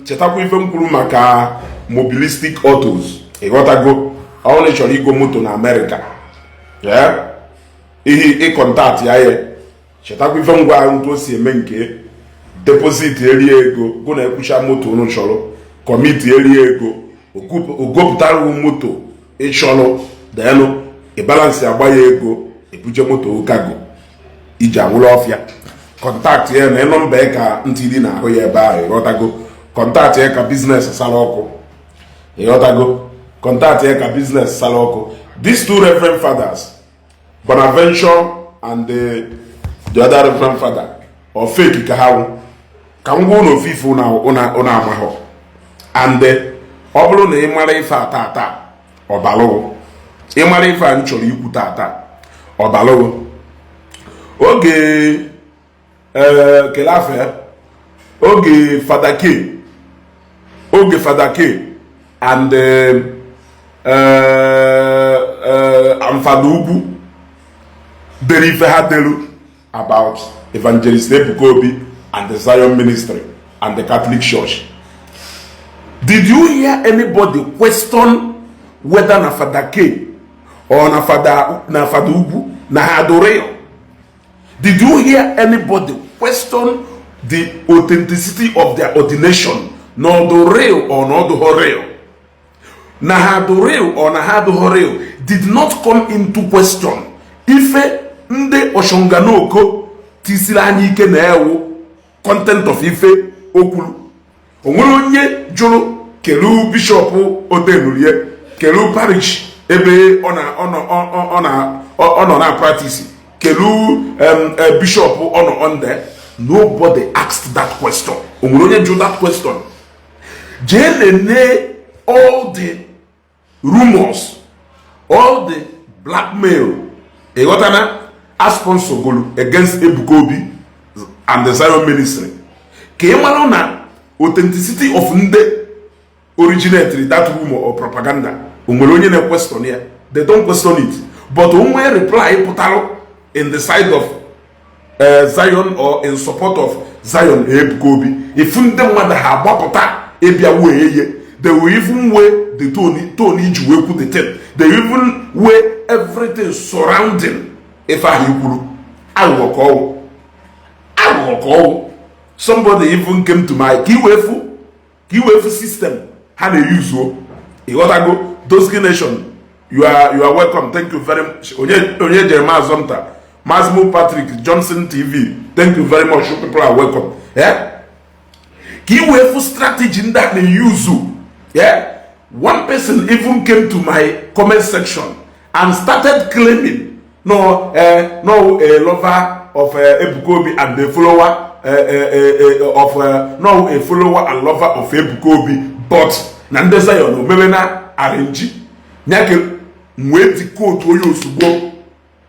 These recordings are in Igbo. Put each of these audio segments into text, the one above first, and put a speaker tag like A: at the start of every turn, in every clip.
A: Chetakwa ife m kwuru maka Mobilistic Autos. Ịghọtago? Ọ na ị chọrọ igo moto na Amerịka, ihe ị contact ya ya. Chetakwa ife ngwa ahụ ntu o si eme nke deposit, erie ego, gụ na ekwucha moto unu chọrọ, commit, erie ego, ogopụtara moto ịchọrọ, denụ ịbalance, agba ya ego, ebuje moto cargo iji awụrụ ọfịa. Contact ya na nọmba ya ka ntị dị na ahụ ya ebe ahụ. Ịghọtago? Contact ya ka business sara ọkụ. Ịghọtago? Contact ya ka business sara ọkụ. These two reverend fathers, Bonaventure and the other reverend father, or fake ka ha wụ. Ka m gwa ụnụ ofufe ụnụ amahọ, and ọ bụrụ na ị mara ife a tata, ọbalụghụ. Ị mara ife a m chọrọ ikwu tata, ọbalụghụ. Oge ee kelafe, oge Fada K, oge Fada K and Fada Ugwu dere ife ha delu about Evangelist Ebuka Obi and the Zion Ministry and the Catholic Church, did you hear anybody question whether na Fada K or na Fada Ugwu na ha do real? Did you hear anybody question the authenticity of their ordination, na ọ do real or na ọ do real, na ha do real or na ha do real? Did not come into question. Ife ndị Oshonganoko tisiri anyị ike na ewu content of ife o kwuru, o nwere onye jụrụ kelu bishọp odenurie, kelu parish ebe ọ nọ na practice, kelu bishọp ọ nọ under? Nobody asked that question. O nwere onye jụrụ that question? Jee nene all the rumors, all the blackmail, ịghọtana, a sponsor golu against Ebuka Obi and the Zion Ministry, ka ị mara na authenticity of ndị originated that rumor or propaganda, o nwere onye na-question ya? They don't question it. But o nwee reply pụtalụ in the side of Zion or in support of Zion, Ebuka Obi, ifu ndị mmadụ ha agbapụta ịbịa wee ye. They will even weigh the tone iji wee kwu the thing. They will even weigh everything surrounding ife ahụ ikwuru. Aghụghọ ka ọwụ, aghụghọ ka ọwụ. Somebody even came to my ka iwee fụ system ha na-eyuzuo. Ịghọtago? Dozgi Nation, you are welcome. Thank you very much. Onye jere Maazị Mazimo Patrick Johnson TV, thank you very much. You people are welcome. Yeah? Ka i wee fụ strategy ndị a na-eyuzu. Yeah? One person even came to my comment section and started claiming no, a lover of Ebuka Obi and a follower of no, a follower and lover of Ebuka Obi, but na ndị Zion omebe na arrange nyake wee decode onye ozugbo.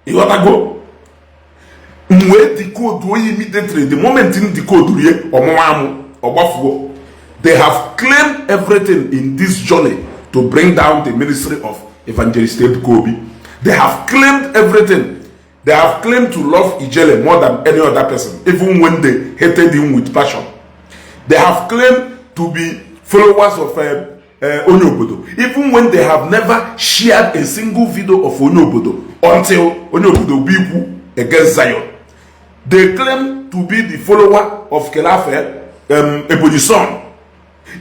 A: Ịghọtago? Wee decode onye immediately. The moment m decode rie ọmụma amụ, ọgbafuo. They have claimed everything in this journey to bring down the ministry of Evangelist Ebuka Obi. They have claimed everything. They have claimed to love Ijele more than any other person, even when they hated him with passion. They have claimed to be followers of Onye Obodo, even when they have never shared a single video of Onye Obodo until Onye Obodo bụ ikwu against Zion. They claim to be the follower of Kelafe, Ebonyi Son,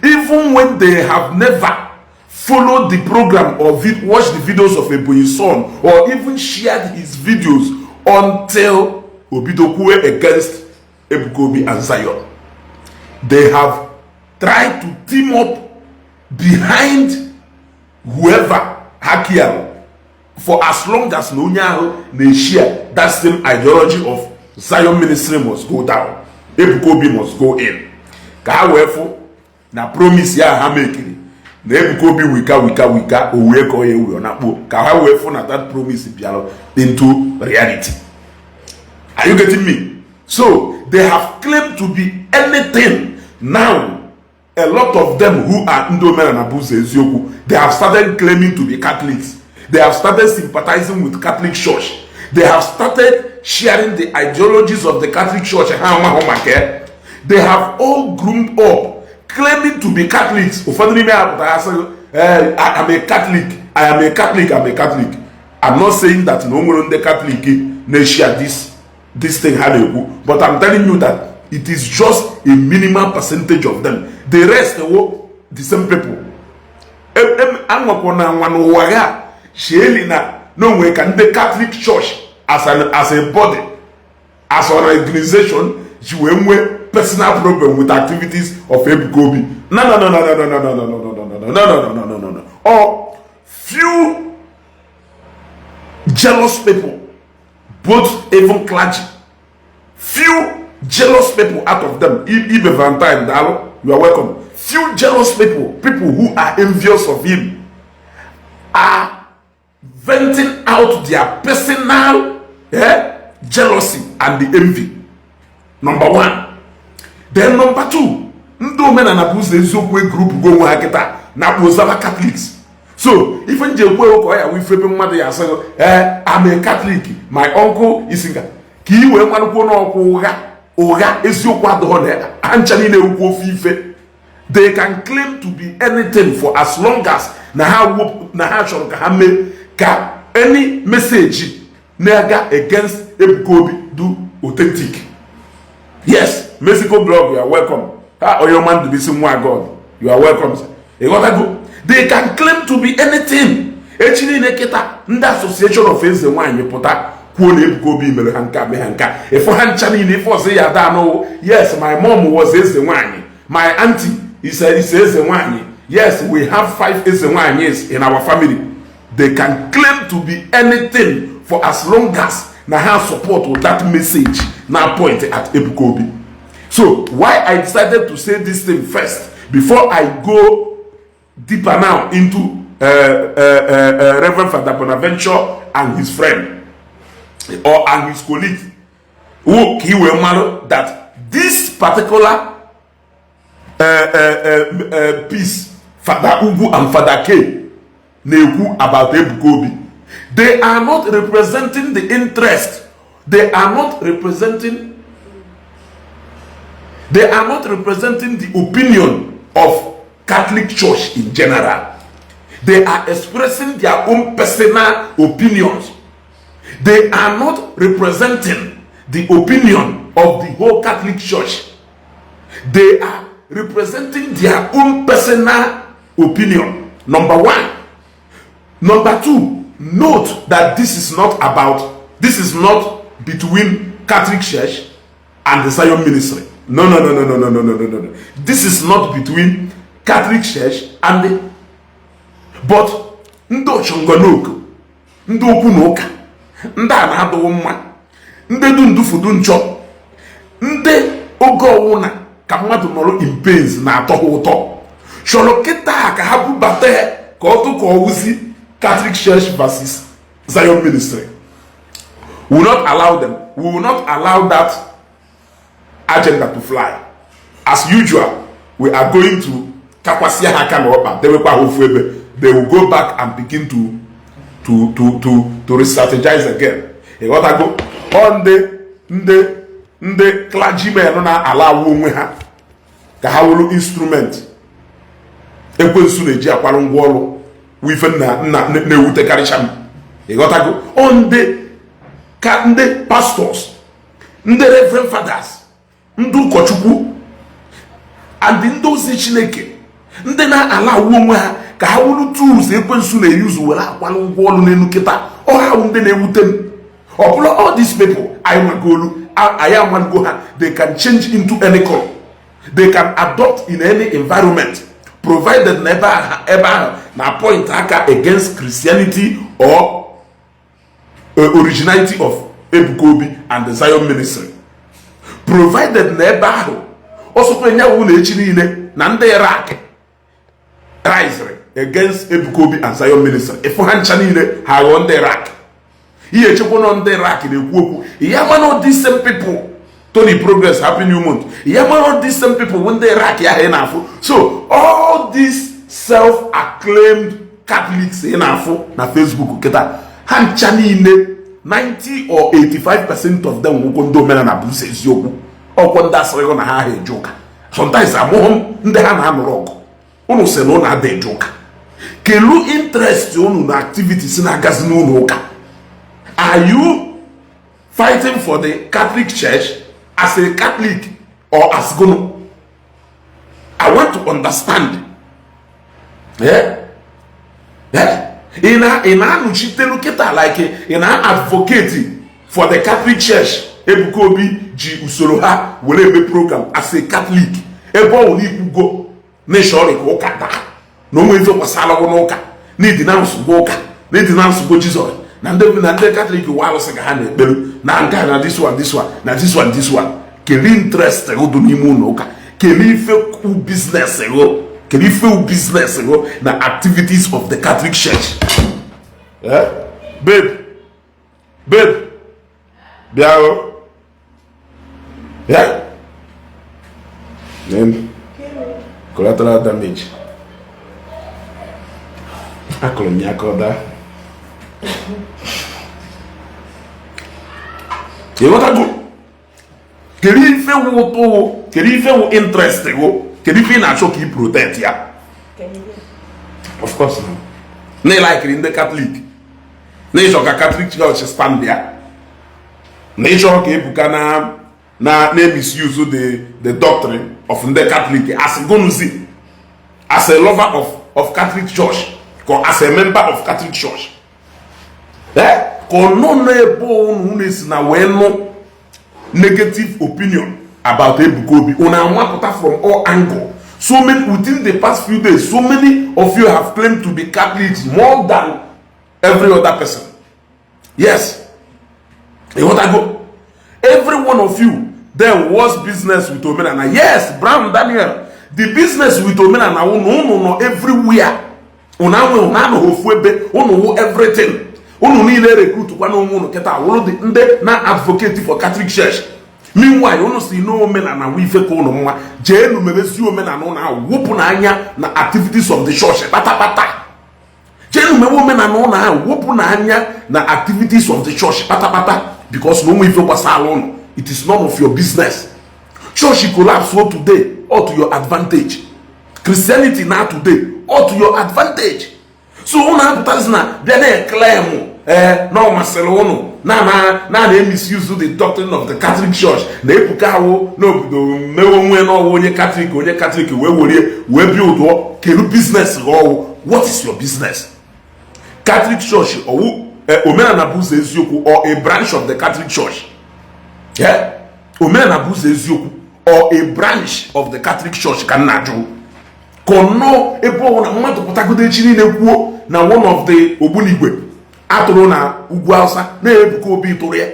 A: even when they have never followed the program or watched the videos of Ebonyi Son or even shared his videos until Obidokwe against Ebuka Obi and Zion. They have tried to team up behind whoever ha kialụ, for as long as na onye ahụ na-share that same ideology of Zion Ministry must go down, Ebuka Obi must go in, ka ha wee fụ na promise ya ha mekiri na Ebuka Obi wika wika wika o wee ka ọ ya ewe ọ na-akpọ, ka ha wee fụ na that promise bịara into reality. Are you getting me? So they have claimed to be anything. Now a lot of them who are ndị omenala bụ ụzọ eziokwu, they have started claiming to be Catholics. They have started sympathizing with Catholic Church. They have started sharing the ideologies of the Catholic Church. Ha amahụ maka ya. They have all groomed up. claiming to be Catholics, ụfọdụ n'ime ha pụtara asị, "I am a Catholic, I am a Catholic, I'm a Catholic." I'm not saying that na o nwere ndị Catholic na-eshare this thing ha na-ekwu, but I'm telling you that it is just a minimal percentage of them. The rest wo the same people. Anwakwa na nwa n'ụwa ya shieli na n'onwe ka ndị Catholic Church as a body, as an organization, ji wee nwee personal problem with activities of Ebuka Obi. No, no, no, no, no, no, no, no, no, no, no, no, no, no, no, no, no, no. Or few jealous people, both even clergy, few jealous people out of them. Ibe Valentine, daalụ, you are welcome. Few jealous people, people who are envious of him, are venting out their personal jealousy and the envy, number one. Then number two, ndị Omenala bụ Ụzọ Eziokwu group go onwe ha kịta na kpozaba Catholics. So ife nji ekwe ka ọ ya wụ ife ebe mmadụ ya asịghị, "Ee, I'm a Catholic, my uncle is nka," ka i wee malụkwuo n'ọkwa ụgha ụgha, eziokwu adịghọ na ha ncha niile ekwu ofe ife. They can claim to be anything for as long as na ha chọrọ ka ha mee ka any message na-aga against Ebuka Obi do authentic. Yes, Mexico blog, you are welcome. Ha Oyoma Ndubisi nwa God, you are welcome, sir. Ịghọtago? They can claim to be anything. Echi niile kịta, ndị Association of Eze Nwaanyị pụta kwuo na Ebuka Obi mere ha nka, mee ha nka, ịfụ ha ncha niile, ife ọzọ ya ada anụ, "Yes, my mom was eze nwaanyị, my auntie is eze nwaanyị. Yes, we have five eze nwaanyị in our family." They can claim to be anything for as long as na ha support that message na point at Ebuka Obi. So why I decided to say this thing first before I go deeper now into Reverend Father Bonaventure and his friend or and his colleague, who ka i wee mara that this particular piece Father Ugwu and Father K na-ekwu about Ebuka Obi, they are not representing the interest, they are not representing the opinion of Catholic Church in general. They are expressing their own personal opinions. They are not representing the opinion of the whole Catholic Church. They are representing their own personal opinion, number one. Number two, note that this is not between Catholic Church and the Zion Ministry. No, no, no, no, no, no, no, no, no, no. This is not between Catholic Church and the, but ndị ọchọngọnok, ndị okwu na ụka, ndị a na-adụghị mma, ndị du ndufudu nchọ, ndị oge ọwụna ka mmadụ nọrọ in pains na-atọ ha ụtọ, chọrọ kịta ka ha bubata ya ka ọ tụ ka ọwụzi Catholic Church versus Zion Ministry. We will not allow them. We will not allow that agenda to fly. As usual, we are going to kakwasịa ha aka n'ọkpa, debekwa ha ofu ebe. They will go back and begin to re-strategize again. Ịghọtago? Ọ ndị clergymen na-ala awụ onwe ha ka ha wụrụ instrument ekwensu na-eji akwarụ ngwa ọrụ wụ ife nna nna na-ewutekarịcha m. Ịghọtago? Ọ ndị ka ndị pastors, ndị reverend fathers, ndị ụkọchukwu and ndị ozi Chineke, ndị na-ala awụ onwe ha ka ha wụrụ tools ekwensu na-eyuzu were akwalụ ngwa ọrụ n'elu kịta ọha wụ ndị na-ewute m. Ọ bụla all these people anyị nwegolu, anyị amago ha. They can change into any color, they can adopt in any environment, provided na ebe ahụ na point aka against Christianity or originality of Ebuka Obi and the Zion Ministry, provided na ebe ahụ ọsọkwa nyawu na echi niile na ndị Iraq rise against Ebuka Obi and Zion Ministry, ịfụ ha ncha niile, ha ghọọ ndị Iraq. Ihe echekwa nọ ndị Iraq na-ekwu okwu ya mana these same people. Tony Progress, happy new month. Ya mana these same people bụ ndị Iraq ahụ ị na-afụ. So all these self-acclaimed Catholics ị na-afụ na Facebook kịta, ha ncha niile, 90 or 85% of them nwụkwọ ndị Omenala bụ Ụzọ Eziokwu. Ọkwọ ndị asịrịghị na ha ahụ eje ụka. Sometimes amụghị m ndị ha na-anụrụ ọgụ. Unu sị na unu ada eje ụka. Kelu interest unu na activities na-agazi n'ụlọ ụka? Are you fighting for the Catholic Church as a Catholic or as gụnụ? I want to understand. Yeah? Yeah? Ị na-anọchitelu kịta, like ị na-advocate for the Catholic Church Ebuka Obi ji usoro ha were eme program as a Catholic, ebe ọ wụ n'ikwugo na ịchọrọ ka ụka daa, na onwe ife gbasara gị n'ụka, na ịdị na nsogbu ụka, na ịdị na nsogbu Jizọs, na ndị Katọlik wa alụsị ka ha na-ekperu, na nke a, na this one, this one, na this one, this one. Kedu interest gị dị n'ime ụlọ ụka? Kedu ife wu business gị? Kedu ife wu business gị na activities of the Catholic Church? Eh? Babe, babe, bịa o. Yeah? Name collateral damage. Akụrụ m ya aka, ọ daa. Ịghọtago? Kedu ife wụ ụtụ wụ? Kedu ife wụ interest wụ? Kedu ife ị na-achọ ka ị protect ya? Of course no. Na ị likiri ndị Katọlik, na ịchọ ka Catholic Church stand ya, na ịchọ ka Ebuka na misuse the doctrine of ndị Catholic as gonuzi, as a lover of Catholic Church, ka as a member of Catholic Church, eh, ka ọ nọ n'ebe unu esi na wee nụ negative opinion about Ebuka Obi, unu anwapụta from all angle. So many, within the past few days, so many of you have claimed to be Catholics more than every other person. Yes, ịghọtago? Every one of you then was business with omenala. Yes, Brown Daniel, the business with omenala unu, unu nọ everywhere. Unu anwe unu anọghị ofu ebe. Unu wụ everything. Unu niile recruit kwa n'onwe unu kịta wụrụ ndị na advocate for Catholic Church. Meanwhile, unu si na omenala wụ ife ka unu mma. Jeenu mebezi omenala unu ahụ, wụpụ n'anya na activities of the church kpatakpata. Jeenu mewe omenala unu ahụ, wụpụ n'anya na activities of the church kpatakpata, because na onwe ife gbasara unu. It is none of your business. Church collapse today, all to your advantage. Christianity na today, all to your advantage. So unu apụtazi na bịa na-eclaim, ee, na ọ masịrị unu na na misuse the doctrine of the Catholic Church, na Ebuka ahụ n'obodo mewe onwe n'ọwụ onye Catholic, onye Catholic wee were wee bịa ụdụọ. Kedu business gị ọwụ? What is your business? Catholic Church ọwụ Omenala Bụ Ụzọ Eziokwu or a branch of the Catholic Church? Yeah? Omenala Bụ Ụzọ Eziokwu or a branch of the Catholic Church ka m na-ajụ. Ka ọ nọọ ebe ọwụ na mmadụ pụtagodo echi niile kwuo na one of the ogbunigwe atụrụ na ugwu Hausa na Ebuka Obi tụrụ ya,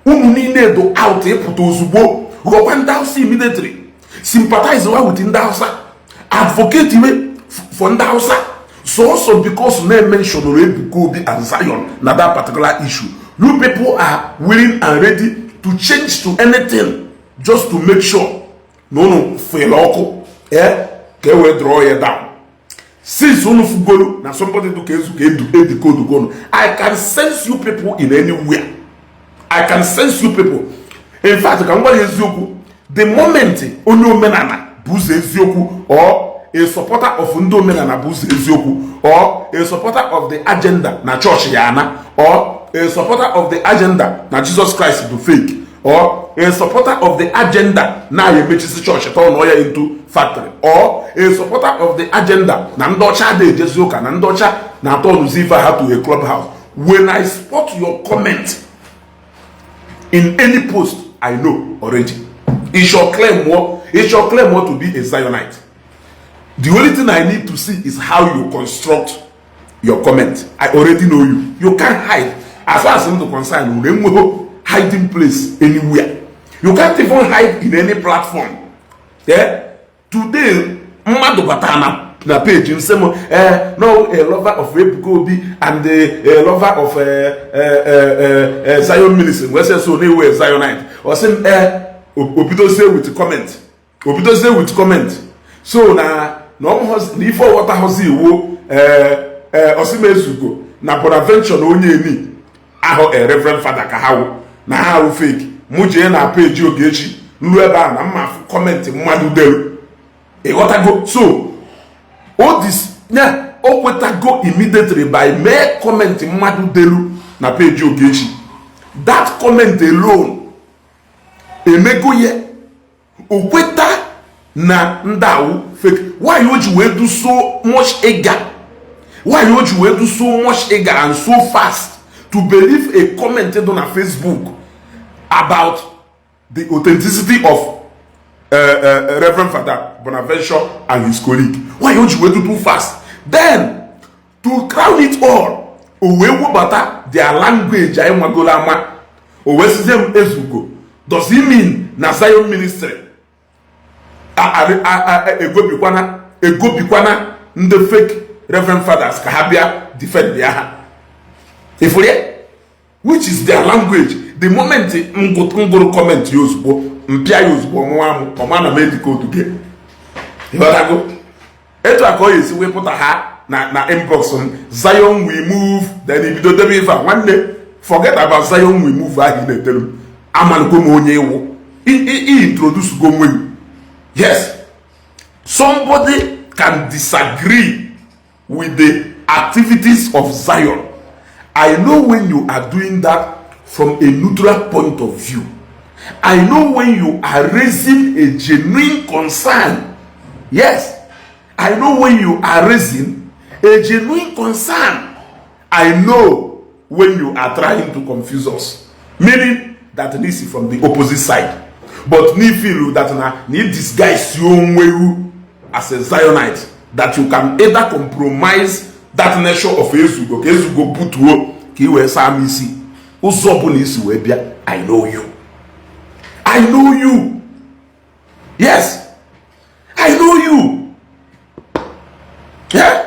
A: unu niile do out ịpụta ozugbo ghọkwa ndị Hausa immediately, sympathize wa with ndị Hausa, advocate iwe for ndị Hausa, sọsọ because na-ementionụrụ Ebuka Obi and Zion na that particular issue. You people are willing and ready to change to anything just to make sure na unu fere ọkụ, eh, ka e wee draw ya down. Since unu fugolu na somebody do ka ezu ka edu edecode gonu, I can sense you people in anywhere. I can sense you people. In fact, ka m gwa ya eziokwu, the moment onye Omenala Bụ Ụzọ Eziokwu or a supporter of ndị Omenala Bụ Ụzọ Eziokwu or a supporter of the agenda na chọọchị ya ana, or a supporter of the agenda na Jesus Christ bụ fake, or a supporter of the agenda na ya emechisi chọọchị turn ya into factory, or a supporter of the agenda na ndị ọcha ada ejezi ụka, na ndị ọcha na-atọnụzi ife ha to a club house, when I spot your comment in any post, I know already. It shall claim more to be a Zionite. The only thing I need to see is how you construct your comment. I already know you. You can't hide. As far as I'm concerned, unu enweghị hiding place anywhere. You can't even hide in any platform. Yeah? Today, mmadụ batara na page nsị m, eh, no, a lover of Ebuka Obi and a lover of Zion ministry, wee sị so na-ewe Zionite. Ọ sị m, eh, obidozie with comment, obidozie with comment. So na ọ na ife ọghọtaghọzi iwu, ee ee, ọsịmezugo na Bonaventure na onye eni ahụ, a reverend father, ka ha wụ na ha wụ fake. Mụ jee na page Ogechi nlu ebe ahụ na mma afụ comment mmadụ delu. Ịghọtago? So o dis ya, o kwetago immediately by mee comment mmadụ delu na page Ogechi. That comment alone emego ya o kweta na ndị awụ fake. Why o ji wee do so much eager? Why o ji wee do so much eager and so fast to believe a comment dị na Facebook about the authenticity of Reverend Father Bonaventure and his colleague? Why o ji wee do too fast? Then to crown it all, o wee webata their language anyị nwagolo ama. O wee sizie m, "Ezugo, does it mean na Zion Ministry egobikwana ndị fake reverend fathers ka ha bịa defend ya ha?" Ifuru ya, which is their language. The moment m gụrụ comment ya ozugbo, mpịa ya ozugbo, ọmụwa m ọma na m edikodu gị. Ịghọtago? Etu a ka ọ ga-esi wepụta ha na inbox m, "Zion we move." Then ibido debe ife a. Nwanne, forget about "Zion we move" ahụ ị na-etere m. Amalụgo m onye iwu i introduce go onwe gị. Yes, somebody can disagree with the activities of Zion. I know when you are doing that from a neutral point of view. I know when you are raising a genuine concern. Yes, I know when you are raising a genuine concern. I know when you are trying to confuse us, meaning that this is from the opposite side, but me feel that na disguise onwe you as a Zionite, that you can either compromise that nature of Ezugo ka Ezugo butuo ka ị wee saa m isi. Ụzọ ọbụla isi wee bịa, I know you, I know you. Yes, I know you. Yeah?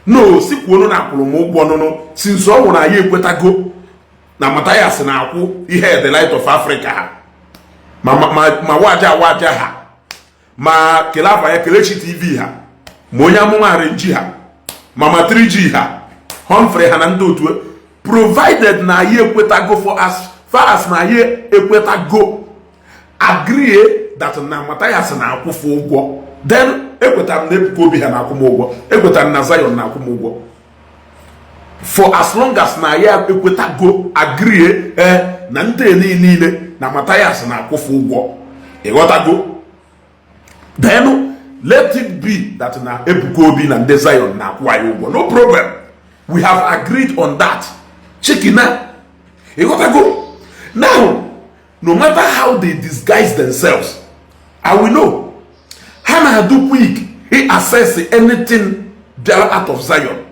A: No, si kwuonu na akwụrụ m ụgwọ nụnụ. Since ọ nwụrụ, anyị ekwetago na Mathias na-akwụ ihe the Light of Africa ha, ma waja waja ha, ma kele afa ya, Kelechi TV ha, ma onye amụma arenji ha, ma 3G ha, Humphrey ha na ndị otu. Provided na anyị ekwetago, for as far as na anyị ekwetago, agree that na Mathias na-akwụfụ ụgwọ, then ekwetara m na Ebuka Obi ha na-akwụ m ụgwọ, ekwetara m na Zion na-akwụ m ụgwọ. For as long as na ya ekwetago, agree ee na ndị niile na Mathias na-akwụfụ ụgwọ, ịghọtago? Then let it be that na Ebuka Obi na ndị Zion na-akwụ anyị ụgwọ. No problem, we have agreed on that. Chikina, ịghọtago? Now, no matter how they disguise themselves, I will know. Ha na-adụ quick assess anything bịara out of Zion,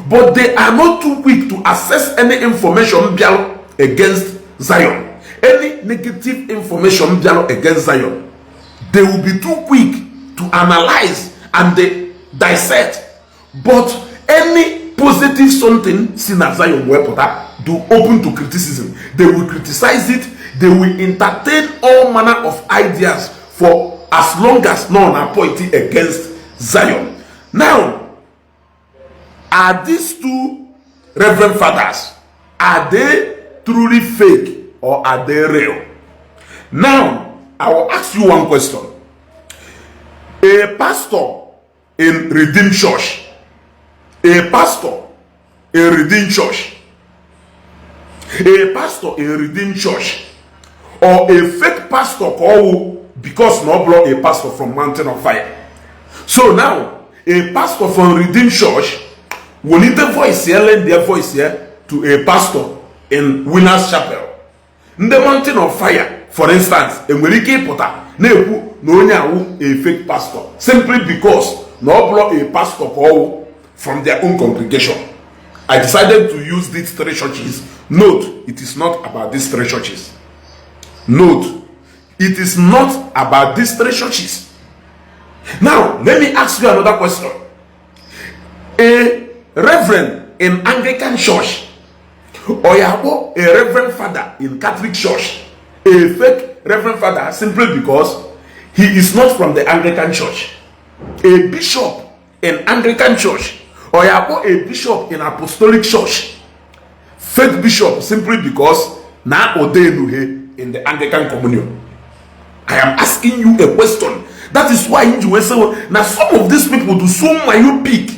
A: but they are not too quick to assess any information bịara against Zion. Any negative information bịara against Zion, they will be too quick to analyze and they dissect, but any positive something si na Zion wepụta do open to criticism. They will criticize it. They will entertain all manner of ideas for as long as none are pointing against Zion. Now, are these two reverend fathers, are they truly fake or are they real? Now, I will ask you one question. A pastor in Redeemed Church, a pastor in Redeemed Church, a pastor in Redeemed Church, or a fake pastor ka ọwụ because na ọ bụrụ a pastor from Mountain of Fire? So now, a pastor from Redeemed Church welite voice ya, lend their voice ya to a pastor in Winners Chapel. Ndị Mountain of Fire, for instance, enwere ike ịpụta na-ekwu na onye awụ a fake pastor simply because na ọ bụrụ a pastor ka ọwụ from their own congregation? I decided to use these three churches. Note, it is not about these three churches. Note, it is not about these three churches. Now, let me ask you another question. A reverend in Anglican Church or ya a reverend father in Catholic Church a fake reverend father simply because he is not from the Anglican Church? A bishop in Anglican Church or ya a bishop in Apostolic Church fake bishop simply because na odenuhe in the Anglican Communion? I am asking you a question. That is why ji wee sị na some of these people do so myopic.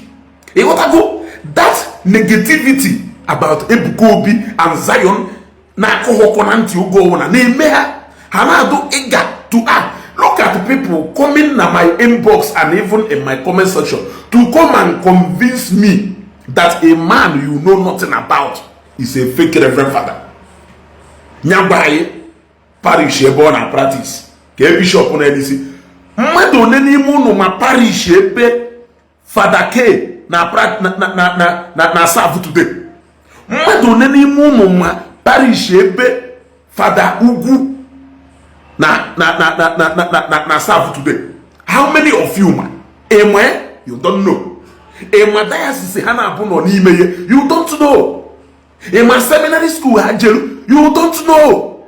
A: Ịghọtago that negativity about Ebuka Obi and Zion na-akụ ha ọkụ na ntị oge ọbụla na-eme ha ha na-adụ eager to act. Look at people coming na my inbox and even in my comment section to come and convince me that a man you know nothing about is a fake reverend father. Nya gwa anyị parish ebe ọ na practice ka e bishop na-elisi mmadụ one n'ime ụnụ ma parish ebe Fada K na serve today, mmadụ one n'ime ụnụ ma parish ebe Fada Ugwu na serve today. How many of you ma enwe? You don't know. Ịma diocese ha na-abụ nọ n'ime ya? You don't know. Ịma seminary school ha jelu? You don't know.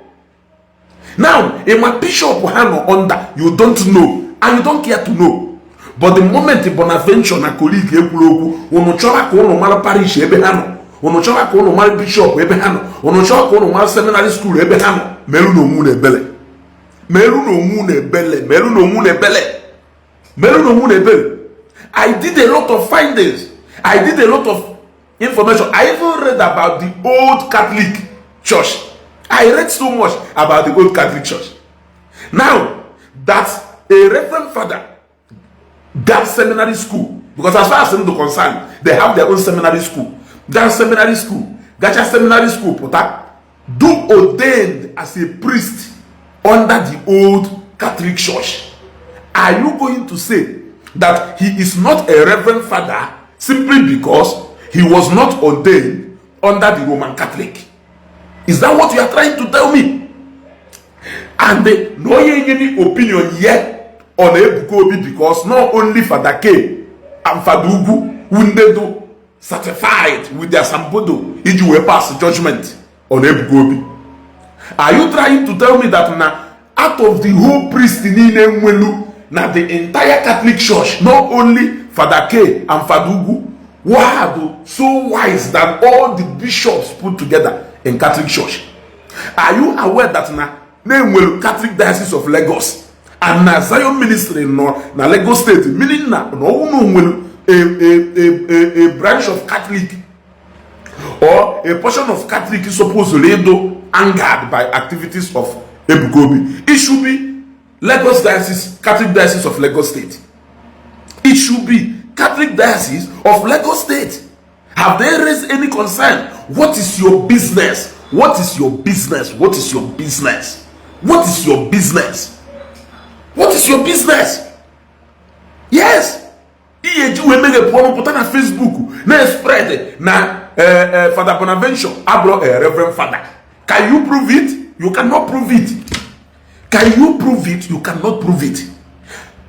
A: Now, ịma bishop ha nọ under? You don't know, and you don't care to know. But the moment Bonaventure na colleague ekwuru okwu, unu chọrọ ka unu mara parish ebe ha nọ, unu chọrọ ka unu mara bishop ebe ha nọ, unu chọrọ ka unu mara seminary school ebe ha nọ. Merụ na onwe unu ebele, merụ na onwe unu ebele, merụ na onwe unu ebele, merụ na onwe unu ebele. I did a lot of findings. I did a lot of information. I even read about the old Catholic Church. I read so much about the old Catholic Church. Now that a reverend father that seminary school, because as far as I'm concerned, they have their own seminary school, that seminary school, gacha seminary school pụta, do ordained as a priest under the old Catholic Church, are you going to say that he is not a reverend father simply because he was not ordained under the Roman Catholic? Is that what you are trying to tell me? And no onye any opinion yet on Ebuka Obi, because not only Father K and Father Ugwu wundedo certified with their asambodo iji wee pass judgment on Ebuka Obi. Are you trying to tell me that na out of the whole priest niile nwelu na the entire Catholic Church, not only Father K and Father Ugwu were so wise than all the bishops put together in Catholic Church? Are you aware that na na-enwelu Catholic Diocese of Lagos and na Zion Ministry nọ na Lagos State, meaning na na ọnwụ na onwelu a branch of Catholic or a portion of Catholic supposedly do angered by activities of Ebuka Obi, it should be Lagos Diocese, Catholic Diocese of Lagos State. It should be Catholic Diocese of Lagos State. Have they raised any concern? What is your business? What is your business? What is your business? What is your business? What is your business? Yes, ihe eji wee meghepụ ọnụ pụta na Facebook na-spread na Father Bonaventure abụrụ a reverend father. Can you prove it? You cannot prove it. Can you prove it? You cannot prove it.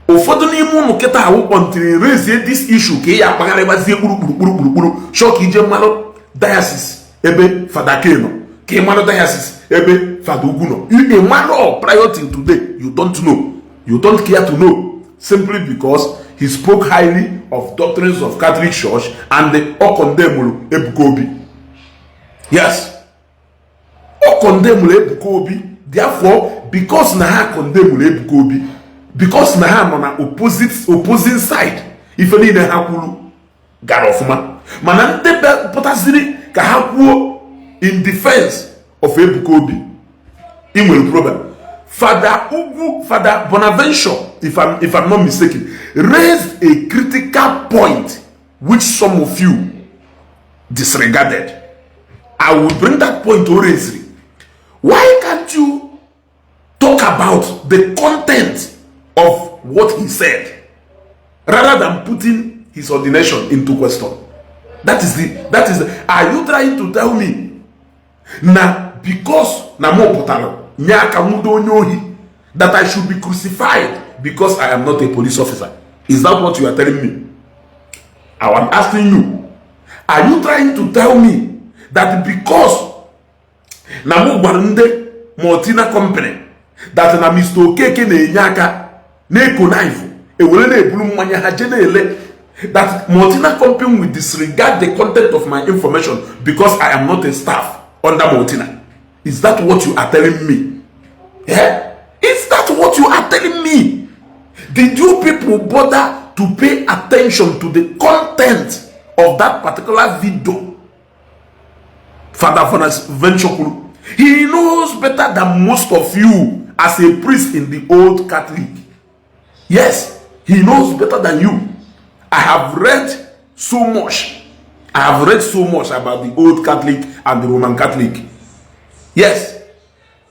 A: Ụfọdụ n'ime ụnụ kịta ahụ kpọntiri raise this issue ka ị ya akpagharịbazie kpuru kpuru chọọ ka ije mmalụ diocese ebe Fada K nọ, ka ị mmalụ diocese ebe Fada Ugwu nọ. Ị malụ prior till today, you don't know, you don't care to know, simply because he spoke highly of doctrines of Catholic Church and ọ condemned Ebuka Obi. Yes, ọ condemned Ebuka Obi. Therefore, because na ha condemned Ebuka Obi, because na ha nọ na opposite opposing side, ife niile ha kwuru gara ọfụma. Mana ndị pụtaziri ka ha kwuo in defense of Ebuka Obi, ị nwere problem. Father Ugwu, Father Bonaventure, if I'm not mistaken, raised a critical point which some of you disregarded. I will bring that point to raise. Why can't you talk about the content of what he said rather than putting his ordination into question? That is the are you trying to tell me na because na mụ pụtara nye aka nwudo onye ohi that I should be crucified because I am not a police officer? Is that what you are telling me? I am asking you, are you trying to tell me that because na mụ gwara ndị Maltina Company that na Mr. Okeke na-enye aka na-eko knife ewere na-eburu mmanya ha je na-ele, that Maltina Company will disregard the content of my information because I am not a staff under Maltina? Is that what you are telling me? Yeah? Is that what you are telling me? Did you people bother to pay attention to the content of that particular video Father Bonaventure kwuru? He knows better than most of you as a priest in the old Catholic. Yes, he knows better than you. I have read so much. I have read so much about the old Catholic and the Roman Catholic. Yes,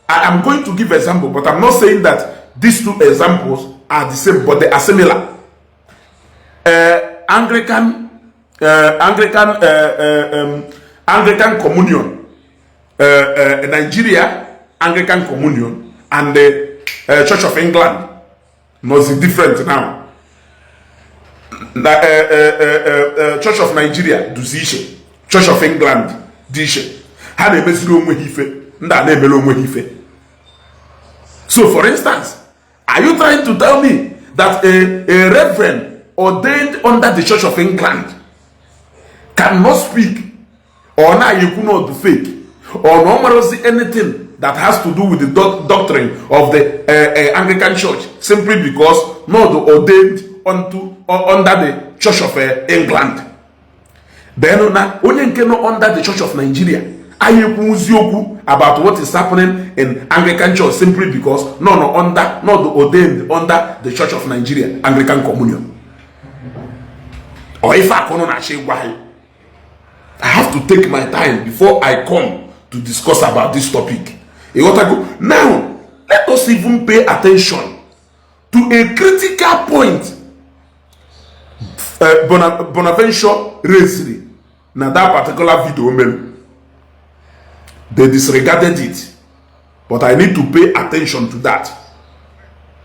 A: I am going to give example, but I'm not saying that these two examples are the same, but they are similar. Anglican Communion, Nigeria Anglican Communion, and the Church of England must be different now. Church of Nigeria duzi iche, Church of England dị iche. Ha na-emeziri onwe ha ife, ndị a na-emere onwe ha ife. So for instance, are you trying to tell me that a reverend ordained under the Church of England cannot speak or na ekwu not fake or no marozi anything that has to do with the doctrine of the Anglican Church simply because not ordained unto or under the Church of England? Then na onye nke nọ under the Church of Nigeria anyị ekwuzi okwu about what is happening in Anglican Church simply because nọ under, not ordained under the Church of Nigeria Anglican Communion? Or ife akụnụ na-achọ ịgwa anyị? I have to take my time before I come to discuss about this topic. Ịghọtago? Now, let us even pay attention to a critical point Bonaventure raised na that particular video mere. They disregarded it, but I need to pay attention to that.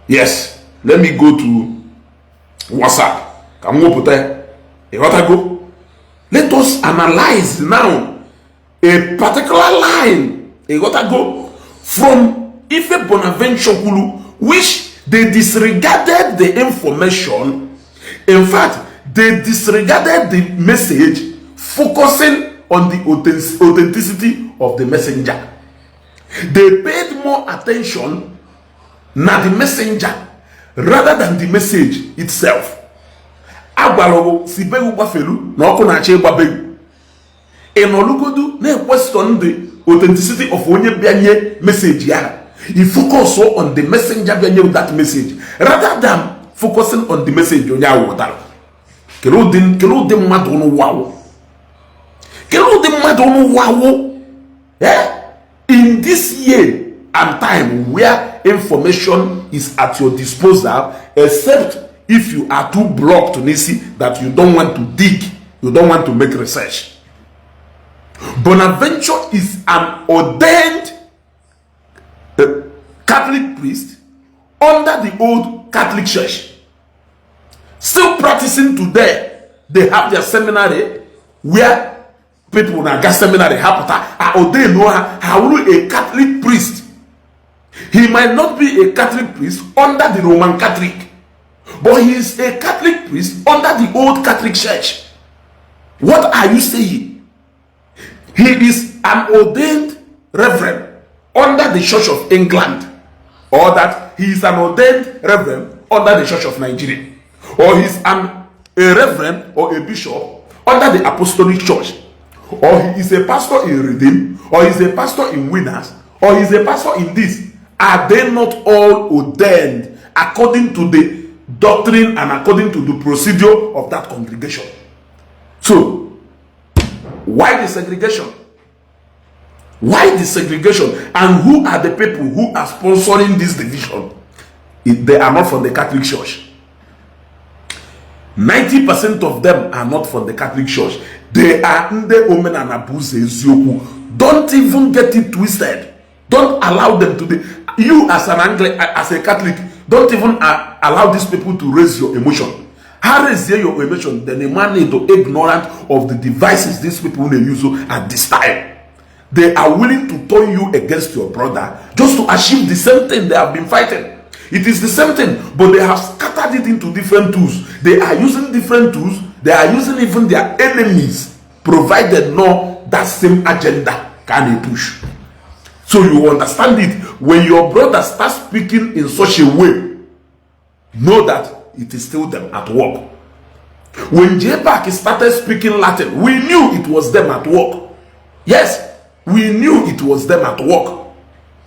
A: Yes, let me go to WhatsApp ka m wepụta ya. Ịghọtago? Let us analyze now a particular line, ịghọtago, from ife Bonaventure kwuru, which they disregarded the information. In fact, they disregarded the message, focusing on the authenticity of the messenger. They paid more attention na the messenger rather than the message itself. Agwara si be gbafelu na ọkụ na-achọ ịgbabegu, ị nọlugodu na-question the authenticity of onye bịanye message ahụ. You focus on the messenger bịanye that message rather than focusing on the message onye ahụ wetara. Kedu ụdị mmadụ unu wawo? Kedu ụdị mmadụ unu wawo? Eh? In this year and time where information is at your disposal, except if you are too blocked n'isi that you don't want to dig, you don't want to make research. Bonaventure is an ordained Catholic priest under the old Catholic Church, still practicing today. They have their seminary where people na-aga seminary ha pụta a ordain ha, ha wụrụ a Catholic priest. He might not be a Catholic priest under the Roman Catholic, but he is a Catholic priest under the old Catholic Church. What are you saying? He is an ordained reverend under the Church of England, or that he is an ordained reverend under the Church of Nigeria, or he's an a reverend or a bishop under the Apostolic Church, or he is a pastor in Redeem, or he's a pastor in Winners, or he's a pastor in this. Are they not all ordained according to the doctrine and according to the procedure of that congregation? So why the segregation? Why the segregation? And who are the people who are sponsoring this division? If they are not from the Catholic Church, 90% of them are not from the Catholic Church. They are ndị omenala bụ ụzọ eziokwu. Don't even get it twisted. Don't allow them to be you as an Anglican, as a Catholic. Don't even allow these people to raise your emotion. Ha raise your emotion, then a man need to ignorant of the devices these people may use at this time. They are willing to turn you against your brother just to achieve the same thing they have been fighting. It is the same thing, but they have scattered it into different tools. They are using different tools. They are using even their enemies, provided no that same agenda can they push. So you understand it when your brother starts speaking in such a way. Know that it is still them at work. When JPAC started speaking Latin, we knew it was them at work. Yes, we knew it was them at work.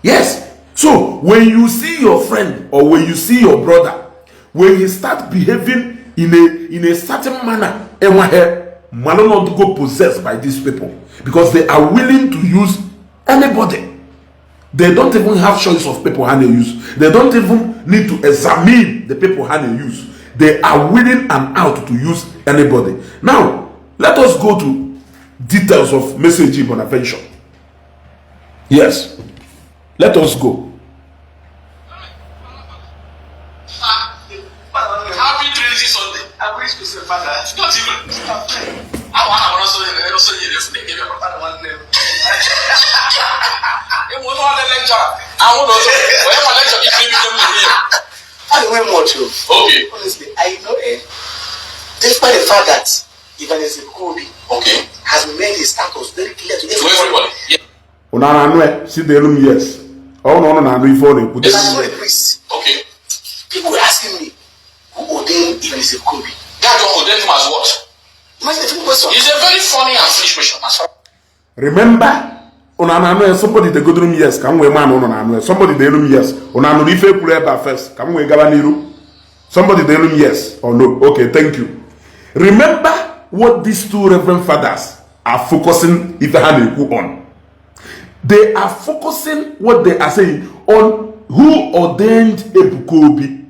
A: Yes. So when you see your friend or when you see your brother, when he start behaving in a certain manner, enweghị mmadụ not go possessed by these people, because they are willing to use anybody. They don't even have choice of people ha use. They don't even need to examine the people ha use. They are willing and out to use anybody. Now let us go to details of message Bonaventure. Yes, let us go.
B: Happy Trinity Sunday.
C: I wish you said, Father.
B: Not even. I want to also
C: Father, one name.
B: Lecture. I want to lecture.
C: I don't know much.
B: Okay.
C: Honestly, I know eh, despite the fact that Evangelist Kobe has made his status very clear to
B: To everybody. Yeah.
A: Unu na-anụ ya? Si deelu m yes. Ọ na ọnụ na-anụ ife ọ na-ekwu.
C: Yes. I'm not a priest. People were asking me, who ordained Evangelist Kobe?
B: That one ordained him as what?
C: Imagine the question.
B: It's a very funny and foolish question. As far
A: Remember, unu na-anụ ya? Somebody degodoro m yes ka m wee maa na unu na-anụ ya. Somebody deelu m yes. Unu anụrụ ife ekwuru ebe a first ka m wee gaba n'iru. Somebody deelu m yes or no. Okay, thank you. Remember what these two reverend fathers are focusing ife ha na-ekwu on. They are focusing what they are saying on who ordained Ebuka Obi,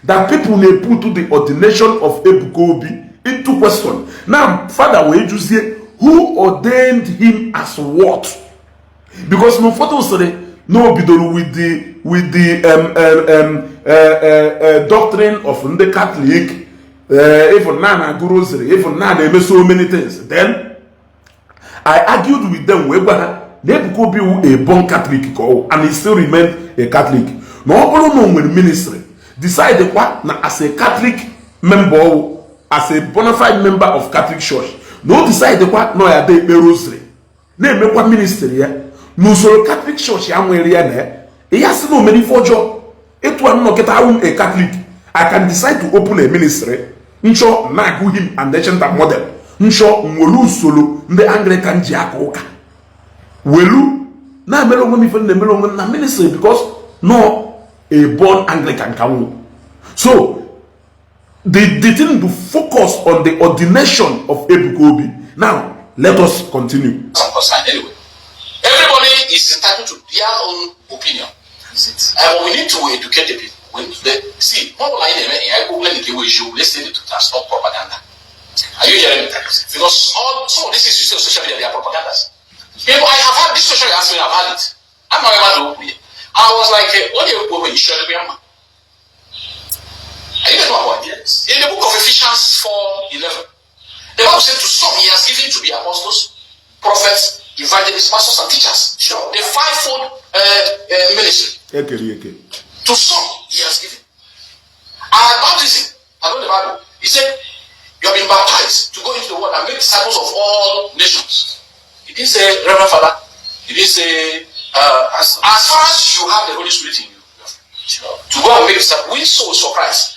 A: that people may put the ordination of Ebuka Obi into question. Now father wee jụzie, who ordained him as what? Because n'ụfọdụ sịrị na o bidoro with the doctrine of ndị Catholic, even na na-agụ rosary, even na na-eme so many things. Then I argued with them wee gwa ha na Ebuka Obi wu a born Catholic ka ọ and he still remained a Catholic, na ọ bụrụ na o nwere ministry, decide kwa na as a Catholic member ọwụ, as a bona fide member of Catholic Church, na o decide kwa na ọ ya de ekpe rosary, na-emekwa ministry ya n'usoro Catholic Church ya nwere ya, na ya ya sị na o mere ife ọjọọ. Etu a nnọkịta awụ m a Catholic, I can decide to open a ministry nchọ na-agụ hymn and ancient model, nchọ nwere usoro ndị Anglican ji aka ụka welu na-emere onwe m ife na-emere onwe m na ministry, because no a born Anglican ka nwụ. So the thing to focus on the ordination of Ebuka Obi. Now let us continue.
B: I'm concerned anyway. Everybody is entitled to their own opinion.
C: Is it?
B: But we need to educate the people. We need to, see, what will I name? I go let the issue. Let's say the truth and stop propaganda. Are you hearing me? Because all some of these things you see on social media, they are propagandas. People, I have had this social media ask me, I've had it. I'm not able to. I was like, what do you go you should be? Are you getting my point?
C: Yes.
B: In the book of Ephesians 4:11, the Bible said to some he has given to be apostles, prophets, evangelists, pastors, and teachers. The fivefold ministry.
A: Ekeri eke.
B: To some he has given. And baptism, I know the Bible. He said, you have been baptized to go into the world and make disciples of all nations. He didn't say, Reverend Father. He didn't say, as far as you have the Holy Spirit in you, to go and make disciples, win souls for Christ,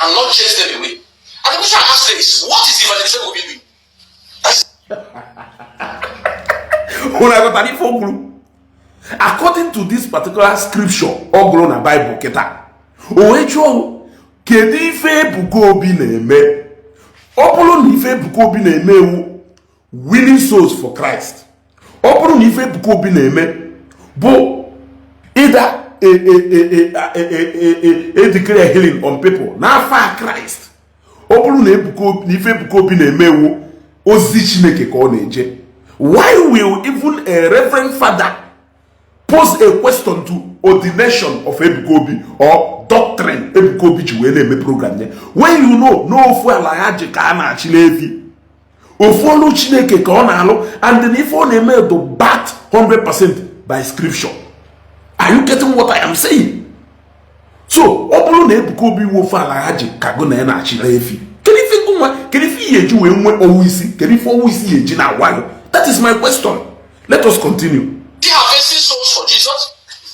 B: and not chase them away. And the question I ask is, what is evangelism will be doing? That's
A: Unu aghọtara ife o kwuru? According to this particular scripture ọ gụrụ na Bible kịta, o wee jụọ, kedu ife Ebuka Obi na-eme? Ọ bụrụ na ife Ebuka Obi na-eme ewu winning souls for Christ, ọ bụrụ na ife Ebuka Obi na-eme bụ ịda a declare healing on people n'afọ Christ, ọ bụrụ na Ebuka Obi na ife Ebuka Obi na-eme ewu ozi Chineke ka ọ na-eje, why will even a reverend father pose a question to ordination of Ebuka Obi or doctrine Ebuka Obi ji wee na-eme program ya, when you know na ofu ala ya ji ka a na-achịla efi, ofu ọlụ Chineke ka ọ na-alụ, and then ife ọ na-eme do backed 100% by scripture? Are you getting what I am saying? So ọ bụrụ na Ebuka Obi wu ofu ala ya ji ka gụ na ya na-achịla efi, kedu ife nwa, kedu ife ihe eji wee nwee ọwụ isi, kedu ife ọwụ isi ya eji na-agwa gị? That is my question. Let us continue.
B: He harvesting souls for Jesus?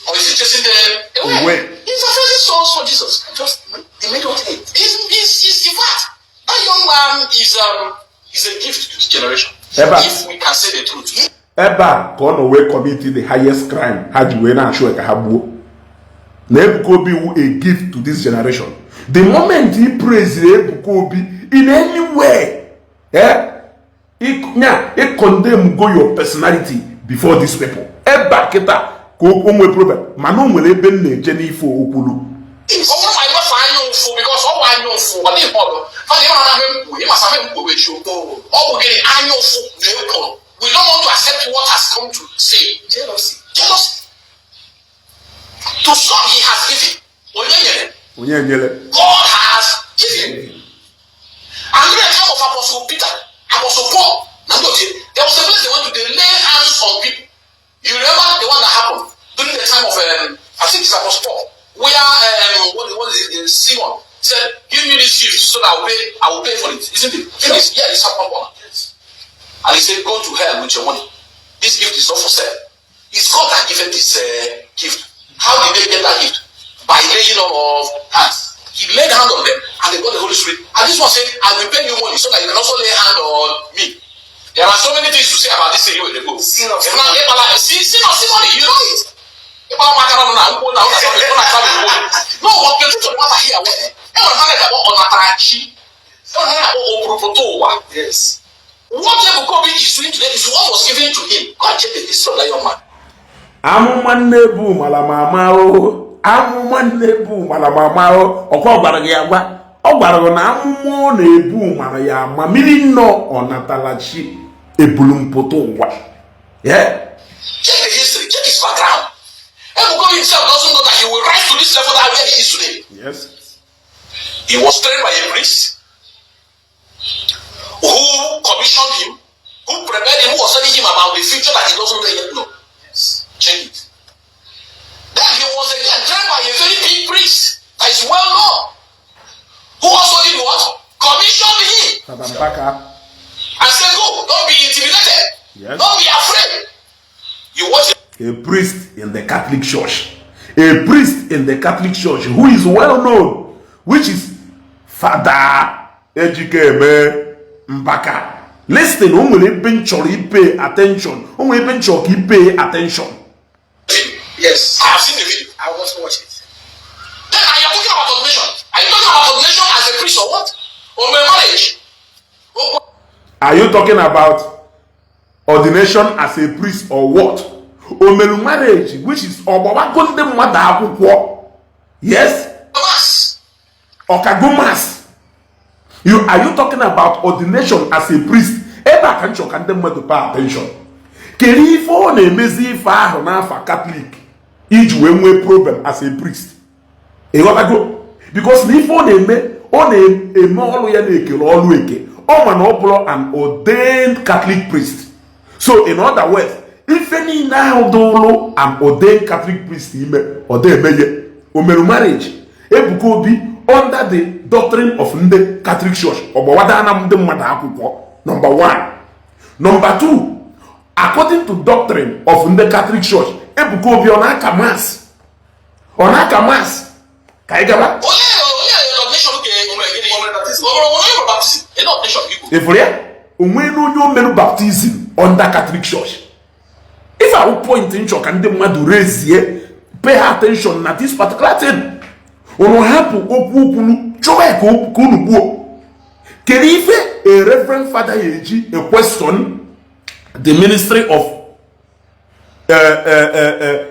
B: Or is he chasing them away?
A: Away.
B: He's harvesting souls for Jesus.
C: Just The major thing.
B: Is in fact, that young man is a gift to this generation.
A: Eba.
B: If we can say the truth.
A: Ebe a ka ọ nọ wee commit the highest crime ha ji wee na-achụ ka ha gbuo na Ebuka Obi wu a gift to this generation. The moment he praise Ebuka Obi in any way, eh, nya e condemn go your personality before these people. Ebe a kịta ka o nwee problem, mana o nwere ebe m na-eje n'ife okwulu.
B: Ọ bụrụ ma iwefe anya ụfụ, because ọ bụ anya ụfụ, ọ dịghị ọdụ fana ịma na ahụ mkpu ịmasa ahụ mkpu echi. Ọ bụ gịnị? Anya ụfụ na ekworo. We don't want to accept what has come to say.
C: Jealousy.
B: Jealousy. To some he has given. Onye nyere?
A: Onye nyere?
B: God has given. And during the time of Apostle Peter, Apostle Paul, na ndị otu, there was a place they went to, they lay hands on people. You remember the one that happened during the time of, I think it's Apostle Paul, where, what is it, Simon said, "Give me this gift so that I will pay for it." Isn't it? It is, yeah, it's Apostle Paul.
C: Yes.
B: And he said, "Go to hell with your money. This gift is not for sale." It's God that given this gift. How did they get that gift? By laying on of hands. He laid hand on them and they got the Holy Spirit. And this one said, "I will pay you money so that you can also lay hand on me." There are so many things to say about this thing. You will go.
C: Sin of
B: If not, sin of simony, you know it. Ịkpala maka na nkwụ na ụna ụna. No, but the truth of the matter here, well, enwere ha na-akpọ ọnatarachi. Enwere ha na-akpọ oburupụta ụwa.
C: Yes.
B: What Ebuka Obi is doing today is what was given to him. Go and check the history of that young man.
A: Amụma nne bụ mara ma ama o, amụma nne bụ mara ma ama o. Ọkwa ọ gwara gị agwa, ọ gwara gị na amụma ọ na-ebu mara ya ama mmiri nnọọ ọnatalachi ebulumpụta ụwa. Yeah.
B: Check the history, check his background. Ebuka Obi himself doesn't know that he will rise to this level that where he is today. He was trained by a priest who commissioned him, who prepared him, who was telling him about the future that he doesn't yet know.
C: Yes.
B: Check it. Then he was again trained by a very big priest that is well known, who also did what? Commissioned him
A: Fada Mbaka.
B: And said, "Go, don't be intimidated. Don't be afraid." You watch it.
A: A priest in the Catholic Church, a priest in the Catholic Church who is well known, which is Father Ejikeme Mbaka. Listen, o nwere ebe m chọrọ ipay attention, o nwere ebe m chọrọ ka ipay attention.
C: Yes.
B: I have seen the video.
C: I want to watch it.
B: Then are you talking about ordination? Are you talking about ordination as a priest or what? Or my marriage? Oh,
A: Are you talking about ordination as a priest or what? Omelu marriage, which is ọgbawago ndị mmadụ akwụkwọ? Yes.
B: Mass.
A: Ọkago mass. You are you talking about ordination as a priest? Ebe a ka m chọrọ ka ndị mmadụ pay attention. Kedu ife ọ na-emezi ife ahụ n'afa Catholic iji wee nwee problem as a priest? Ịghọtago? Because na ife ọ na-eme, ọ na-eme ọrụ ya na-ekele ọrụ eke. Ọ ma na ọ bụrụ an ordained Catholic priest. So in other words, ife niile ahụ dụrụ an ordained Catholic priest ime, ọ dị emeye. O mere marriage. Ebuka Obi, under the doctrine of ndị Catholic Church, ọgbawada ndị mmadụ akwụkwọ, number one. Number two, according to doctrine of ndị Catholic Church, Ebuka Obi, ọ na-aka mass? Ọ na-aka mass? Ka anyị gaba.
B: Onye onye ordination nke o mere gịnị?
C: O mere baptism.
B: O mere onye mere baptism. Ele ordination Igbo.
A: Efuru ya onwe na onye o merụ baptism under Catholic Church. Ife ahụ point nchọ ka ndị mmadụ rezie, pay attention na this particular thing. Unu hapụ okwu okwulu chọwa ya ka unu gbuo. Kedu ife a reverend father ya eji a question the ministry of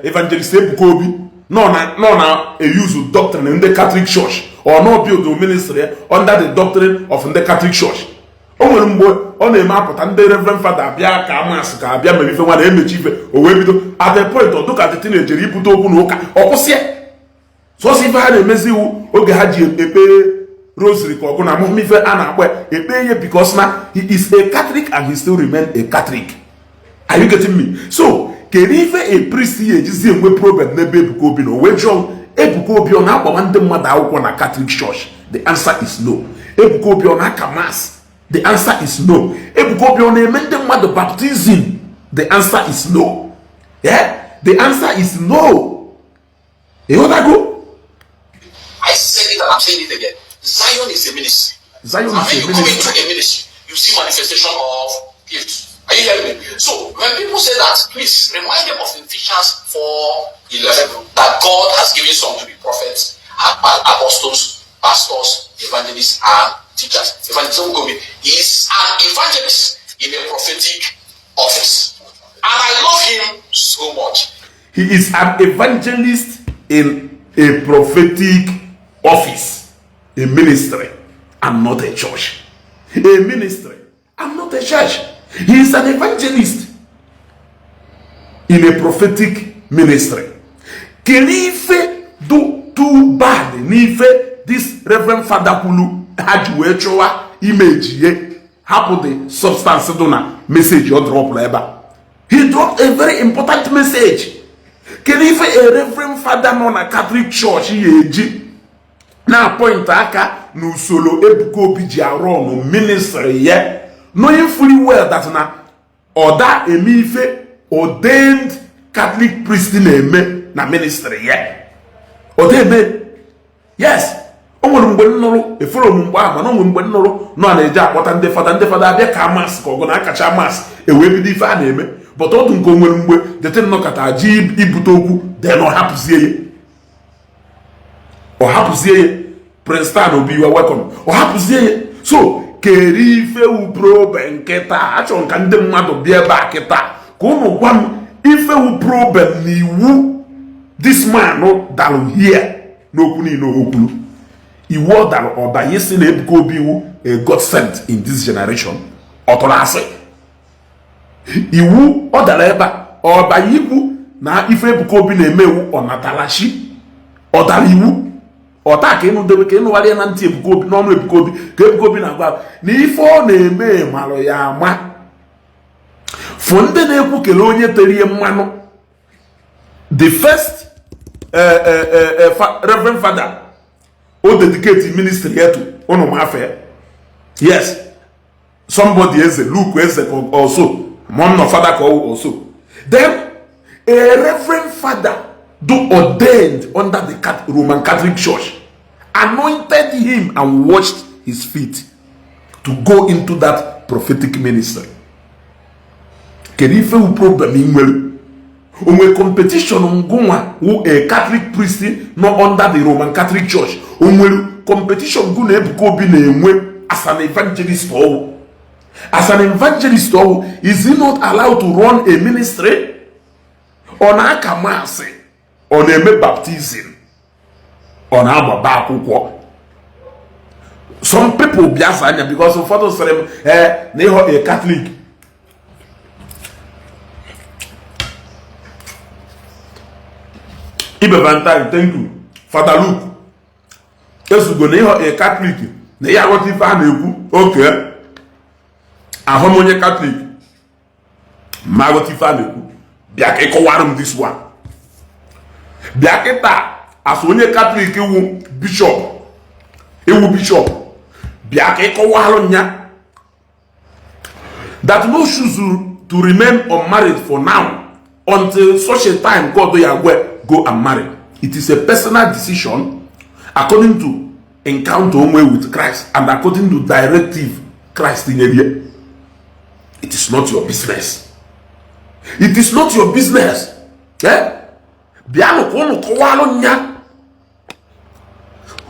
A: Evangelist Ebuka Obi nọ na use doctrine ndị Catholic Church or no build ministry under the doctrine of ndị Catholic Church? O nwere mgbe ọ na-eme apụta, ndị reverend father abịa ka amasị ka abịa mere ife nwa na-emechi ife, o wee bido. At the point ọ dụka the teenager ibute okwu na ụka, ọ kwụsịa. Sọsọ ife ha na-emezi iwu oge ha ji ekpe rosary ka ọgụ na amụma ife a na-akpọ ya ekpe ihe, because na he is a Catholic and he still remain a Catholic. Are you getting me? So kedu ife a priest ya ejizi enwe problem n'ebe Ebuka Obi na o wee jụọ Ebuka Obi ọ na-agbawa ndị mmadụ akwụkwọ na Catholic Church? The answer is no. Ebuka Obi, ọ na-aka mass? The answer is no. Ebuka Obi, ọ na-eme ndị mmadụ baptism? The answer is no. Yeah? The answer is no. Ịghọtago?
B: I said it and and I'm saying it again. Zion is a ministry.
A: Zion
B: And
A: is
B: when
A: a
B: you come
A: ministry.
B: into a ministry, you see manifestation of gifts. Are you hearing me? So when people say that, please remind them of Ephesians 4:11, that God has given some to be prophets, apostles, pastors, evangelists, and teachers. Evangelist Ebuka Obi is an evangelist in a prophetic office. And I love him so much.
A: He is an evangelist in a prophetic office, a ministry, and not a church. A ministry and not a church. He is an evangelist in a prophetic ministry. Kedu ife do too bad n'ife this Reverend Father kwulu ha ji wee chụwa image ye, hapụ the substance dị na message ọ dropụrụ ebe a? He dropped a very important message. Kedu ife a Reverend Father nọ na Catholic Church ya eji na-apoint aka n'usoro Ebuka Obi ji arụ ọnụ ministry ya, knowing fully well that na ọda eme ife ordained Catholic priest na-eme na ministry ya? Ọda eme. Yes, o nwere mgbe m nụrụ efere m mgbe ahụ, mana o nwere mgbe m nụrụ nọ a na-eji akpọta ndị fada, ndị fada abịa ka mass, ka ọgụ na akacha mass ewee bido ife a na-eme. But ọdụ nke o nwere mgbe dete nnọkọta ji ibute okwu, then ọ hapụzie ya, ọ hapụzie ya. Prince Stan Obi, you are welcome. Ọ hapụzie ya. So kere ife wu problem nkịta? Achọrọ ka ndị mmadụ bịa ebe a kịta ka ụnụ gwa m ife wu problem na iwu this man dalụ here n'okwu niile o kwuru. Iwu ọ dara, ọbanye si na Ebuka Obi iwu a God sent in this generation, ọ tụrụ asị. Iwu ọ dara ebe a, ọbanye ikwu na ife Ebuka Obi na-eme iwu ọ natalachi, ọ dara iwu ọta ka ịnụ debe ka ịnụgharị ya na ntị Ebuka Obi, n'ọnụ Ebuka Obi, ka Ebuka Obi na-agwa na ife ọ na-eme malụ ya ama. Fụ ndị na-ekwu kele onye tere ihe mmanụ, the first Reverend Father o dedicate ministry ya to ụnụ mafee. Yes, somebody eze Luke eze also mom no father ka also. Then a Reverend Father do ordained under the Roman Catholic Church anointed him and washed his feet to go into that prophetic ministry. Kedu ife wu problem ị nwere onwe competition ngụnwa wụ a Catholic priest nọ under the Roman Catholic Church? O nwere competition gụ na Ebuka Obi na-enwe as an evangelist? Ọwụ as an evangelist ọwụ, is he not allowed to run a ministry? Ọ na-aka mass, ọ na-eme baptism, ọ na-agbaba akwụkwọ. Some people bịa sa anya because ụfọdụ sịrị m ee na ịghọ a Catholic Ibe Valentine, thank you. Father Luke ezugo na ịghọ a Catholic na ya aghọta ife a na-ekwu. Oke ahụ m onye Catholic ma aghọta ife a na-ekwu, bịa ka ịkọwara m this one. Bịa kịta, as onye Catholic iwu bishọp, iwu bishọp, bịa ka ịkọwalụ ya that no choose to remain unmarried for now until such a time God ya gwe go and marry. It is a personal decision according to encounter onwe with Christ and according to directive Christ nyere ya. It is not your business. It is not your business. Eh? Bịanụ ka ụnụ kọwalụ nya,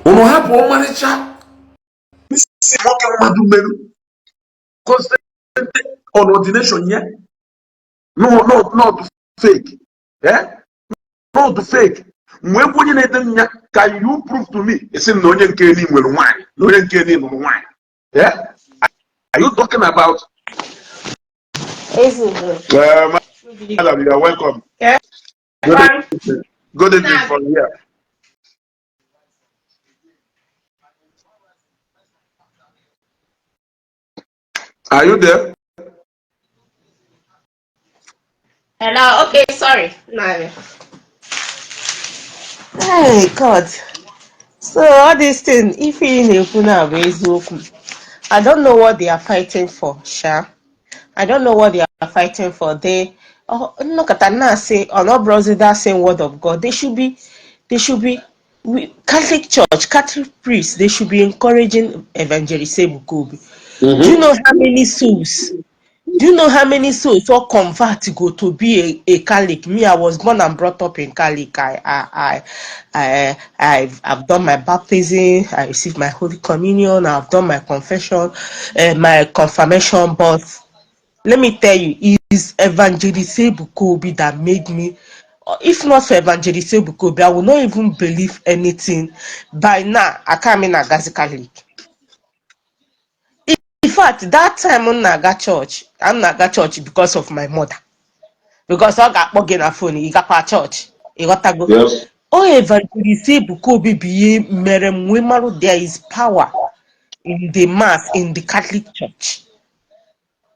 A: ụnụ hapụ ọmarịcha isi nwoke mmadụ merụ constant on ordination ya. No, no, not fake. Eh, not fake. Mgbe egwu onye na-ede nya, can you prove to me, esi na onye nke ni nwere nwaanyị, na onye nke ni nụrụ nwaanyị? Eh, are you talking about?
D: Ezugo.
A: Madam, you are welcome. Good evening. Good evening from here. Are you there?
D: Hello. Okay, sorry. No. Hey God. So all this thing, if ị na-ekwu na bụ eziokwu, I don't know what they are fighting for, sha. I don't know what they are fighting for. They, oh, nnọkọta na-asị ọ na ọ bụrụzi that same word of God. They should be We, Catholic Church, Catholic priests, they should be encouraging Evangelist Ebuka Obi. Do you know how many souls? Do you know how many souls or convert go to be a Catholic? Me, I was born and brought up in Catholic. I've done my baptism. I received my Holy Communion. I've done my confession, my confirmation. But let me tell you, it is Evangelist Ebuka Obi that made me. If not for Evangelist Ebuka Obi, I would not even believe anything. By now, I can't mean Agazi Catholic. In fact, that time m na-aga church, I'm na-aga church because of my mother. Because ọ ga-akpọ gị na phone, ị gakwa church. Ị ghọtago?
A: Yes.
D: O Evangelist Ebuka Obi bụ ihe mere m wee marụ there is power in the mass in the Catholic Church.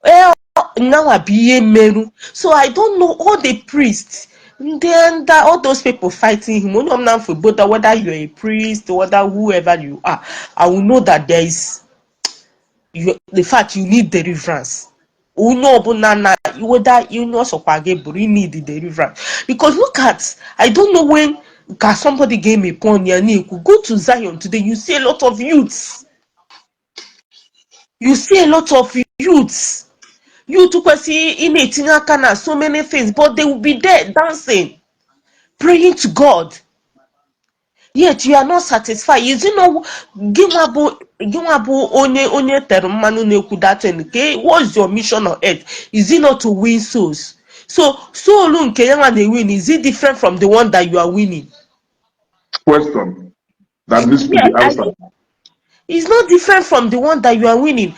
D: Ee, nyanwa bụ ihe meru. So I don't know all the priests, ndị ndị all those people fighting him. Onye ọbụla m both whether you're a priest, whether whoever you are, I will know that there is you, the fact you need deliverance. Onye ọbụla na whether onye ọsọkwa gị bụrụ, you need the deliverance. Because look at, I don't know when ka somebody ga-emepe ọnụ ya na-ekwu, go to Zion today, you see a lot of youths. You see a lot of youths. Youth kwesịrị ị na-etinye aka na so many things, but they will be there dancing, praying to God. Yet you are not satisfied. Is it not gị nwa bụ onye tere mmanụ na-ekwu that thing? Ke what's your mission on earth? Is it not to win souls? So soul nke ya nwa na-win, is it different from the one that you are winning?
A: Question that needs to
D: Yeah,
A: be answered.
D: It's not different from the one that you are winning.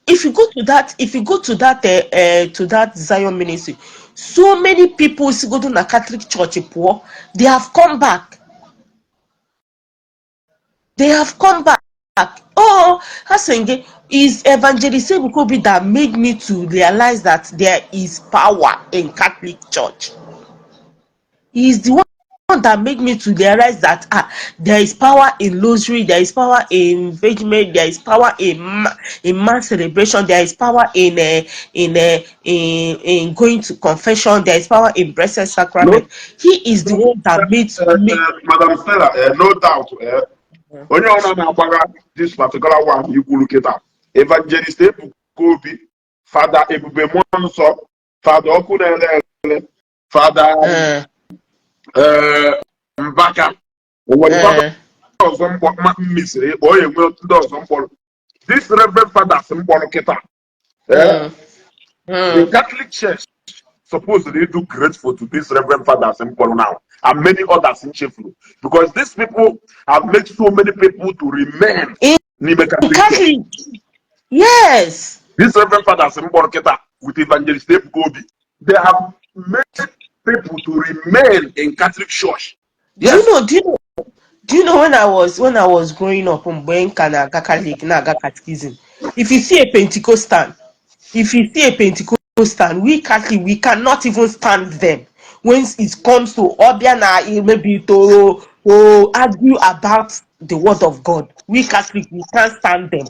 D: If you go to that, if you go to that Zion ministry, so many people go to the Catholic Church poor, they have come back. They have come back. Oh, ha sị gị, is Evangelist Ebuka Obi that made me to realize that there is power in Catholic Church. He is the one that made me to realize that there is power in rosary, there is power in engagement, there is power in mass celebration, there is power in going to confession, there is power in Blessed Sacrament.
A: No,
D: He is the one that made me.
A: Madam Stella, no doubt, onye ọna na-agbagha this particular one ikwuru kịta, Evangelist Ebuka Obi, Fada Ebube Mmụọ Nsọ, Fada Ọkụ na-ere ere, Fada Mbaka, o nwere fada ọzọ m misiri ịkpọ, ọ ya enwe ndị ọzọ mkpọrọ. This Reverend Fathers mkpọrọ kịta, the Catholic Church supposedly do grateful to these Reverend Fathers mkpọrọ now and many others in Chefuru, because these people have made so many people to remain
D: In
A: n'ime Catholic Church.
D: Catholic, yes.
A: These Reverend Fathers mkpọrọ kịta with Evangelist Ebuka Obi, they have made people to remain in Catholic Church.
D: Do you
A: Yes.
D: know? Do you know? Do you know when I was growing up, mgbe m ka na-aga Catholic, na-aga catechism, if you see a Pentecostal, if you see a Pentecostal, we Catholic, we cannot even stand them when it comes to ọbịa na maybe to argue about the word of God. We Catholic, we can't stand them.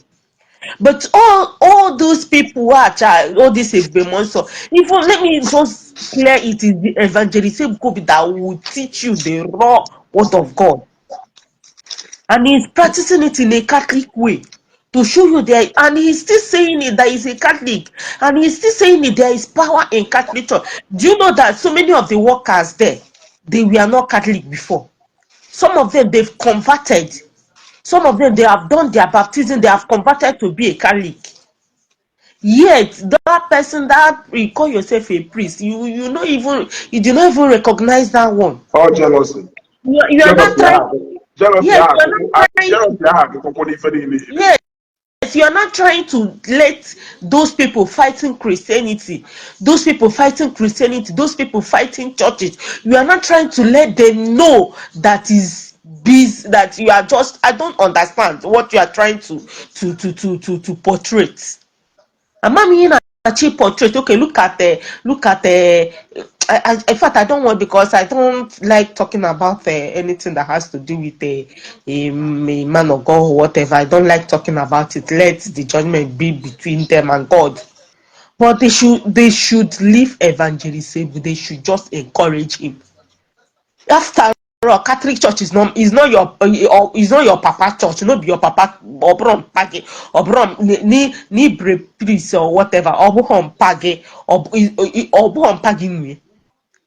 D: But all those people who are child, all this Ebube Muonso, even let me just clear it, is the Evangelist Ebuka Obi that will teach you the raw word of God. And he's practicing it in a Catholic way to show you there, and he's still saying it that he's a Catholic, and he's still saying it there is power in Catholic Church. Do you know that so many of the workers there, they were not Catholic before? Some of them, they've converted. Some of them, they have done their baptism, they have converted to be a Catholic. Yet that person that you call yourself a priest, you not even you do not even recognize that one.
A: All jealousy.
D: You are not
A: Jealousy
D: trying.
A: ahụ. Jealousy
D: Yes, you are
A: ahụ.
D: not trying.
A: Jealousy ahụ akụkọ n'ife niile.
D: Yes, you are not trying to let those people fighting Christianity, those people fighting Christianity, those people fighting churches, you are not trying to let them know that is biz that you are just, I don't understand what you are trying to portray. Ama m ihe na-achọ portrait. Okay, look at in fact, I don't want, because I don't like talking about anything that has to do with a man of God or whatever. I don't like talking about it. Let the judgment be between them and God. But they should leave Evangelist Ebu. They should just encourage him. After all, Catholic Church is not your papa church. No be your papa, ọ bụrụ mpa gị, ọ bụrụ n'ibre priest or whatever, ọ bụghị mpa gị, ọ bụghị mpa gị nwe.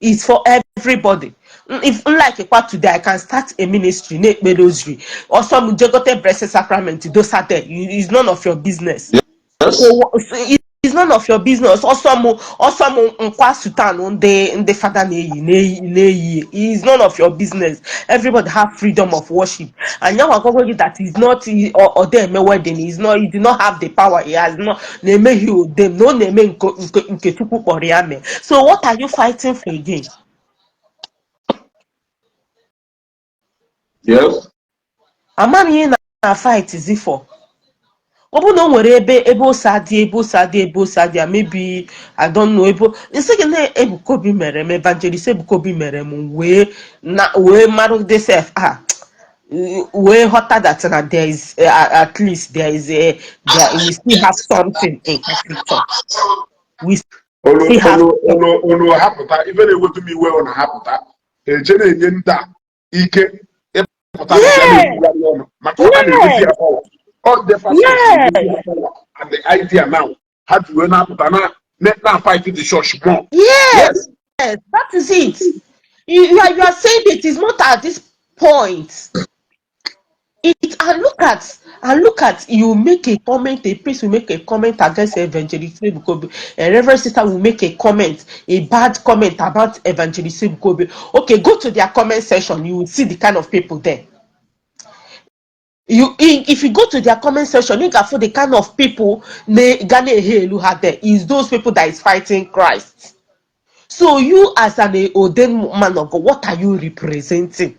D: It's for everybody. If like kwa today, I can start a ministry na-ekpe rosary, ọsọ m jegote Blessed Sacrament dosa there. It's none of your business. So it's none of your business. Ọsọ m nkwa sutan ndị fada na-eyi, it's none of your business. Everybody have freedom of worship, and ya gwagwa gị that is not ọ eme wedding is not, he did not have the power. He has not na-emeghi odem na ọ na-eme nke Chukwu kpọrọ ya mee. So what are you fighting for again? Amaghị ihe na fight is for. Ọ bụrụ na o nwere ebe ose adị, ebe ose adị, ebe ose adị ya, maybe, I don't know, ebe nsị gị na Ebuka Obi mere m, Evangelist Ebuka Obi mere m wee na wee marụ the self, ah, wee ghọta that na there is at least there is a there we still have something in Catholic Church. We
A: Olu
D: still have
A: olu olu olu hapụta ife na-ewetu m iwe, ọ na-hapụta eje na-enye ndị a ike ịpụta na bịa na-ekwugharị ọnụ maka ọ na-enyezi ya power. All the pastors na-enyezi ya power and the idea now ha ji wee na-apụta na fight the church more.
D: Yes, that is it. You are saying it is not at this point. It and look at you make a comment, a priest will make a comment against Evangelist Ebuka Obi, a reverend sister will make a comment, a bad comment about Evangelist Ebuka Obi. Okay, go to their comment section, you will see the kind of people there. If you go to their comment section, you can see the kind of people ga na-ehe elu ha there is those people that is fighting Christ. So you as an ordained man of God, what are you representing?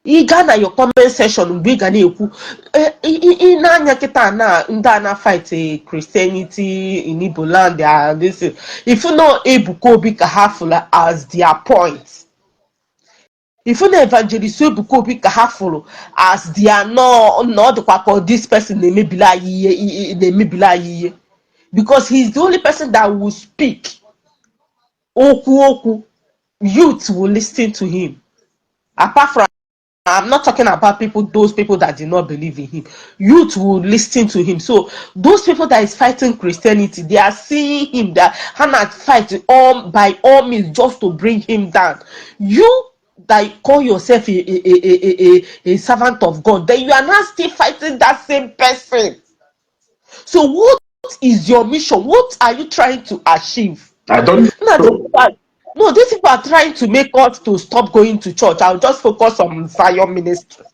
D: Ị gaa na your comment section mgbe ị ga na-ekwu, ị na-anya kịta na ndị a na-fight Christianity in Igbo land and this, if you know Ebuka Obi ka ha fụrụ as their point, if you know Evangelist Ebuka Obi ka ha fụrụ as their, no, na ọ dịkwa ka this person na-emebili anyị ihe, na-emebili anyị ihe, because he is the only person that will speak okwu, youth will listen to him. Apart from, I'm not talking about people, those people that did not believe in him. Youth will listen to him. So those people that is fighting Christianity, they are seeing him that ha fight all by all means just to bring him down. You that call yourself a servant of God, then you are not still fighting that same person. So what is your mission? What are you trying to achieve?
A: I don't
D: No,
A: know.
D: No, these people are trying to make us to stop going to church. I'll just focus on Zion ministry.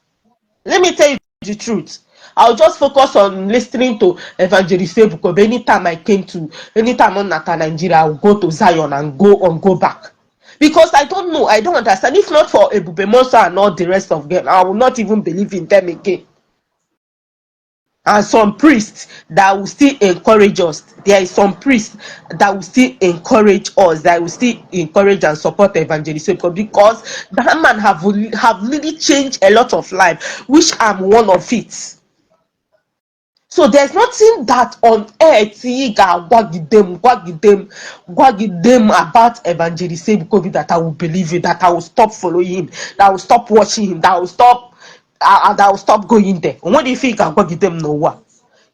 D: Let me tell you the truth. I'll just focus on listening to Evangelist Ebuka. Anytime I came to, anytime I'm not in Nigeria, I'll go to Zion and go on, go back. Because I don't know, I don't understand. If not for Ebube Muonso and all the rest of them, I will not even believe in them again. And some priests that will still encourage us. There is some priests that will still encourage us, that will still encourage and support Evangelist Ebuka, because that man have really changed a lot of life, which I'm one of it. So there's nothing that on earth ị ga-agwagide m, gwagide m, gwagide m about Evangelist Ebuka Obi that I will believe it, that I will stop following him, that I will stop watching him, that I will stop going there. O nwere ife ị ga-agwagide m n'ụwa.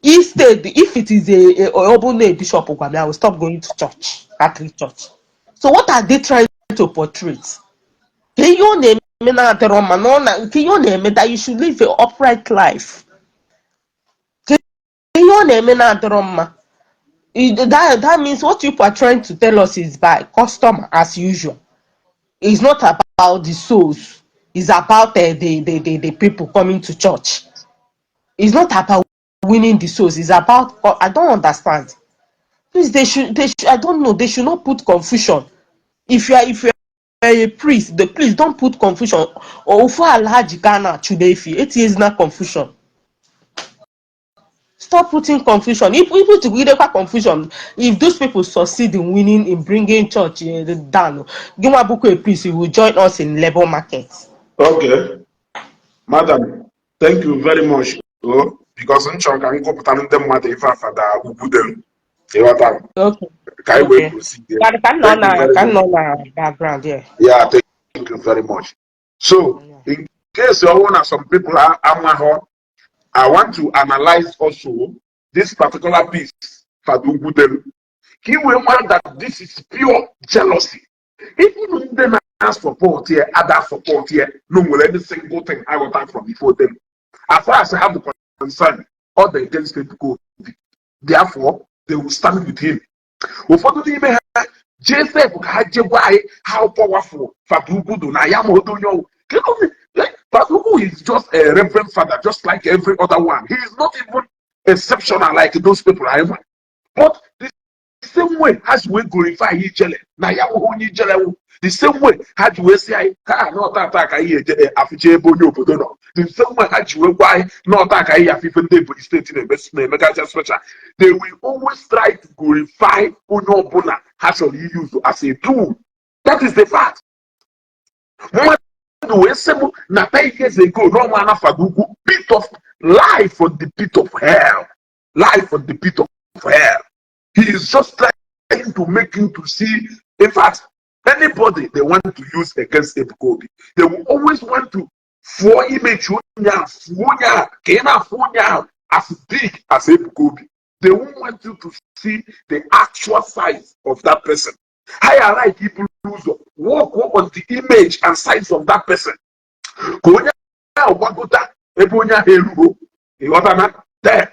D: Instead, if it is a ọ bụrụ na a bishop gwa m, I will stop going to church, Catholic Church. So what are they trying to portray? Ka ihe ọ na-eme na-adịrọ mma na ọ na nke ihe ọ na-eme that you should live a upright life. Ka ihe ọ na-eme na-adịrọ mma. That means what you are trying to tell us is by custom as usual. It's not about the souls. It's about the people coming to church. It's not about winning the souls. It's about, I don't understand. Please, they should, I don't know, they should not put confusion. If you are a priest, please don't put confusion. Ofu alhaji ka a na-achụdo efi, etinyezina confusion. Stop putting confusion. If we put together confusion, if those people succeed in winning, in bringing church down, gịnwa bụkwa a priest, you will join us in labor market.
A: Okay. Madam, thank you very much. Oh, because m chọrọ ka m gụpụtara ndị mmadụ ife afada ugwu delu. Ịghọtara?
D: Okay.
A: Ka anyị wee
D: Okay.
A: proceed.
D: Ka nọ
A: Thank you
D: na
A: very
D: ka
A: much.
D: nọ na background, yeah.
A: Yeah, thank Thank you very much. So, in case you want some people are amahọ, I want to analyze also this particular piece, Fada Ugwu delu. Ka i wee mara that this is pure jealousy. Even ndị na-support here, other support here, no nwere any single thing I got from before them. As far as I have the concern, all the against Ebuka Obi. Therefore, they will stand with him. Ụfọdụ n'ime ha jee sef ka ha jee gwa anyị how powerful Fada Ugwu dị na ya ma odo onye ọwụ. Fada Ugwu is just a reverend father, just like every other one. He is not even exceptional like those people I am. But the same way ha ji wee glorify ijele na ya nwụghị onye ijele wụ, the same way ha ji wee sị anyị ka a n'ọta ata ka anyị eje afụcha ebe onye obodo nọ, the same way ha ji wee gwa anyị n'ọta ka anyị afụ ife ndị Ebonyi Steeti na-eme na-emegacha special. They will always try to glorify onye ọbụla ha chọrọ use as a tool. That is the fact. Mmadụ wee sị m na 10 years ago n'ọnwa ana Fada Ugwu, pit of lie from the pit of hell, lie from the pit of hell. He is just trying to make you to see. In fact, anybody they want to use against Ebuka Obi, they will always want to fụọ image onye ahụ, fụọ onye ahụ ka ị na-afụ onye ahụ as big as Ebuka Obi. They won't want you to see the actual size of that person. Ha ya like iburu ụzọ work on the image and size of that person ka onye ahụ gbagota ebe onye ahụ erugo, ịghọtana? Then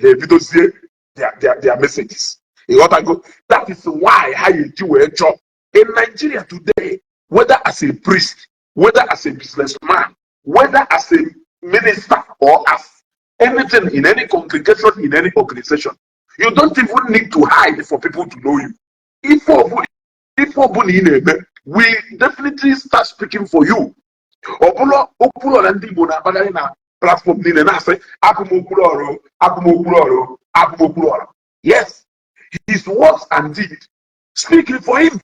A: ha ebidozie their messages, ịghọtago? That is why ha eji wee chọọ in Nigeria today, whether as a priest, whether as a businessman, whether as a minister or as anything in any congregation, in any organization, you don't even need to hide for people to know you. Ife ọbụla ị na-eme, we definitely start speaking for you. Ọ bụrụ Okwuluọra ndị Igbo na-akpagharị na platform niile na-asị, "Abụ m Okwuluọra, abụ m Okwuluọra, abụ m Okwuluọra." Yes, his words and deed speaking for him.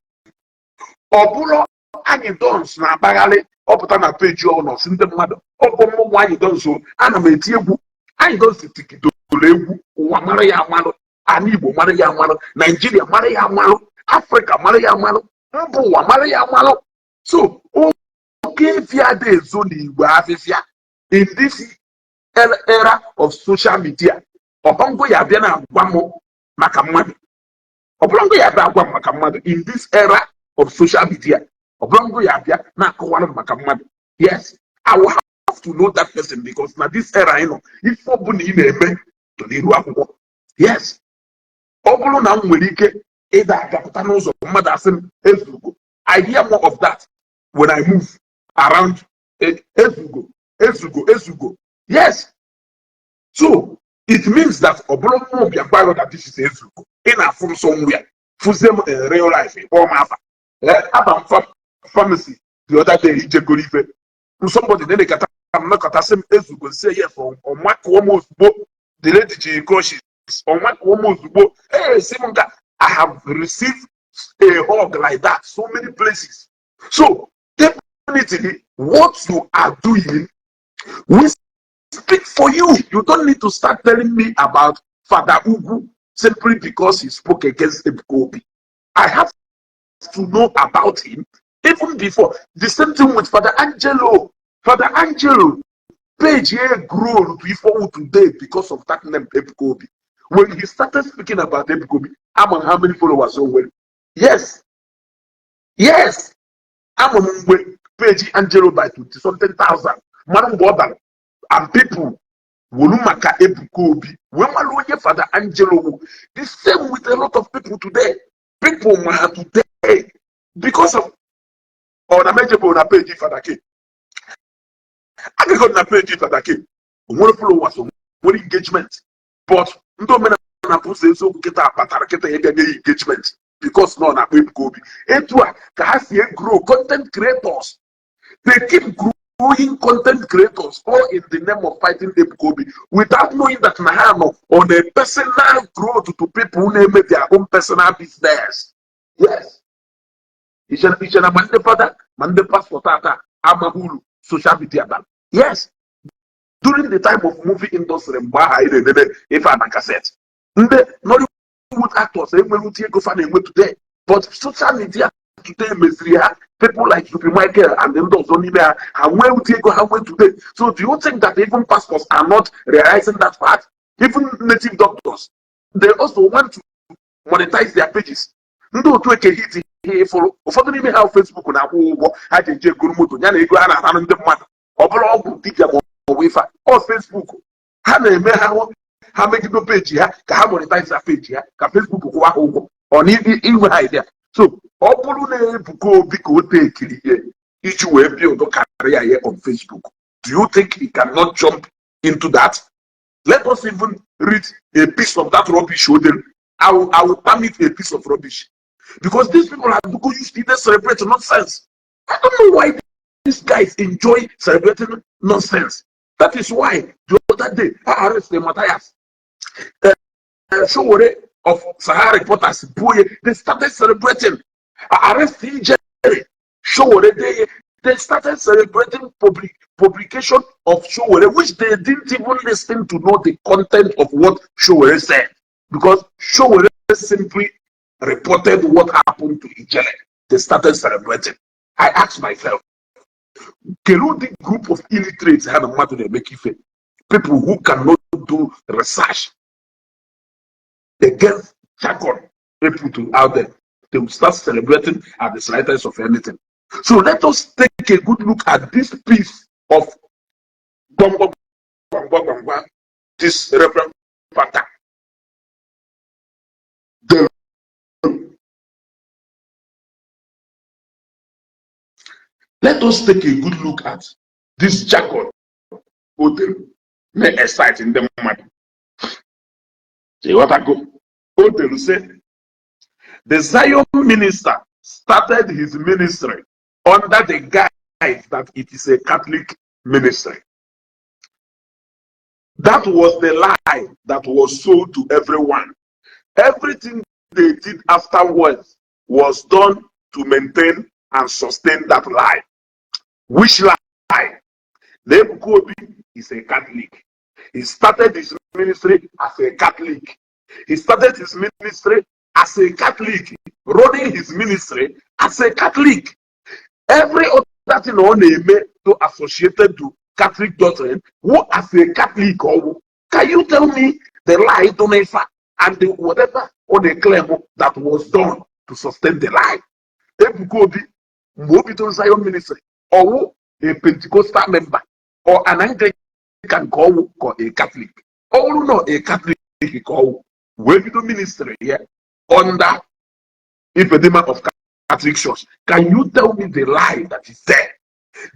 A: Ọ bụrụ anyị dons na-akpagharị, ọpụta na peji ọnọ si ndị mmadụ ọkpọ mmụnwụ anyị dons o, ana m eti egwu. Anyị dons tigidoro egwu, ụwa mara ya amalụ, ala Igbo mara ya amalụ, Naijiria mara ya amalụ, Afrịka mara ya amalụ, mba ụwa mara ya amalụ. So oke efi ada ezo n'igwe afịfịa. In this era of social media, ọbọngụ ya abịa na-agwa m maka mmadụ, ọbụrụngụ ya abịa agwa m maka mmadụ. In this era of social media, ọbụrụngụ ya abịa na-akọwara m maka mmadụ. Yes, I will have to know that person because na this era anyị nọ, ife ọbụla ị na-eme dị n'iru akwụkwọ. Yes, ọ bụrụ na m nwere ike ịda agapụta n'ụzọ, mmadụ asị m ezugo. I hear more of that when I move around. Ezugo, ezugo, ezugo. Yes, so it means that ọ bụrụ mmụọ bịa gwa gị that this is ezugo, ị na-afụ m somewhere, fụzie m in real life, kpọọ m afa. Aba m pharmacy the other day ijegoro ife, somebody na-elekọta m nakọtasị m ezugo, nsi yes, ọmakụọ m ozugbo. The lady ji crutches, ọmakụọ m ozugbo. Ee, si m nka. I have received a hug like that so many places. So definitely what you are doing will speak for you. You don't need to start telling me about Father Ugwu simply because he spoke against Ebuka Obi. I have to know about him even before. The same thing with Father Angelo. Father Angelo page here grew to ife today because of that name Ebuka Obi. When he started speaking about Ebuka Obi, among how many followers o nwere? Yes, ama m mgbe page Angelo by 20 something thousand mara mgbe ọ bara, and people wolu maka Ebuka Obi wee mara onye Father Angelo wụ. The same with a lot of people today. People ma ha today because of ọ na mejebụ na page Father K. Agaghị na page Father K, o nwere followers, o nwere engagement, but ndị omenala bụ ụzọ eziokwu kịta kpatara kịta ya bịa nye ya engagement because na ọ na-akpọ Ebuka Obi. Etu a ka ha si grow content creators. They keep growing content creators all in the name of fighting Ebuka Obi without knowing that na ha nọ on a personal growth to people na-eme their own personal business. Yes, iche na ma ndị fada ma ndị pastor tata amaghị uru social media bara. Yes, during the time of movie industry, mgbe ahụ anyị na-enene ife a na cassette, ndị Nollywood actors enwere ụdị ego fa na-enwe today, but social media today meziri ha. People like Zubi Michael and ndị ọzọ n'ime ha, ha nwee ụdị ego ha nwee today. So do you think that even pastors are not realizing that fact? Even native doctors, they also want to monetize their pages. Ndị otu Eke Hit ihe ịfụrụ, ụfọdụ n'ime ha, Facebook na-akwụ ụgwọ ha ji eji egoro moto ya na ego ha na-ananụ ndị mmadụ. Ọ bụrụ ọgwụ dibịa ma ọ bụ ife a, ọ Facebook ha na-eme. Ha megido peji ha ka ha monetize page ha, ka Facebook kwụwa ha ụgwọ. Ọ na inwe ha idea. So ọ bụrụ na Ebuka Obi ka o tekiri ihe iji wee build career ya on Facebook, do you think he cannot jump into that? Let us even read a piece of that rubbish o dere. I will permit a piece of rubbish because these people have to go used to celebrate nonsense. I don't know why these guys enjoy celebrating nonsense. That is why the other day I arrested Matthias Sowore of Sahara Reporters. Boy, they started celebrating. Arrest Jerry Sowore. They started celebrating publication of Sowore, which they didn't even listen to know the content of what Sowore said, because Sowore simply reported what happened to Ijele. They started celebrating. I asked myself, kedu the group of illiterates ha na mmadụ na-eme ife? People who cannot do research against jargon they put out there, they will start celebrating at the slightest of anything. So let us take a good look at this piece of gwam gwam gwam gwam gwam gwam this Reverend Father. Let us take a good look at this jargon o dere na-excite ndị mmadụ. Ịghọtago? O dere sị, "The Zion minister started his ministry under the guise that it is a Catholic ministry. That was the lie that was sold to everyone. Everything they did afterwards was done to maintain and sustain that lie." Which lie? Na Ebuka Obi is a Catholic. He started his ministry as a Catholic. He started his ministry as a Catholic, running his ministry as a Catholic. Every other thing ọ na-eme to associated to Catholic doctrine, who as a Catholic or can you tell me the lie dị n'ife a and the whatever ọ na-claim that was done to sustain the lie? Ebuka Obi, mgbe o bidoro Zion ministry, ọwụ a Pentecostal member or an Anglican ka ọwụ ka a Catholic? Ọ bụrụ na a Catholic ka ọwụ wee bido ministry ya under Ifedima of Catholic Church, can you tell me the lie that is there?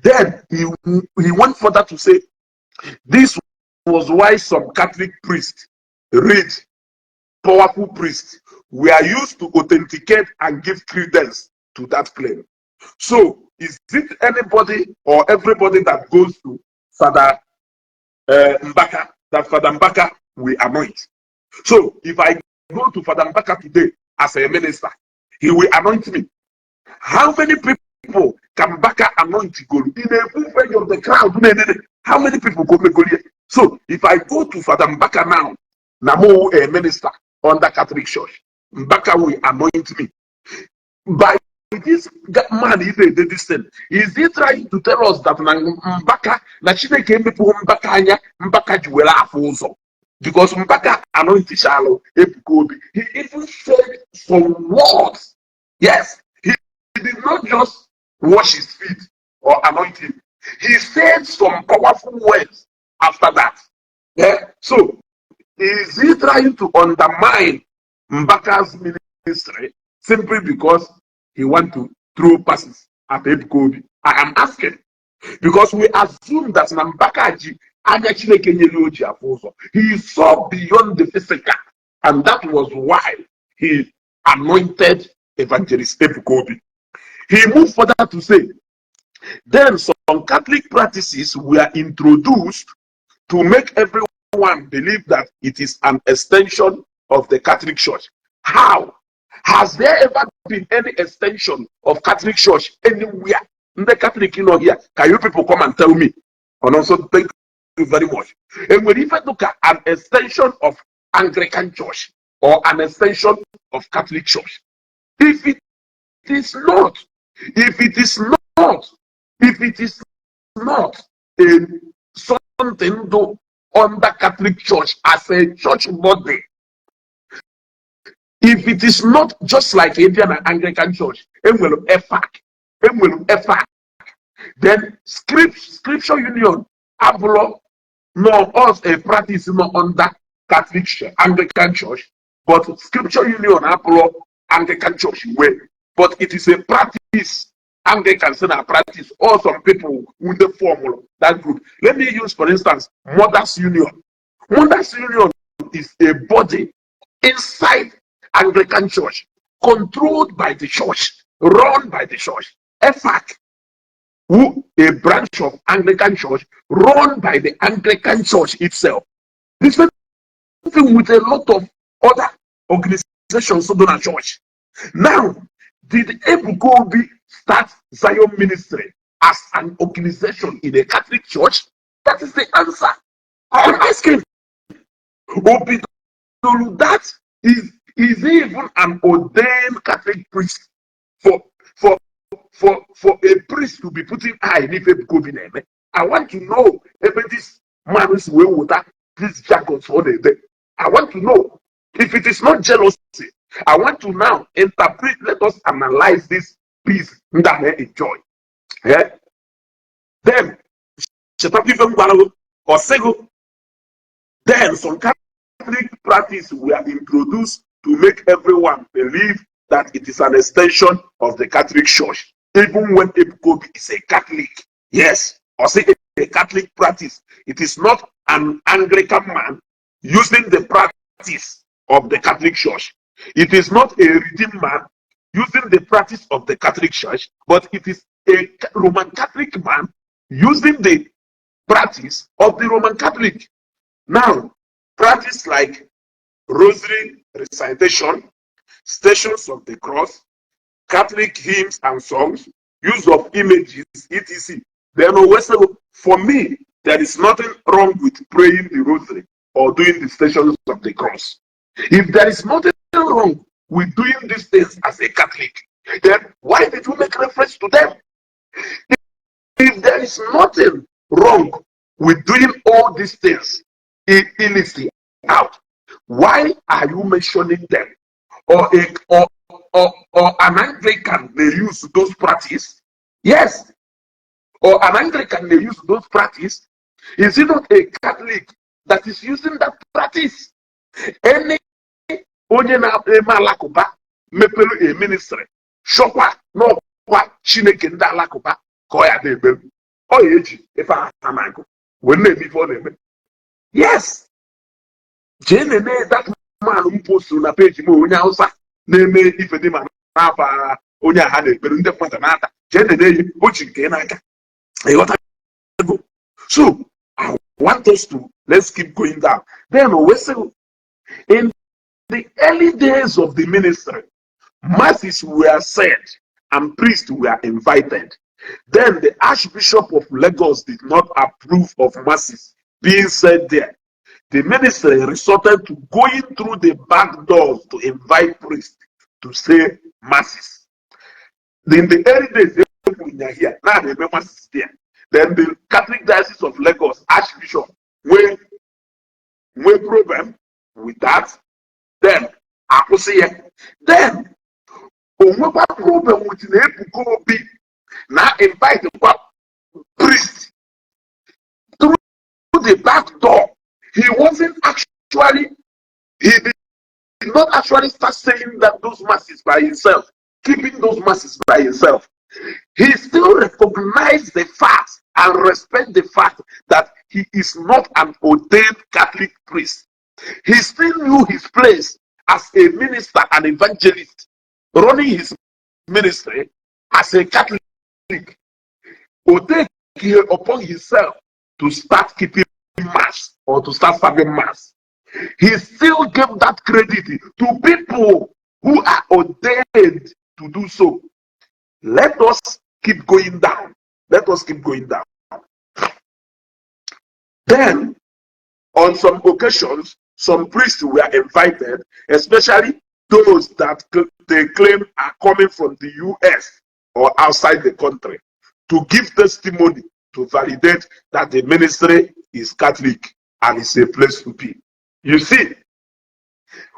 A: Then he went further to say this was why some Catholic priests, rich, powerful priests, were used to authenticate and give credence to that claim. So is it anybody or everybody that goes to Father Mbaka that Father Mbaka will anoint? So if I go to Father Mbaka today as a minister, he will anoint me? How many people can Mbaka anoint go in a full range of the crowd? How many people go make? So if I go to Father Mbaka now, na mụ a minister under Catholic Church, Mbaka will anoint me? By this man ife ede this thing, is he trying to tell us that na Mbaka, na Chineke emepụghị Mbaka anya, Mbaka ji were afọ ụzọ? Because Mbaka anointichalụ Ebuka Obi. He even said some words. Yes, he did not just wash his feet or anoint him. He said some powerful words after that. Yeah, so is he trying to undermine Mbaka's ministry simply because he want to throw passes at Ebuka Obi? I am asking because we assume that na Mbaka ji anya Chineke nyere o ji afụ ụzọ. He saw beyond the physical, and that was why he anointed Evangelist Ebuka Obi. He moved further to say, "Then some Catholic practices were introduced to make everyone believe that it is an extension of the Catholic Church." How? Has there ever been any extension of Catholic Church anywhere? The Catholic here, can you people come and tell me? And also, thank you very much. And when if I look at an extension of Anglican Church or an extension of Catholic Church, if it is not, If it is not a something do under Catholic Church as a church body, if it is not just like Indian and Anglican Church, enwere EFAC, enwere EFAC, then Scripture Union abụrụ no us a practice no under Catholic Church, Anglican Church, but Scripture Union abụrụ Anglican Church way, but it is a practice Anglican say na practice, or some people with the form that group. Let me use, for instance, Mothers Union. Mothers Union is a body inside Anglican Church, controlled by the church, run by the church. EFAC, who a branch of Anglican Church, run by the Anglican Church itself. The same thing with a lot of other organizations so na church. Now, did Ebuka Obi start Zion Ministry as an organization in a Catholic church? That is the answer. I'm asking. Obi that is he even an ordained Catholic priest for a priest to be putting eye n'ife Ebuka Obi na-eme? I want to know ebe this man si wee weta this jargons ọ na-ede. I want to know if it is not jealousy. I want to now interpret. Let us analyze this peace ndị a na-enjoy. Yeah? Then chetakwa ife m gwara gị, ọ sịghị then some Catholic practice were introduced to make everyone believe that it is an extension of the Catholic Church, even when Ebuka Obi is a Catholic. Yes, or say a Catholic practice. It is not an Anglican man using the practice of the Catholic Church. It is not a redeemed man using the practice of the Catholic Church, but it is a Roman Catholic man using the practice of the Roman Catholic. Now, practice like rosary recitation, stations of the cross, Catholic hymns and songs, use of images, etc. Then always, for me, there is nothing wrong with praying the rosary or doing the stations of the cross. If there is nothing wrong with doing these things as a Catholic, then why did you make reference to them? If there is nothing wrong with doing all these things illicitly out, why are you mentioning them? Or an Anglican may use those practice? Yes. Or an Anglican may use those practice. Is it not a Catholic that is using that practice? Any onye na-eme alakụba mepere a ministry chọkwa n'ọkwa Chineke ndị alakụba ka ọ ya na-eme, ọ ya eji ife ha na-agụ wee na-eme ife ọ na-eme. Yes, jee nene that man m posturu na peji m, onye Hausa na-eme ife dị ma n'afa onye a ha na-ekpere, ndị mmadụ na-ata. Jee nene ya, o ji nke n'aka, ịghọtago? So I want us to, let's keep going down. Then o wee sị, in the early days of the ministry, masses were said and priests were invited. Then the Archbishop of Lagos did not approve of masses being said there. The ministry resorted to going through the back doors to invite priests to say masses. In the early days, they were here. Now they masses there. Then the Catholic Diocese of Lagos Archbishop nwee problem with that. Then akwụsị ya. Then o nwekwa problem with na Ebuka Obi na invite kwa priest through the back door. He did not actually start saying that those masses by himself, keeping those masses by himself. He still recognized the fact and respect the fact that he is not an ordained Catholic priest. He still knew his place as a minister and evangelist, running his ministry as a Catholic. Or take it upon himself to start keeping mass or to start serving mass. He still gave that credit to people who are ordained to do so. Let us keep going down. Let us keep going down. Then, on some occasions, some priests were invited, especially those that they claim are coming from the US or outside the country to give testimony to validate that the ministry is Catholic and it's a place to be. You see,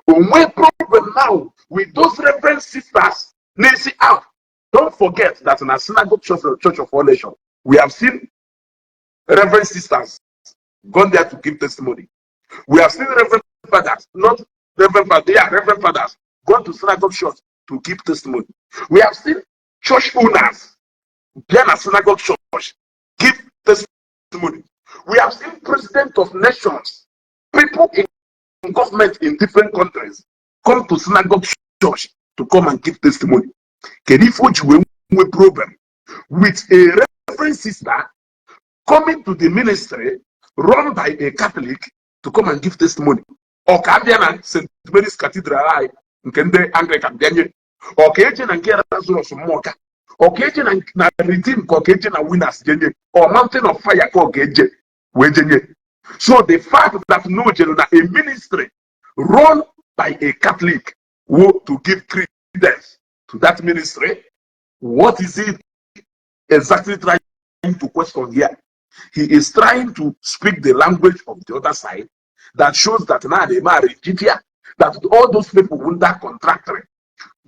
A: onwe problem now with those reverend sisters na-esi out. Don't forget that in a Synagogue Church, Church of All Nations, we have seen reverend sisters gone there to give testimony. We have seen reverend fathers, not reverend fathers, they are reverend fathers, gone to synagogue church to give testimony. We have seen church owners bịa na synagogue church give testimony. We have seen president of nations, people in government in different countries, come to synagogue church to come and give testimony. Kedu ife o ji wee nwee problem with a reverend sister coming to the ministry run by a Catholic to come and give testimony? Ọ ka abịa na St. Mary's Cathedral anyị nke ndị Anglican bịa nye, ọ ka eje na nke Lazarus Mmụọka, ọ ka eje na Redeem, ka ọ ka eje na Winners jenye, ọ Mountain of Fire ka ọ ga-eje wee jenye? So the fact that no jere na a ministry run by a Catholic wo to give credence to that ministry, what is it exactly trying to question here? He is trying to speak the language of the other side that shows that now they marry that all those people under contractory.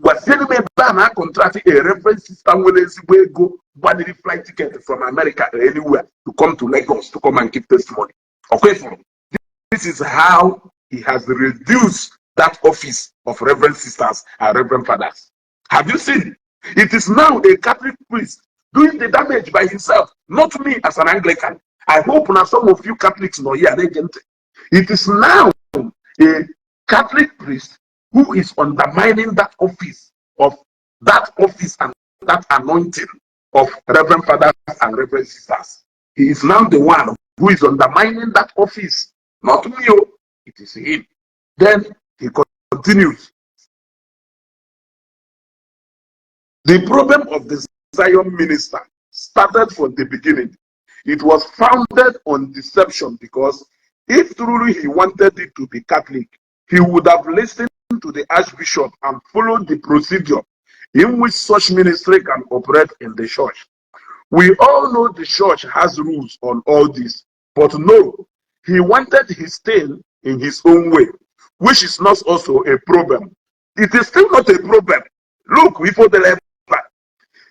A: Gwazienụ m ebe a na contract a reverend sister nwere ezigbo ego gbaniri flight ticket from America or anywhere to come to Lagos to come and give testimony. Okay, for this is how he has reduced that office of reverend sisters and reverend fathers. Have you seen? It is now a Catholic priest doing the damage by himself, not me as an Anglican. I hope now some of you Catholics know here. It is now a Catholic priest who is undermining that office and that anointing of reverend fathers and reverend sisters. He is now the one who is undermining that office. Not me, oh, it is him. Then he continues. The problem of the Zion minister started from the beginning. It was founded on deception, because if truly he wanted it to be Catholic, he would have listened to the Archbishop and followed the procedure in which such ministry can operate in the church. We all know the church has rules on all this, but no, he wanted his thing in his own way, which is not also a problem. It is still not a problem. Look, if the level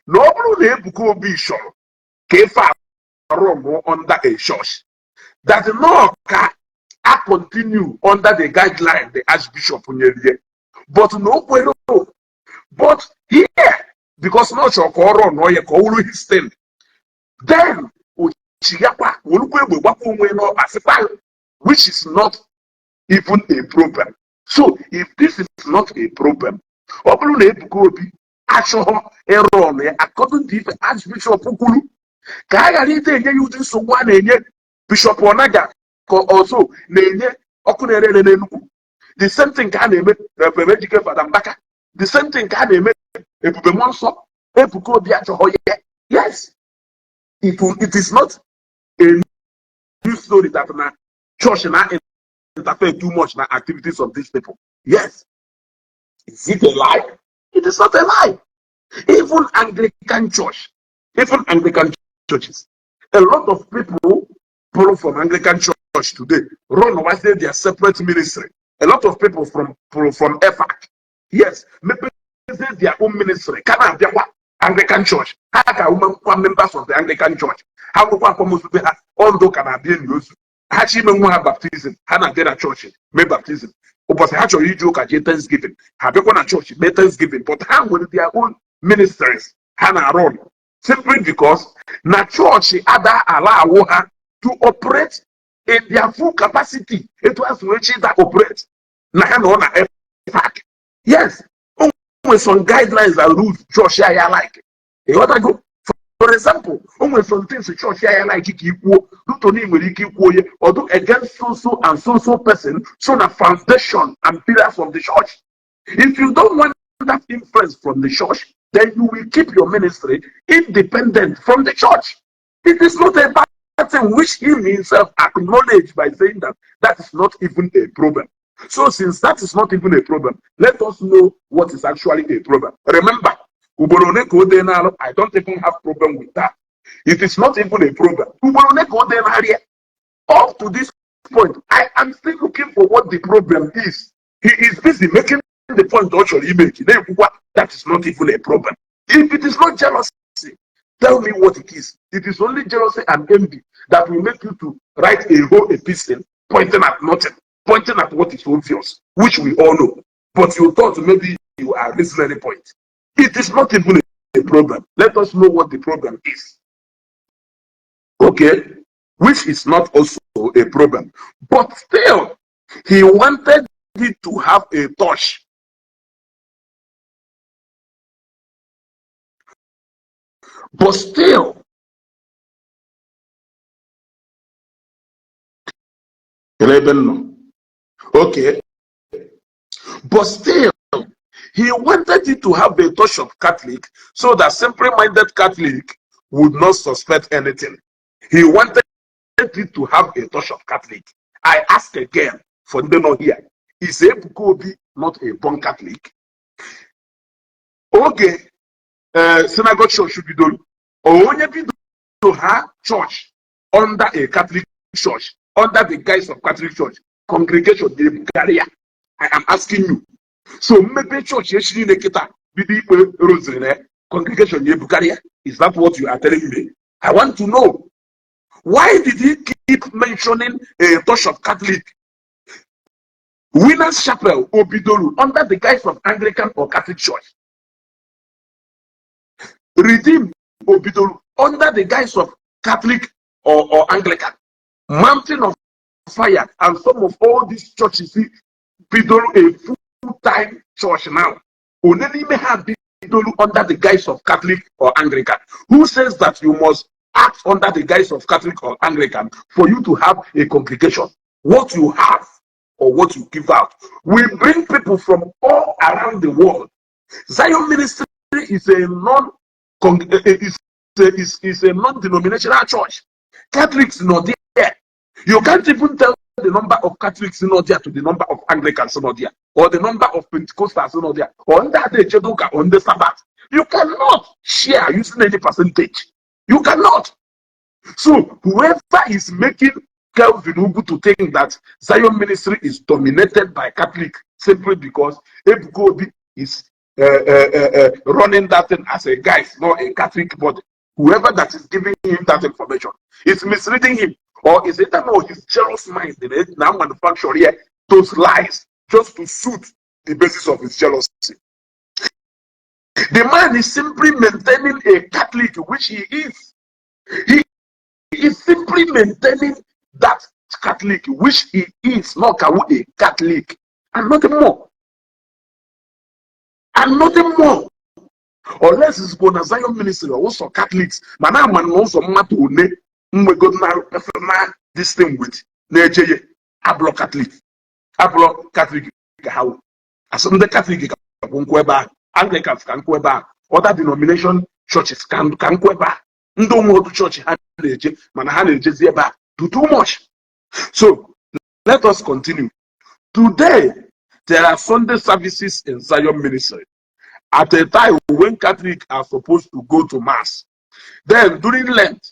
A: na ọ bụrụ na Ebuka Obi chọrọ ka ife arụ under a church, that no ka a continue under the guideline the Archbishop nyere ya, but na o kwere. But here, because na ọ chọrọ ka ọ rụọ nọ ya ka ọ wụrụ his thing, then ochighakwa werukwa egbe gbakwa onwe n'ọkpa sịkwa, which is not even a problem. So if this is not a problem, ọ bụrụ na Ebuka Obi achọghọ ịrụ ọnụ ya according to ife Archbishop kwuru, ka a ghara ide enye ya ụdị nsogbu a na-enye Bishop Onaga, ka ọzọ na-enye ọkụ na-ere ere n'Enugwu, the same thing ka a na-eme Reverend Ejike Fada Mbaka, the same thing ka a na-eme Ebube Mmụọ Nsọ. Ebuka Obi achọghọ ya. Yes, it is not a new story that na church na interfere too much na activities of these people. Yes. Is it a lie? It is not a lie. Even Anglican Church, even Anglican churches, a lot of people borrow from Anglican Church today run say their separate ministry. A lot of people from EFAC, yes, maybe their own ministry ka na-abịakwa Anglican Church. Ha ka kwa members of the Anglican Church. Ha nwekwa akwamozu be ha, ọndụ ka na-abịa enyi ozu ha, chi ime nwa ha baptism, ha na-abịa na chọọchị mee baptism. Ụbọchị ha chọrọ iji ụka jee Thanksgiving, ha bịakwa na chọọchị mee Thanksgiving, but ha nwere their own ministries ha na-arụ ọrụ, simply because na chọọchị ada ala awụ ha to operate in their full capacity etu ha si wee chi da operate na ha nọ na EFAC. Yes, o nwere some guidelines and rules chọọchị ya like, ịghọtago? For example, o nwere some things chọọchị ya like ka ikwuo ruto na ị nwere ike ikwu onye ọdụ against so so and so so person, so na foundation and pillars of the church. If you don't want that influence from the church, then you will keep your ministry independent from the church. It is not a bad thing, which he himself acknowledged by saying that that is not even a problem. So since that is not even a problem, let us know what is actually a problem. Remember, Ugboro one ka o dee n'alụ, I don't even have problem with that. It is not even a problem. Ugboro one ka o dee n'arịa. Up to this point, I am still looking for what the problem is. He is busy making the point ọ chọrọ imeki, na-ekwukwa that is not even a problem. If it is not jealousy, tell me what it is. It is only jealousy and envy that will make you to write a whole epistle pointing at nothing, pointing at what is obvious, which we all know. But you thought maybe you are raising any point. It is not even a problem. Let us know what the problem is. Okay, which is not also a problem. But still, he wanted it to have a touch. But still, okay. But still, he wanted it to have a touch of Catholic so that simple-minded Catholic would not suspect anything. He wanted it to have a touch of Catholic. I ask again for ndị nọ here, is Ebuka Obi not a born Catholic? Oge synagogue church bidoro, onye bido ha church under a Catholic church, under the guise of Catholic church, congregation ga-ebukarị ya. I am asking you. So mmepe church echi niile kịta bido ikpe rosary na congregation ga-ebukarị ya. Is that what you are telling me? I want to know. Why did he keep mentioning a touch of Catholic? Winners Chapel Obidolu under the guise of Anglican or Catholic Church. Redeem Obidolu under the guise of Catholic or Anglican. Mountain of Fire and some of all these churches bidolu a full-time church now. One n'ime ha bidolu under the guise of Catholic or Anglican. Who says that you must act under the guise of Catholic or Anglican for you to have a congregation? What you have or what you give out. We bring people from all around the world. Zion Ministry is a non is a, is a non-denominational church. Catholics not there. You can't even tell the number of Catholics not there to the number of Anglicans not there, or the number of Pentecostals not there, or under the Cheduka on the Sabbath. You cannot share using any percentage. You cannot. So whoever is making Kelvin Ugu to think that Zion Ministry is dominated by Catholic simply because Ebuka Obi is running that thing as a guise, not a Catholic body. Whoever that is giving him that information is misleading him, or is it no his jealous mind now manufacture here those lies just to suit the basis of his jealousy. The man is simply maintaining a Catholic, which he is. He is simply maintaining that Catholic, which he is, not a Catholic, and nothing more. And nothing more. Unless it's going to Zion Ministry or also Catholics, mana ama na ụzọ mmadụ one nwego na personal this thing with na-eje ya abụrọ Catholic, abụrọ Catholic ka ha wụ. Asị ndị Catholic ka bụ nkwụ ebe ahụ, Anglicans ka nkwụ ebe ahụ, other denomination churches ka nkwụ ebe ahụ, ndị ụmụ otu chọọchị ha na-eje mana ha na-ejezi ebe a do too much. So let us continue. Today there are Sunday services in Zion Ministry at a time when Catholics are supposed to go to mass. Then during Lent,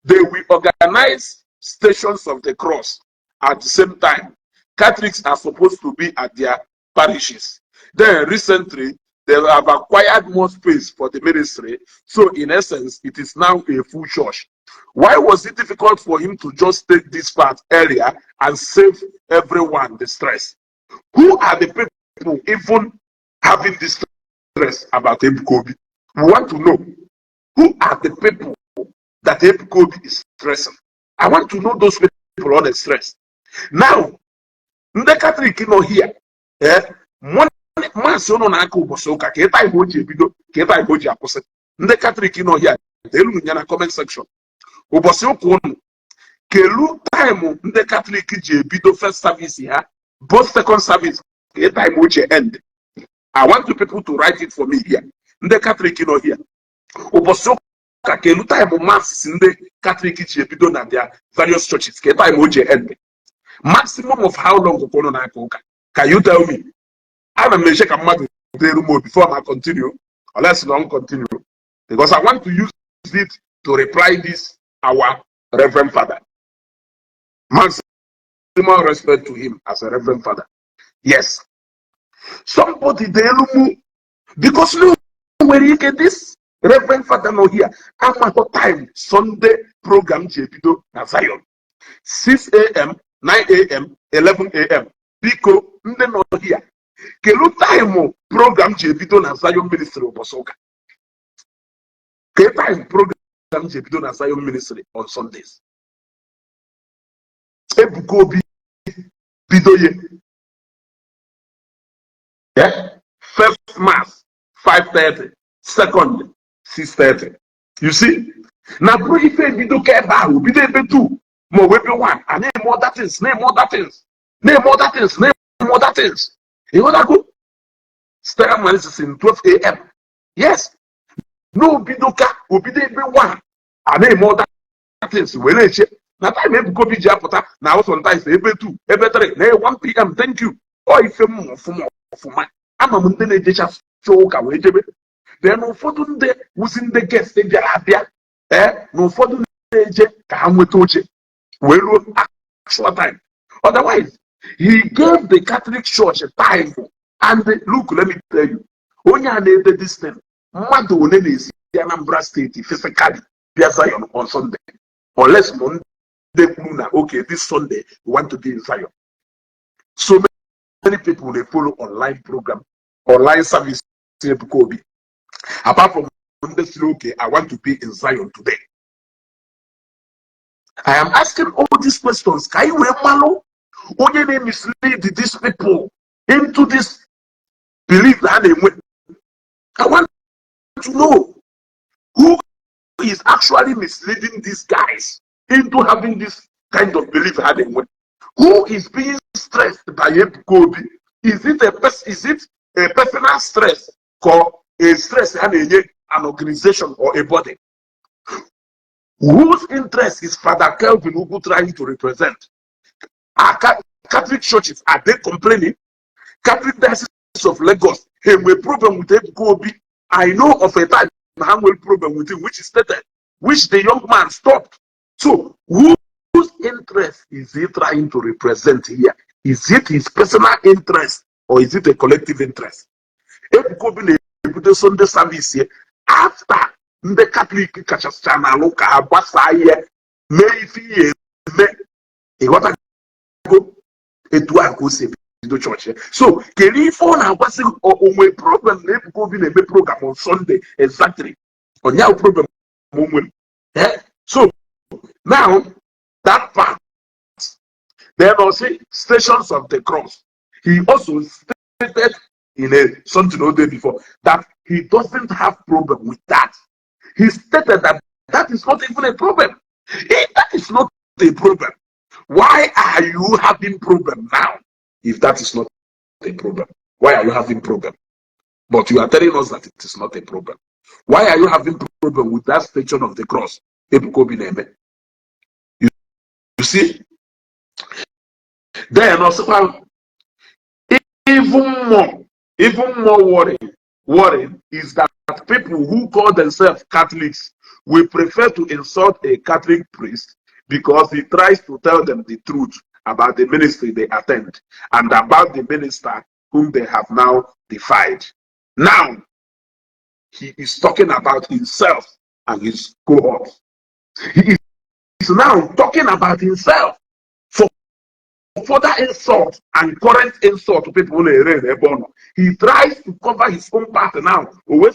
A: they will organize stations of the cross at the same time. Catholics are supposed to be at their parishes. Then recently, they have acquired more space for the ministry. So in essence, it is now a full church. Why was it difficult for him to just take this part earlier and save everyone the stress? Who are the people even having this stress about Ebuka Obi? We want to know. Who are the people that Ebuka Obi is stressing? I want to know those people on the stress. Now, ndị Catholic nọ here, mass ụnụ na-aka ụbọchị ụka ka ịta ihe o ji ebido ka ịta ihe o ji akwụsị. Ndị Catholic nọ here, elu ya na comment section. Ụbọchị ụka ụnụ, kelu time ndị Catholic ji ebido first service ha, both second service, ka ịta time o ji end. I want you people to write it for me here. Ndị Catholic nọ here. Ụbọchị ụka kelu time mass ndị Catholic ji ebido na their various churches, ka time o ji end. Maximum of how long ka ụnụ na-aka ụka? Can you tell me? Ana m eche ka mmadụ deru m before ma continue. Let's not continue because I want to use it to reply this our Reverend Father. Maximum respect to him as a Reverend Father. Yes. Somebody deelu, because no nwere ike this Reverend Father nọ here amaghọ time Sunday program ji ebido na Zion, 6 a.m., 9 a.m., 11 a.m. Biko, ndị nọ here, kelu time program ji ebido na Zion Ministry ụbọchị ụka? Ke time program ji ebido na Zion Ministry on Sundays? Ebuka Obi bido ye. Yeah? First mass 5:30, second 6:30. You see? Na bụrụ ife ebido ka ebe ahụ bido ebe 2 ma ọ bụ ebe 1, a na-eme other things, na-eme other things, na-eme other things, na-eme other things. Ịghọtago? Stella Maris in 12 a.m. Yes. Na obido ka obido ebe 1, a na-eme other things wee na-eche na time Ebuka Obi ji apụta na ahụ sometimes ebe 2, ebe 3 na 1 p.m. Thank you. Ọ ife m ọfụma ọfụma, ama m ndị na-ejecha chọọ ụka wee jebe. Then ụfọdụ ndị wụzi ndị guest bịara abịa, ee, na ụfọdụ na-eje ka ha nweta oche wee ruo actual time. Otherwise, he gave the Catholic Church time. And look, let me tell you, onye a na-ede this thing, mmadụ one na-esi Anambra State physically bịa Zion on Sunday, unless ma ndị kwuru na, "Okay, this Sunday we want to be in Zion." So many people dey follow online program, online service Ebuka Obi, apart from ndị siri, "Okay, I want to be in Zion today." I am asking all these questions ka anyị wee malụ onye na-mislead these people into this belief ha na-enwe. I want to know who is actually misleading these guys into having this kind of belief ha na-enwe. Who is being stressed by Ebuka Obi? Is it a personal stress or a stress ha na-enye an organization or a body? Whose interest is Father Kelvin Ugwu trying to represent? Are Catholic churches, are they complaining? Catholic Diocese of Lagos have a problem with Ebuka Obi? I know of a time ha nwere problem with him, which is stated, which the young man stopped. So whose interest is he trying to represent here? Is it his personal interest or is it a collective interest? Ebuka Obi na-ebute Sunday service here after ndị Catholic kachasịcha n'ala ụka ha gbasaa ihe mee ife ihe eme. Ịghọtago etu a ka o si ebido chọọchị ya? So kedu ife ọ na-agwasị onwe problem na Ebuka Obi na-eme program on Sunday exactly? Onye problem o nwere? Eh? So now that part, then also Stations of the Cross, he also stated in a something no day before that he doesn't have problem with that. He stated that that is not even a problem. If that is not a problem, why are you having problem now? If that is not a problem, why are you having problem? But you are telling us that it is not a problem. Why are you having problem with that Station of the Cross Ebuka Obi na-eme? You see? Then also, even more worrying is that people who call themselves Catholics will prefer to insult a Catholic priest because he tries to tell them the truth about the ministry they attend and about the minister whom they have now defied. Now, he is talking about himself and his cohorts. He is now talking about himself for further insult and current insult to people na-ere ebe ọ nọ. He tries to cover his own part now.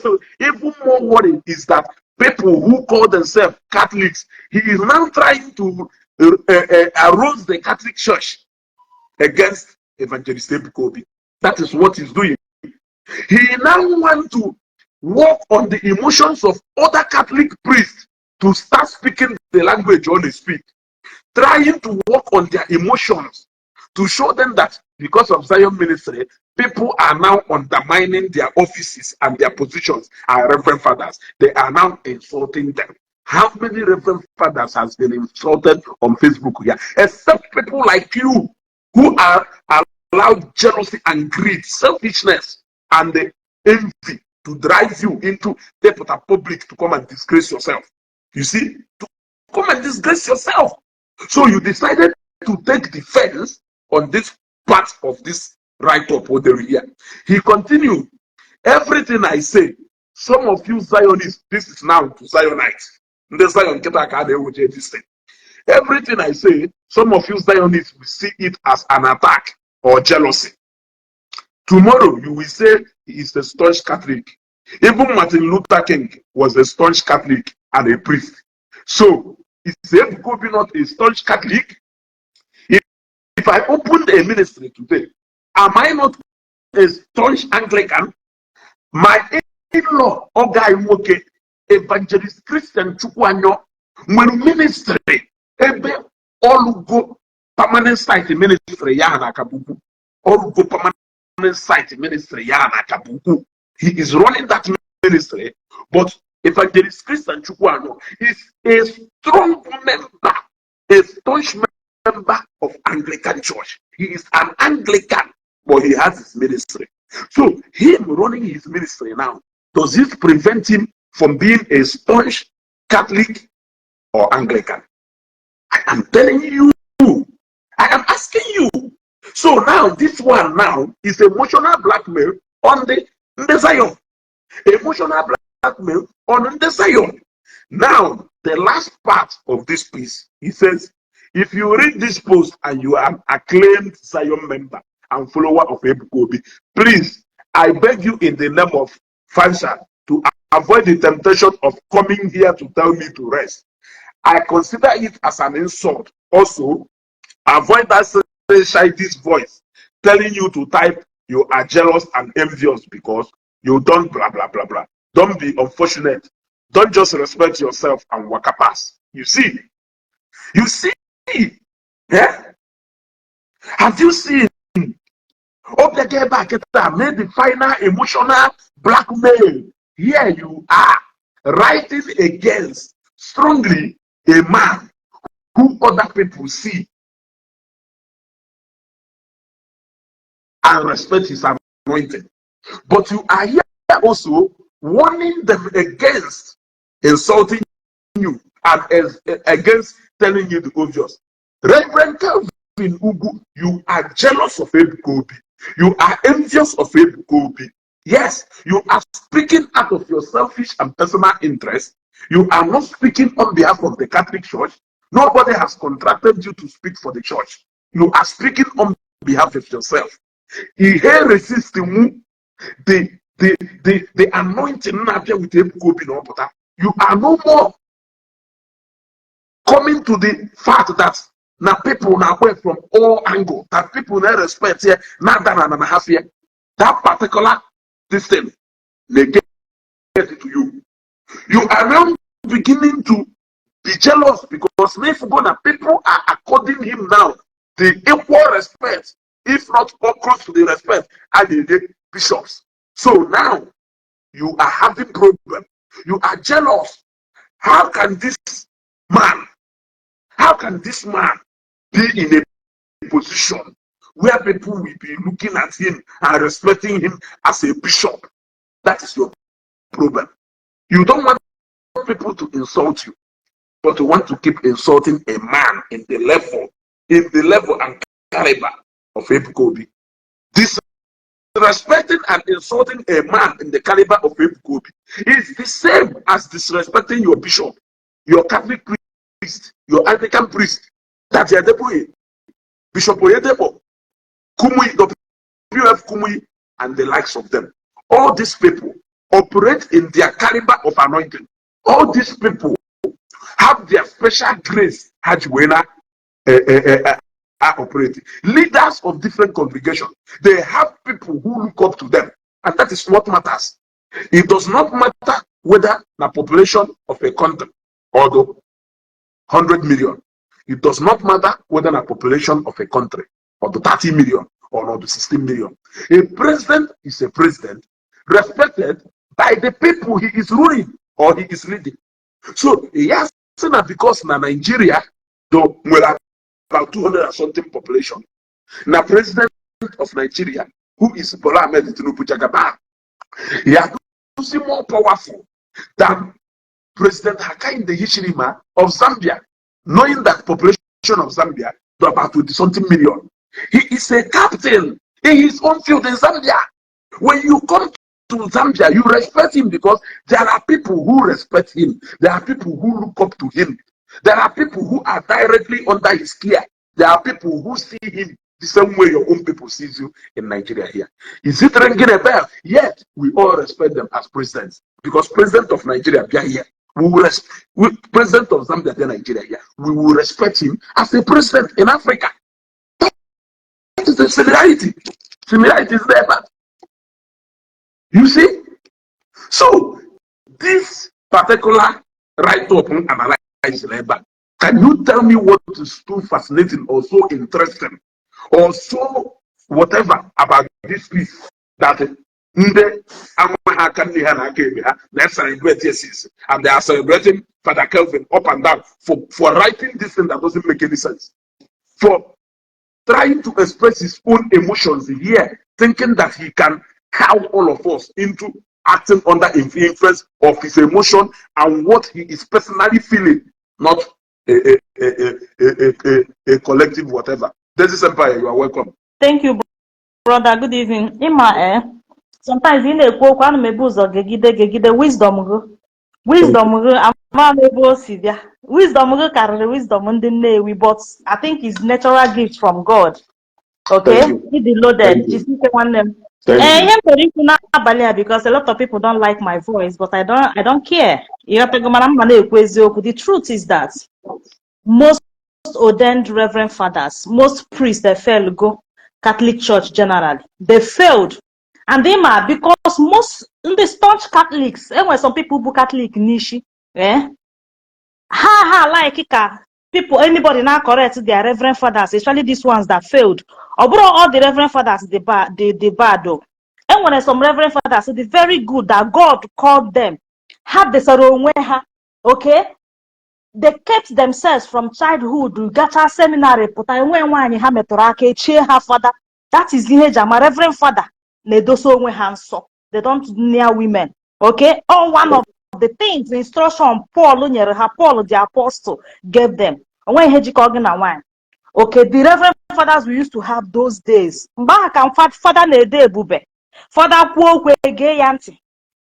A: So even more worrying is that people who call themselves Catholics, he is now trying to arouse the Catholic Church against Evangelist Ebuka Obi. That is what he's doing. He now want to work on the emotions of other Catholic priests to start speaking the language on speak, trying to work on their emotions to show them that because of Zion Ministry, people are now undermining their offices and their positions as reverend fathers. They are now insulting them. How many reverend fathers has been insulted on Facebook here? Except people like you who are allowed jealousy and greed, selfishness, and the envy. To drive you into the public to come and disgrace yourself. You see, to come and disgrace yourself. So you decided to take defense on this part of this write-up or here. He continued, "Everything I say, some of you Zionists," this is now to Zionites. The Zion kịta ka a na-eweje this thing. "Everything I say, some of you Zionists will see it as an attack or jealousy. Tomorrow you will say he is a staunch Catholic. Even Martin Luther King was a staunch Catholic and a priest. So is Ebuka Obi not a staunch Catholic? If I opened a ministry today, am I not a staunch Anglican? My in-law, Oga nwoke, Evangelist Christian Chukwuanyo, nwere ministry ebe ọlụgo permanent site ministry ya na Akabukwu. Ọlụgo permanent site ministry ya na Akabukwu. He is running that ministry, but Evangelist Christian Chukwuanyo is a strong member, a staunch member of Anglican Church. He is an Anglican, but he has his ministry. So him running his ministry now, does it prevent him from being a staunch Catholic or Anglican? I am telling you, I am asking you. So now this one now is emotional blackmail on the Zion. Emotional blackmail on the Zion. Now, the last part of this piece, he says, 'If you read this post and you are an acclaimed Zion member and follower of Ebuka Obi, please, I beg you in the name of Fansha to avoid the temptation of coming here to tell me to rest. I consider it as an insult. Also, avoid that childish voice telling you to type you are jealous and envious because you don't blah blah blah blah. Don't be unfortunate. Don't just respect yourself and waka pass.'" You see? You see? Yeah? Have you seen? Obiage ebe a kịta made the final emotional blackmail. Here you are writing against strongly a man who other people see and respect his anointing. But you are here also warning them against insulting you and against telling you the obvious. Reverend Kelvin Ugu, you are jealous of Ebuka Obi. You are envious of Ebuka Obi. Yes, you are speaking out of your selfish and personal interest. You are not speaking on behalf of the Catholic Church. Nobody has contracted you to speak for the church. You are speaking on behalf of yourself. Ihe resist the anointing na-abịa with Ebuka Obi na ọpụta. You are no more coming to the fact that na people na away from all angle, that people na respect here, na na na na here. That particular this thing, they get it to you. You are now beginning to be jealous because na people are according him now the equal respect, if not more close to the respect, and the bishops. So now you are having problem. You are jealous. How can this man, how can this man be in a position where people will be looking at him and respecting him as a bishop? That is your problem. You don't want people to insult you, but you want to keep insulting a man in the level and caliber of Ebuka Obi. Disrespecting and insulting a man in the caliber of Ebuka Obi is the same as disrespecting your bishop, your Catholic priest, your Anglican priest, that Adeboye, Bishop Oyedepo, Kumuyi, WF Kumuyi, and the likes of them. All these people operate in their caliber of anointing. All these people have their special grace. Ha ji wee na operate. Leaders of different congregations, they have people who look up to them, and that is what matters. It does not matter whether the population of a country or the 100 million. It does not matter whether the population of a country or the 30 million or not the 16 million. A president is a president respected by the people he is ruling or he is leading. So, yes, because na Nigeria, though, nwere about 200 and something population. Now, president of Nigeria, who is Bola Ahmed Tinubu Jagaban, he has More powerful than President Hakainde Hichilema of Zambia, knowing that population of Zambia to about 20 something million. He is a captain in his own field in Zambia. When you come to Zambia, you respect him because there are people who respect him. There are people who look up to him. There are people who are directly under his care. There are people who see him the same way your own people sees you in Nigeria here. Is it ringing a bell? Yet we all respect them as presidents because President of Nigeria be here. We will President of Zambia be Nigeria here. We will respect him as a president in Africa. That is the similarity. Similarity is there, but you see? So this particular write-up analyze, can you tell me what is too fascinating or so interesting or so whatever about this piece that ndị amaghị aka nne ha na aka ebe ha na-celebrate Jesus and they are celebrating Father Kelvin up and down for writing this thing that doesn't make any sense, for trying to express his own emotions here, thinking that he can cow all of us into acting under influence of his emotion and what he is personally feeling, not a collective whatever. This Empire, you are welcome.
E: Thank you, brother. Good evening. Ịma eh, sometimes ị na-ekwu okwu, ana m ebu ụzọ gegide gegide wisdom gị. Wisdom gị, ama m ebe o si bịa. Wisdom gị karịrị wisdom ndị Nnewi, but I think it's natural gift from God. Okay?
A: Thank you.
E: Ịdị loaded.
A: Thank you.
E: Jisi ike, nwanne m.
A: Thank
E: Eh,
A: you.
E: ihe m chọrọ ikwu n'abalị a, because a lot of people don't like my voice, but I don't care. Ịghọtago? Mana mma na-ekwu eziokwu. The truth is that most ordained reverend fathers, most priests, they fail go Catholic Church generally. They failed. And they ma because most ndị staunch Catholics, enwere some people bụ Catholic n'isi, eh? Ha like ka people, anybody na correct their reverend fathers, especially these ones that failed. Ọ bụrụ all the reverend fathers dị bad, dị bad o. Enwere some reverend fathers dị very good that God called them. Ha desara onwe ha, okay? They kept themselves from childhood, gacha seminary, pụta, enwe nwaanyị ha metụrụ aka, echie ha fada. That is ihe eji ama reverend father, na-edosa onwe ha nsọ. They don't near women, okay? All one of the things, instruction Paul nyere ha, Paul the apostle gave them. Onwe ihe jikọ gị na nwaanyị, okay? The reverend fathers we used to have those days, mgbe ahụ ka fada na-ede ebube, fada kwuo okwu, ege ya ntị.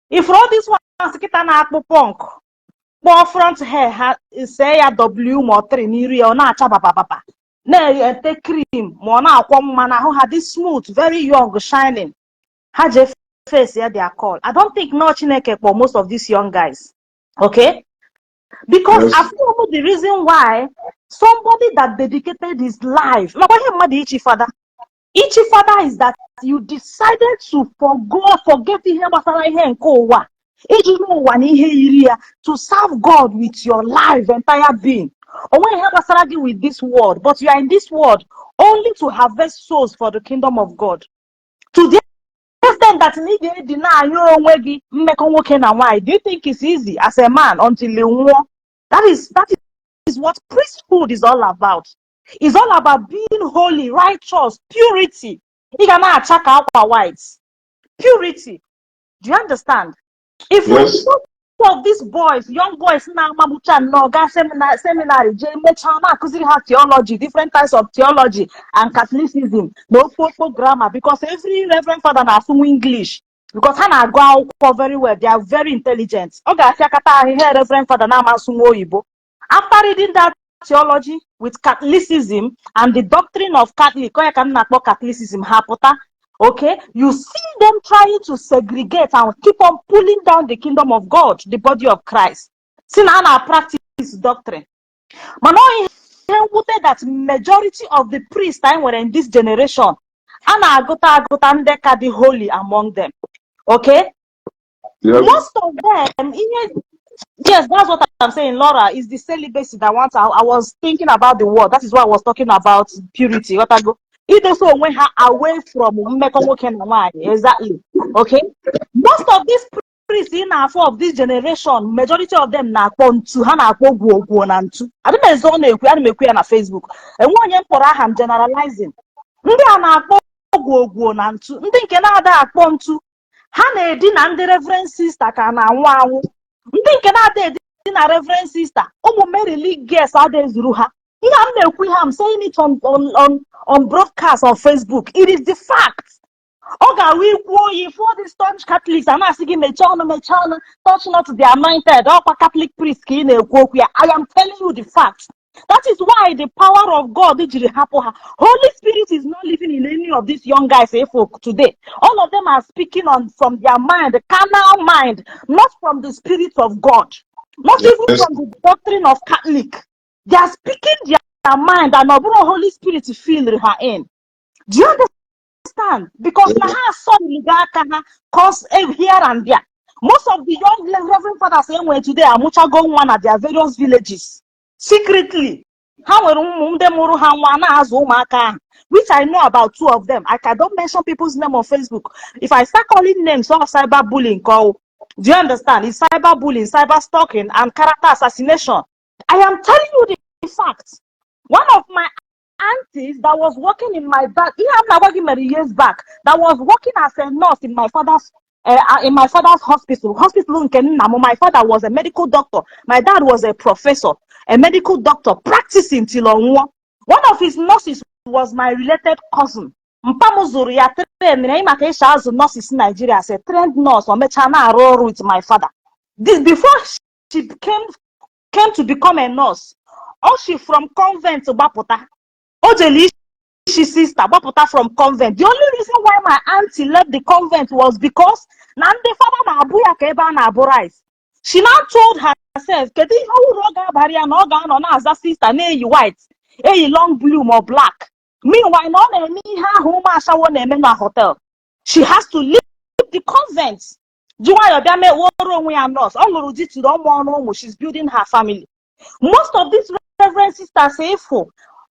E: If all these ones kịta na-akpụ punk, kpọọ front hair ha, see ya W ma ọ 3 n'iru ya, ọ na-acha babababa, na-ete cream ma ọ na-akwọ mma n'ahụ ha, dị smooth, very young, shining, ha je face ya their call. I don't think no Chineke kpọ most of these young guys, okay? Because I feel the reason why somebody that dedicated his life, makwa ihe mmadụ ichi fada, ichi fada is that you decided to forgo, forget ihe gbasara ihe nke ụwa, iji n'ụwa na ihe yiri ya, to serve God with your life, entire being. Onwe ihe gbasara gị with this world, but you are in this world only to harvest souls for the kingdom of God. To the extent that na ị ga-edina anya onwe gị mmekọ nwoke na nwaanyị, do you think it's easy as a man until you nwụọ? That is what priesthood is all about. It's all about being holy, righteous, purity. Ị ga na-acha ka akwa white, purity. Do you understand? If
A: Yes.
E: most of these boys, young boys na-amagbucha nnọọ, gaa seminary, jee mechaa, na-akụziri ha theology, different types of theology and Catholicism na okpokpo grammar, because every reverend father na-asụnwu English, because ha na-agụ akwụkwọ very well, they are very intelligent. Ọ ga-afịakọta ahụ ihe reverend father na-ama asụnwu oyibo. After reading that theology with Catholicism and the doctrine of Catholic, ọ ya ka m na-akpọ Catholicism, ha pụta, okay, you see them trying to segregate and keep on pulling down the kingdom of God, the body of Christ, si na a na-practice doctrine. Mana ọ ihe mwute that majority of the priests anyị nwere in this generation, a na-agụta agụta ndị ka dị holy among them, okay? Most of them, ihe, yes, that's what I'm saying, Laura, is the celibacy that once I was thinking about the word, that is why I was talking about purity. What I go, idosa onwe ha away from mmekọ nwoke na nwaanyị, exactly, okay? Most of these priests ị na-afọ of this generation, majority of them na-akpọ ntu, ha na-akpọ gwogwo na ntu. Adị m ezo, ọ na-ekwu, ana m ekwu ya na Facebook, enwe onye m kpọrọ aha m generalizing. Ndị a na-akpọ gwogwo na ntu, ndị nke na-ada akpọ ntu. Ha na-edina ndị reverend sister ka na-anwụ anwụ. Ndị nke na-ada edina reverend sister, ụmụ Mary League girls ada ezuru ha. Ihe a m na-ekwu, ihe I'm saying it on broadcast on Facebook. It is the fact. Ọ ga-awụ ikwu oyi for the staunch Catholics a na-asị gị mechie ọnụ, mechie ọnụ, touch not the anointed. Ọkwa Catholic priest ka ị na-ekwu okwu ya. I am telling you the fact. That is why the power of God jiri hapụ ha. Holy Spirit is not living in any of these young guys folk today. All of them are speaking on from their mind, carnal mind, not from the Spirit of God, not even from the doctrine of Catholic. They are speaking their mind, and ọ bụrụ Holy Spirit fill ha in. Do you understand? Because na ha asọligo aka ha cause here and there. Most of the young reverend fathers enwere today amụchago nwa na their various villages secretly. Ha nwere ụmụ ndị mụrụ ha nwa na-azụ ụmụaka ahụ, which I know about two of them. I cannot mention people's name on Facebook. If I start calling names, all cyber bullying call. Do you understand? It's cyber bullying, cyber stalking, and character assassination. I am telling you the facts. One of my aunties that was working in my dad, ihe m na-agwa gị mere years back, that was working as a nurse in my father's hospital, hospital nke nna m. My father was a medical doctor. My dad was a professor, a medical doctor practicing till ọ nwụọ. One of his nurses was my related cousin. Mpa m zụrụ ya, train ya maka ịsha azụ nurses Nigeria as a trained nurse. O mechaa na-arụ ọrụ with my father. This before she came to become a nurse. Ọ shi from convent gbapụta. O jere ishi sister gbapụta from convent. The only reason why my auntie left the convent was because na ndị fada na-abụ ya ka ebe a na-abụ rice. She now told herself, kedu ihe uru ọ ga-abara ya na ọ ga-anọ na-aza sister, na-eyi white, eyi long blue ma black? Meanwhile, na ọ na-eme ihe ahụ ụmụ ashawo na-eme na hotel. She has to leave the convent, ji nwayọọ bịa meworo onwe ya nurse. Ọ lụrụ di, tiri ọmụ ọnụ ụmụ. She's building her family. Most of these reverend sisters efu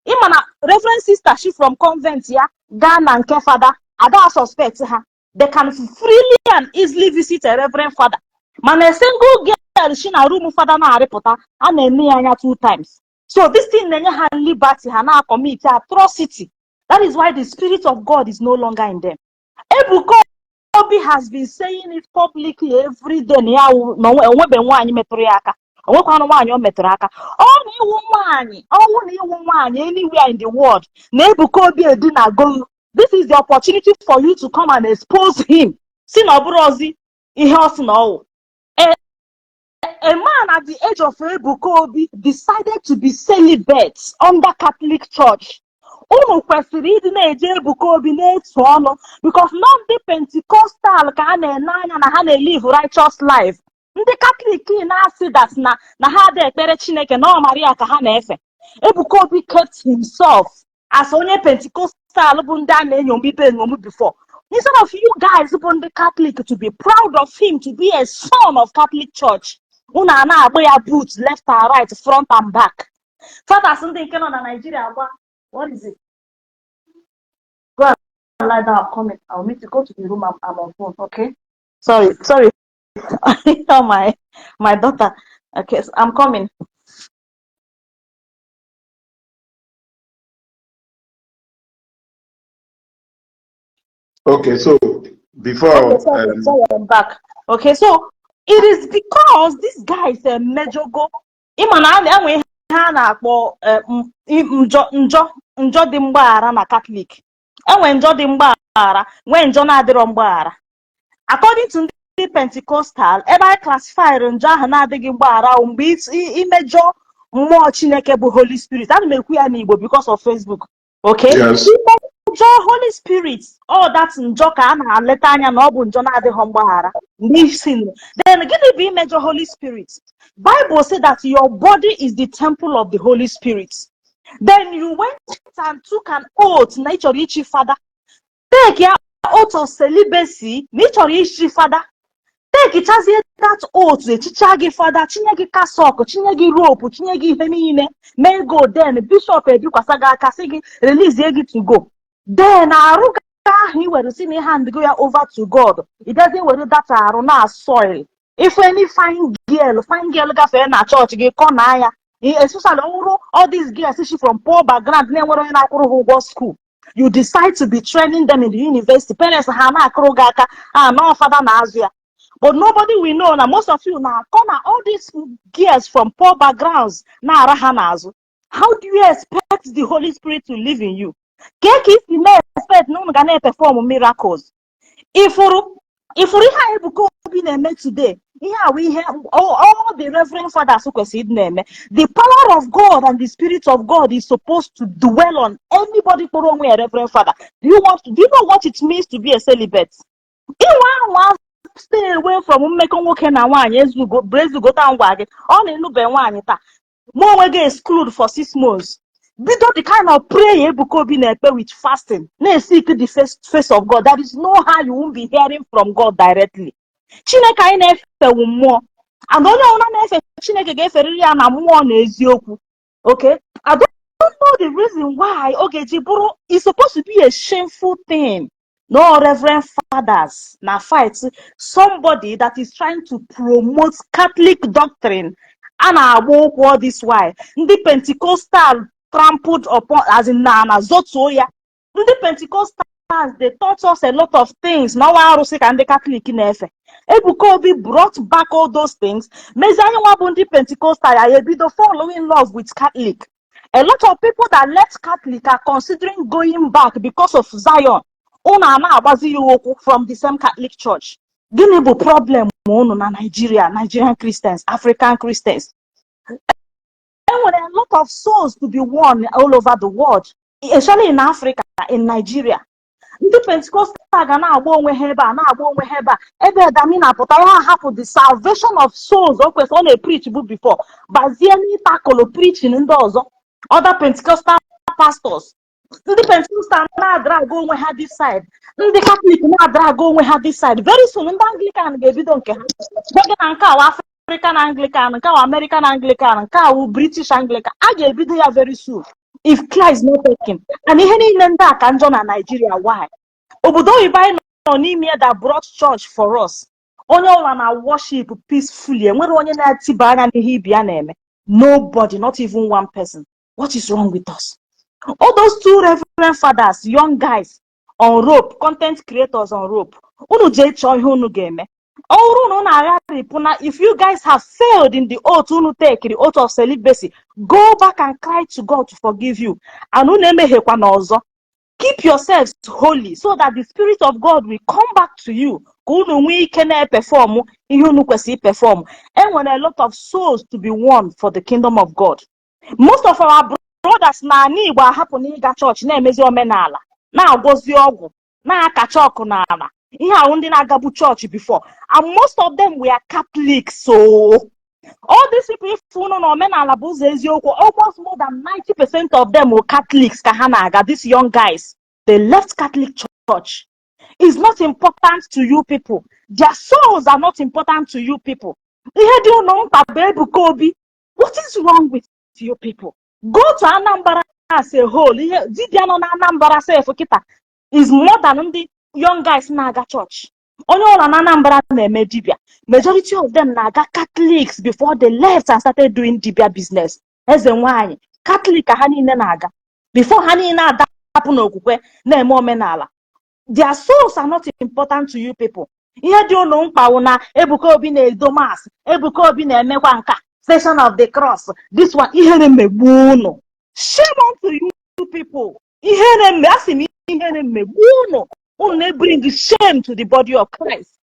E: ịma na reverend sister she from convent ya gaa na nke fada, ada suspect ha. They can freely and easily visit a reverend father, mana a single girl shi na room fada na-arịpụta, a na-eme ya anya two times. So this thing na-enye ha liberty, ha na-commit atrocity. That is why the Spirit of God is no longer in them. Ebuka Obi has been saying it publicly every day na ya na onwebe nwaanyị metụrụ ya aka, onwekwanụ nwaanyị o metụrụ aka. Ọ na iwu nwaanyị, ọnwụ na iwu nwaanyị anywhere in the world na Ebuka Obi edinago. This is the opportunity for you to come and expose him, si na ọ bụrụ ozi ihe ọ sị na ọwụ. A man at the age of Ebuka Obi decided to be celibate under Catholic Church. Unu kwesịrị ịdị na-eje Ebuka Obi na-etu ọnụ, because nọ ndị Pentecostal ka a na-ene anya na ha na-elive righteous life. Ndị Catholic na-asị that na ha ada ekpere Chineke, na ọ Maria ka ha na-efe. Ebuka Obi kept himself as onye Pentecostal, bụ ndị a na-enyomibe enyomi before. Instead of you guys bụ ndị Catholic to be proud of him, to be a son of Catholic Church, unu a na-agba ya boot left and right, front and back. Fathers ndị nke nọ na Nigeria gwa, what is it? Go and lie down. I'm coming. I'll meet you. Go to the room. I'm on phone. Okay, sorry, sorry. Oh, my daughter. Okay, so I'm coming.
F: Okay, so before
E: Okay, sorry, sorry, I'm back. Okay, so it is because this guy is a major go. Ịma na a na-enwe ihe a na-akpọ njọ, njọ, njọ dị mgbaghara na Catholic. Enwe njọ dị mgbaghara, nwee njọ na-adịrọ mgbaghara. According to ndị Pentecostal, ebe anyị classifyịrị njọ ahụ na-adịghị mgbaghara ahụ mgbe imejọ mmụọ Chineke bụ Holy Spirit. Ana m ekwu ya n'Igbo because of Facebook. Okay?
F: Yes.
E: Imejọ Holy Spirit, all that njọ ka a na-aleta anya na ọ bụ njọ na-adịghị mgbaghara mgbe ị sin. Then gịnị bụ imejọ Holy Spirit? Bible say that your body is the temple of the Holy Spirit. Then you went and took an oath na ị chọrọ ichi fada. Take ya oath of celibacy na ị chọrọ ichi fada. Take chazie that oath, echicha gị fada, chinye gị cassock, chinye gị rope, chinye gị ihe niile, mee go. Then bishop ebikwasa gị aka, sị gị release gị to go. Then arụ gị ahụ i were si na hand go ya over to God, ị gaghị were data arụ na soil. If any fine girl, fine girl gafee na chọọchị gị, kọ na ya, especially ọ bụrụ all these girls si from poor background na-enwere onye na-akwụrụ ha ụgwọ school, You decide to be training them in the university. Parents ha na-akụrụ gị aka, ah, no, fada na-azụ ya. But nobody will know na most of you na-akọ na all these girls from poor backgrounds na-ara ha n'azụ. How do you expect the Holy Spirit to live in you? Ka ka isi na-expect na unu ga na-perform miracles? Ifuru ifuru ihe a Ebuka Obi na-eme today, ihe a wụ ihe all the reverend fathers kwesịrị ịdị na-eme. The power of God and the Spirit of God is supposed to dwell on anybody kpọrọ onwe ya reverend father. Do you know what it means to be a celibate? Inwe anwa stay away from mmekọ nwoke na nwaanyị ezugo bụ ezugota ngwa gị ọ na-enube nwaanyị taa ma onwe gị exclude for 6 months. Bido the kind of prayer Ebuka Obi na-ekpe with fasting, na-seek the face of God. There is no how you won't be hearing from God directly. Chineke anyị na-efewu mmụọ, and onye ọbụla na-efe Chineke ga-eferiri ya na mmụọ na eziokwu. Okay, I don't know the reason why ọ ga-eji bụrụ, it's supposed to be a shameful thing, no reverend fathers na fight somebody that is trying to promote Catholic doctrine. A na-agba ụkwụ all this while ndị Pentecostal trampled upon, as in na zotuo ya. Ndị Pentecostals, they taught us a lot of things na ọwa arụsị ka ndị Catholic na-efe. Ebuka Obi brought back all those things, mezie anyị nwa bụ ndị Pentecostal ya ebido fall in love with Catholic. A lot of people that left Catholic are considering going back because of Zion. Unu a na-agbazi ya okwu from the same Catholic Church. Gịnị bụ problem unu na Nigeria, Nigerian Christians, African Christians? Enwere a lot of souls to be won all over the world, especially in Africa, in Nigeria. Ndị Pentecostal ga na-agba onwe ha ebe a, na-agba onwe ha ebe a, ebe Damina pụta ya hapụ the salvation of souls o kwesịrị ọ na-epreach bụ before bazie n'ịtakụlụ preaching ndị ọzọ, other Pentecostal pastors. Ndị Pentecostal na-adrag onwe ha this side, ndị Catholic na-adrag onwe ha this side. Very soon ndị Anglican ga-ebido nke ha, gwa gị na nke awa African Anglican, nke awa American Anglican, nke awụ British Anglican. A ga-ebido ya very soon if care is not taken. And ihe niile ndị a ka njọ na Nigeria. Why? Obodo oyibo anyị nọ n'ime ya that brought church for us, onye ọbụla na worship peacefully, enwere onye na-etiba anya n'ihe ibi ya na-eme. Nobody, not even one person. What is wrong with us? All those two reverend fathers, young guys on rope, content creators on rope, unu jee chọọ ihe unu ga-eme. Ọ bụrụ na unu agharịpụ na if you guys have failed in the oath unu take, the oath of celibacy, go back and cry to God to forgive you, and unu emehiekwa n'ọzọ. Keep yourselves holy so that the Spirit of God will come back to you, ka unu nwee ike na-eperform ihe unu kwesịrị perform. Enwere a lot of souls to be won for the kingdom of God. Most of our brothers na ala Igbo ahapụ n'ịga chọọchị, na-emezi omenala, na-agwọzi ọgwụ, na-akacha ọkụ n'ala. Ihe ahụ ndị na-agabu chọọchị before, and most of them were Catholics. So all these people, if unu na omenala bụ ụzọ eziokwu, almost more than 90% of them were Catholics ka ha na-aga. These young guys, they left Catholic Church. Is not important to you people. Their souls are not important to you people. Ihe dị unu mkpa bụ Ebuka Obi. What is wrong with you people? Go to Anambra as a whole. Ihe dibịa nọ na Anambra sef kịta is more than ndị young guys na-aga church. Onye ọbụla na Anambra na-eme dibịa. Majority of them na-aga Catholics before they left and started doing dibịa business. Eze nwanyị Catholic ka ha niile na-aga before ha niile adapụ n'okwukwe na-eme omenala. Their souls are not important to you people. Ihe dị unu mkpa wụ na Ebuka Obi na-edo mass, Ebuka Obi na-emekwa nka Station of the Cross, this one. Ihere megbu unu. Shame unto you people. Ihere mme asị m, ihere megbu unu. Unu na-bring shame to the body of Christ.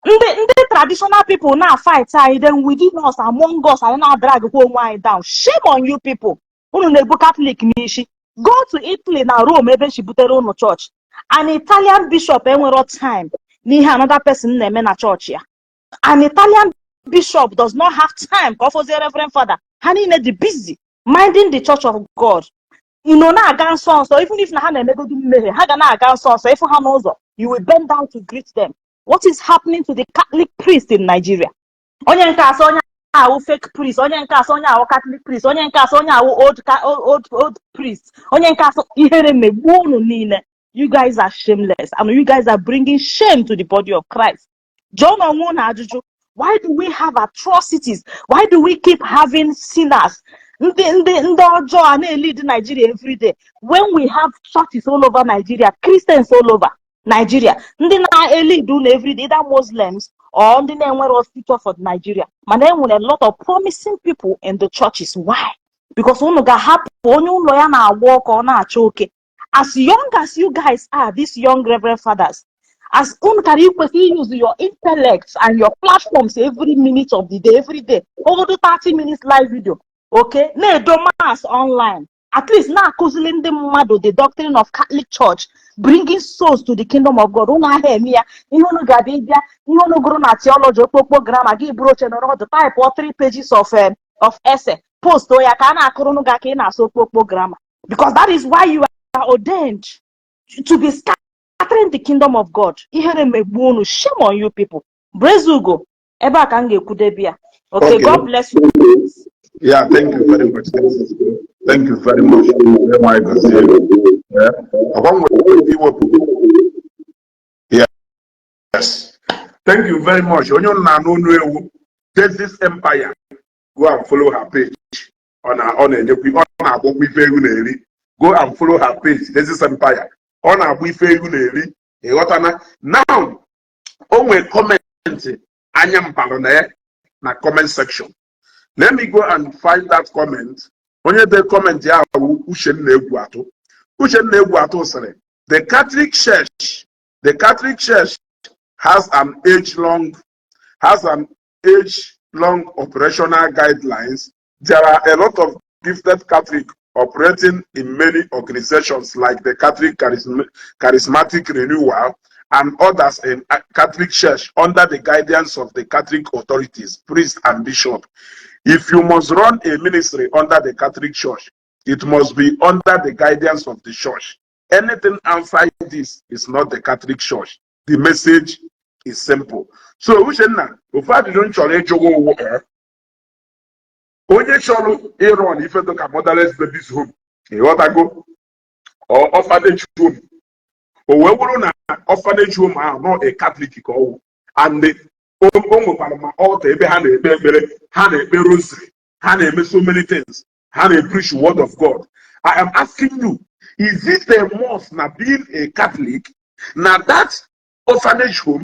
E: Ndị traditional people na-fight anyị, then within us, among us, anyị na-adragkwa onwe anyị down. Shame on you people. Unu na-ebu Catholic n'isi. Go to Italy na Rome, ebe si butere unu church. An Italian bishop enwero time n'ihe another person na-eme na chọọchị ya. An Italian bishop does not have time ka ọ fọzie reverend father. Ha niile dị busy minding the church of God. Ino na-aga nsọ nsọ, even if na ha na-emegodu mmehie, ha ga na-aga nsọ nsọ. Ịfụ ha n'ụzọ, you will bend down to greet them. What is happening to the Catholic priest in Nigeria? Onye nke asị onye ahụ fake priest, onye nke asị onye ahụ Catholic priest, onye nke asị onye ahụ old priest, onye nke asị. Ihere megbuo unu niile. You guys are shameless and you guys are bringing shame to the body of Christ. Jụọ na onwe unu ajụjụ: why do we have atrocities? Why do we keep having sinners? Ndị ọjọọ a na-elead Nigeria every day, when we have churches all over Nigeria, Christians all over Nigeria. Ndị na-elead unu every day, either Muslims or ndị na-enwero future for Nigeria. Mana e nwere a lot of promising people in the churches. Why? Because unu ga-ahapụ onye ụlọ ya na-agba ọkụ, ọ na-achọ oke. As young as you guys are, these young reverend fathers, as unu kara ikwesị use your intellect and your platforms every minute of the day, every day, over the 30 minutes live video, okay, na-edo mass online, at least na-akụzili ndị mmadụ the doctrine of Catholic Church, bringing souls to the kingdom of God. Unu ahụ eme ya. Ihe unu ga-abịa ịbịa, ihe unu gụrụ na theology, okpokpo grammar, gị bụrụ oche nọrọ ọdụ, type all three pages of essay, post ya ka a na-akụrụ unu gị aka. Ị na-asụ okpokpo grammar, because that is why you are ordained to be scattering the kingdom of God. Ihere megbuo unu. Shame on you people. Brezugo, ebe a ka m ga-ekwudebe ya. Okay.
F: Okay.
E: God bless you.
F: Yeah, thank you very much. Thank you very much. My gozie. Yeah. Ọkwa nwere iwepụ. Yes. Thank you very much. Onye unu na-anụ onu ewu, This Empire. Go and follow her page. Ọ na-enyekwa, ọ na-agbakwa ife ewu na-eri. Go and follow her page, This Empire. Ọ na-agba ife ewu na-eri. Ịghọtana? Now, o nwee comment anya mpalụ na ya na comment section. Let me go and find that comment. Onye de comment ya wụ Uchenna Egwu Atụ. Uchenna Egwu Atụ sịrị, The Catholic Church has an age-long operational guidelines. There are a lot of gifted Catholic operating in many organizations like the Catholic Charismatic Renewal and others in Catholic Church under the guidance of the Catholic authorities, priests and bishop. If you must run a ministry under the Catholic Church, it must be under the guidance of the church. Anything outside this is not the Catholic Church. The message is simple. So Uchenna, ofu ajụjụ m chọrọ ịjụ gị ụwụ, onye chọrọ ịrụ on ife dịka motherless babies home, ịghọtago, or orphanage home, o wee bụrụ na orphanage home ahụ nọ a Catholic ka ọ wụ, and o nwekwara ma altar ebe ha na-ekpe ekpere, ha na-ekpe rosary, ha na-eme so many things, ha na-preach word of God. I am asking you, is it a must na being a Catholic na that orphanage home,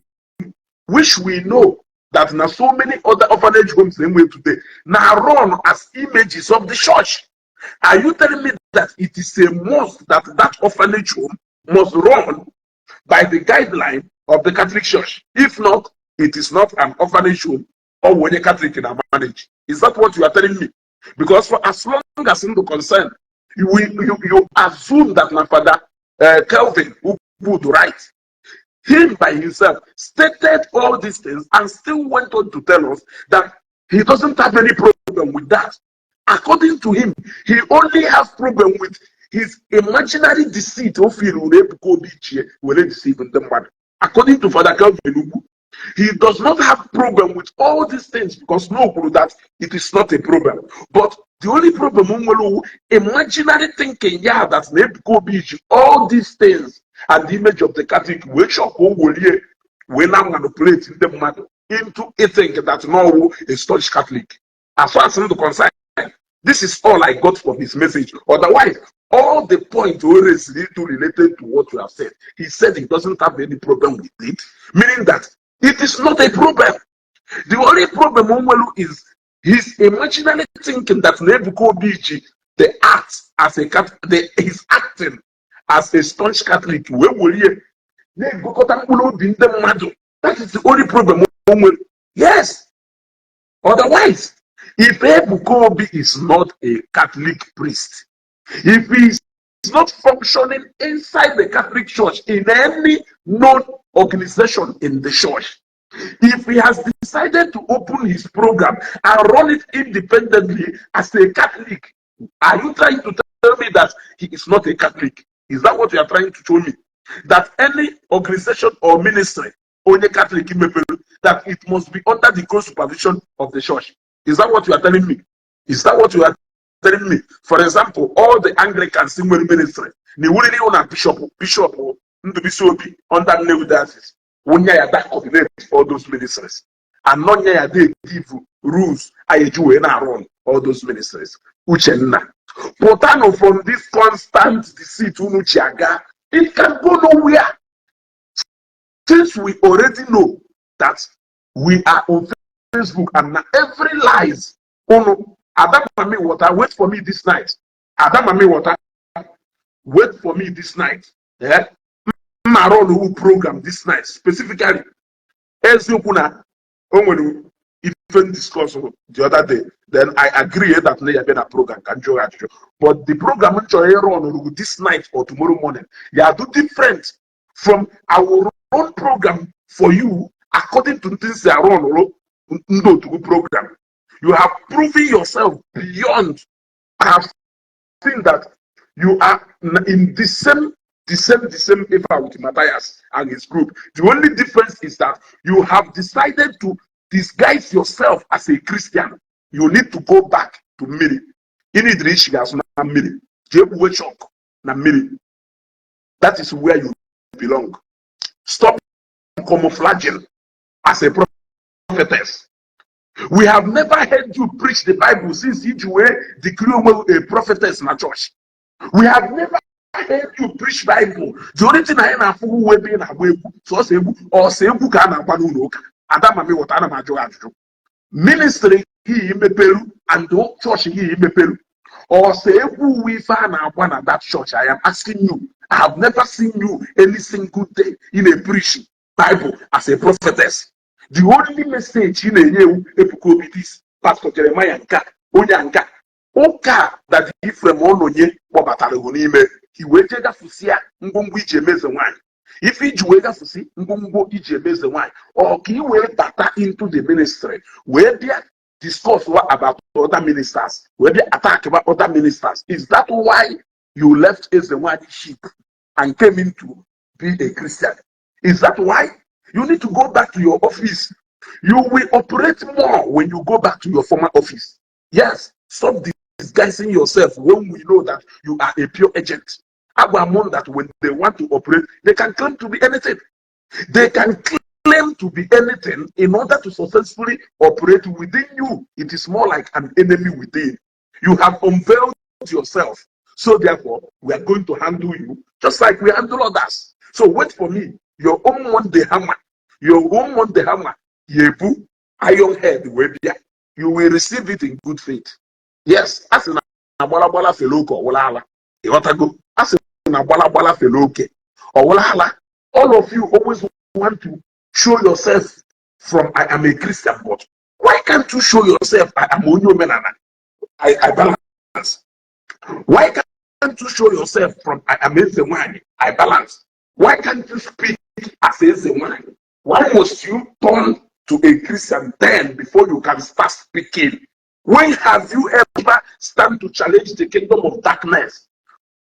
F: which we know that na so many other orphanage homes enwe today na run as images of the church, are you telling me that it is a must that that orphanage home must run by the guideline of the Catholic Church? If not, it is not an orphanage home or when a Catholic in manage. Is that what you are telling me? Because for as long as in the concern, you assume that my father Kelvin who would write him by himself stated all these things and still went on to tell us that he doesn't have any problem with that. According to him, he only has problem with his imaginary deceit of deceive them. According to Father Kelvin Ugwu, he does not have problem with all these things because no that it is not a problem. But the only problem o imaginary thinking, yeah, that Ebuka Obi all these things and the image of the Catholic wee chọọ ka o welie wee na manipulate ndị mmadụ into a think that no a staunch Catholic. As far as I'm concerned, this is all I got from his message. Otherwise, all the points always to related to what you have said. He said he doesn't have any problem with it, meaning that it is not a problem. The only problem o nwelu is his imaginary thinking that Ebuka Obi ji, the act as a Catholic, he's acting as a staunch Catholic. Wee werie na-egokọta mkpụrụ obi ndị mmadụ. That is the only problem o nwere. Yes. Otherwise, if Ebuka Obi is not a Catholic priest, if he is not functioning inside the Catholic Church in any known organization in the church, if he has decided to open his program and run it independently as a Catholic, are you trying to tell me that he is not a Catholic? Is that what you are trying to show me? That any organization or ministry, only Catholic, that it must be under the close supervision of the church? Is that what you are telling me? Is that what you are telling me? For example, all the Anglicans in ministry, the wuli na Bishop Ndubuisi Obi under Nnewi Diocese, onye ya that coordinate all those ministries. And not ya dey give rules ayeji wee na-arụ. All those ministries, Uchenna, pụtanụ from this constant deceit unu chi aga. It can go nowhere, since we already know that we are on Facebook and na every lies unu. Ada Mami Water, wait for me this night. Ada Mami Water, wait for me this night. Yeah, mma run program this night specifically. Eziokwu na o nwere ife discuss the other day, then I agree that na ya bịa na program ka m jụọ ya ajụjụ, but the program m chọrọ ịrụ ọnụrụ this night or tomorrow morning ya do different from our own program for you. According to things they are run ndị otu program, you have proven yourself beyond. I have seen that you are in the same paper with Matthias and his group. The only difference is that you have decided to disguise yourself as a Christian. You need to go back to mmiri. You need to reach na mmiri. Jee gbuwe chalk na mmiri. That is where you belong. Stop camouflaging as a prophetess. We have never heard you preach the Bible since you were decree a prophetess in a church. We have never heard you preach Bible. The only thing anyị na-afụ uwe ebe ị na-agba egwu, sọsọ egwu, ọsọ egwu ka a na-agba n'ụlọ ụka. Ada Mami Wọta, ana m ajụ gị ajụjụ. Ministry gị meperu and church gị meperu, ọsọ egwu uwe ife a na-agba na that church? I am asking you. I have never seen you any single day in a preach Bible as a prophetess. The only message ị na-enye ewu Ebuka Obi, this Pastor Jeremiah nka onye nka ụka that Ifrem Ọnọnye kpọbatara hụ n'ime i wee jee gafusịa ngwongwo iji emeze nwaanyị, ife iji wee gafusi ngwongwo iji emeze nwaanyị, ọ ka ị wee bata into the ministry wee bịa discuss what about other ministers, wee bịa attack about other ministers. Is that why you left eze nwaanyị ship and came in to be a Christian? Is that why? You need to go back to your office. You will operate more when you go back to your former office. Yes, stop disguising yourself when we know that you are a pure agent. Agwa that when they want to operate, they can claim to be anything. They can claim to be anything in order to successfully operate within you. It is more like an enemy within. You have unveiled yourself. So therefore, we are going to handle you just like we handle others. So wait for me. Your own Monday hammer, your own Monday hammer, Yebu, iron head will be. You will receive it in good faith. Yes, as in agbala gbala fele oke ọwụla ala. Ịghọtago? Asị na gbala gbala fele oke ọwụla ala. All of you always want to show yourself from "I am a Christian," but why can't you show yourself "I am onye omenala, I balance"? Why can't you show yourself from "I am eze nwanyị, I balance"? Why can't you speak as eze nwanyị? Why must you turn to a Christian then before you can start speaking? When have you ever stand to challenge the kingdom of darkness?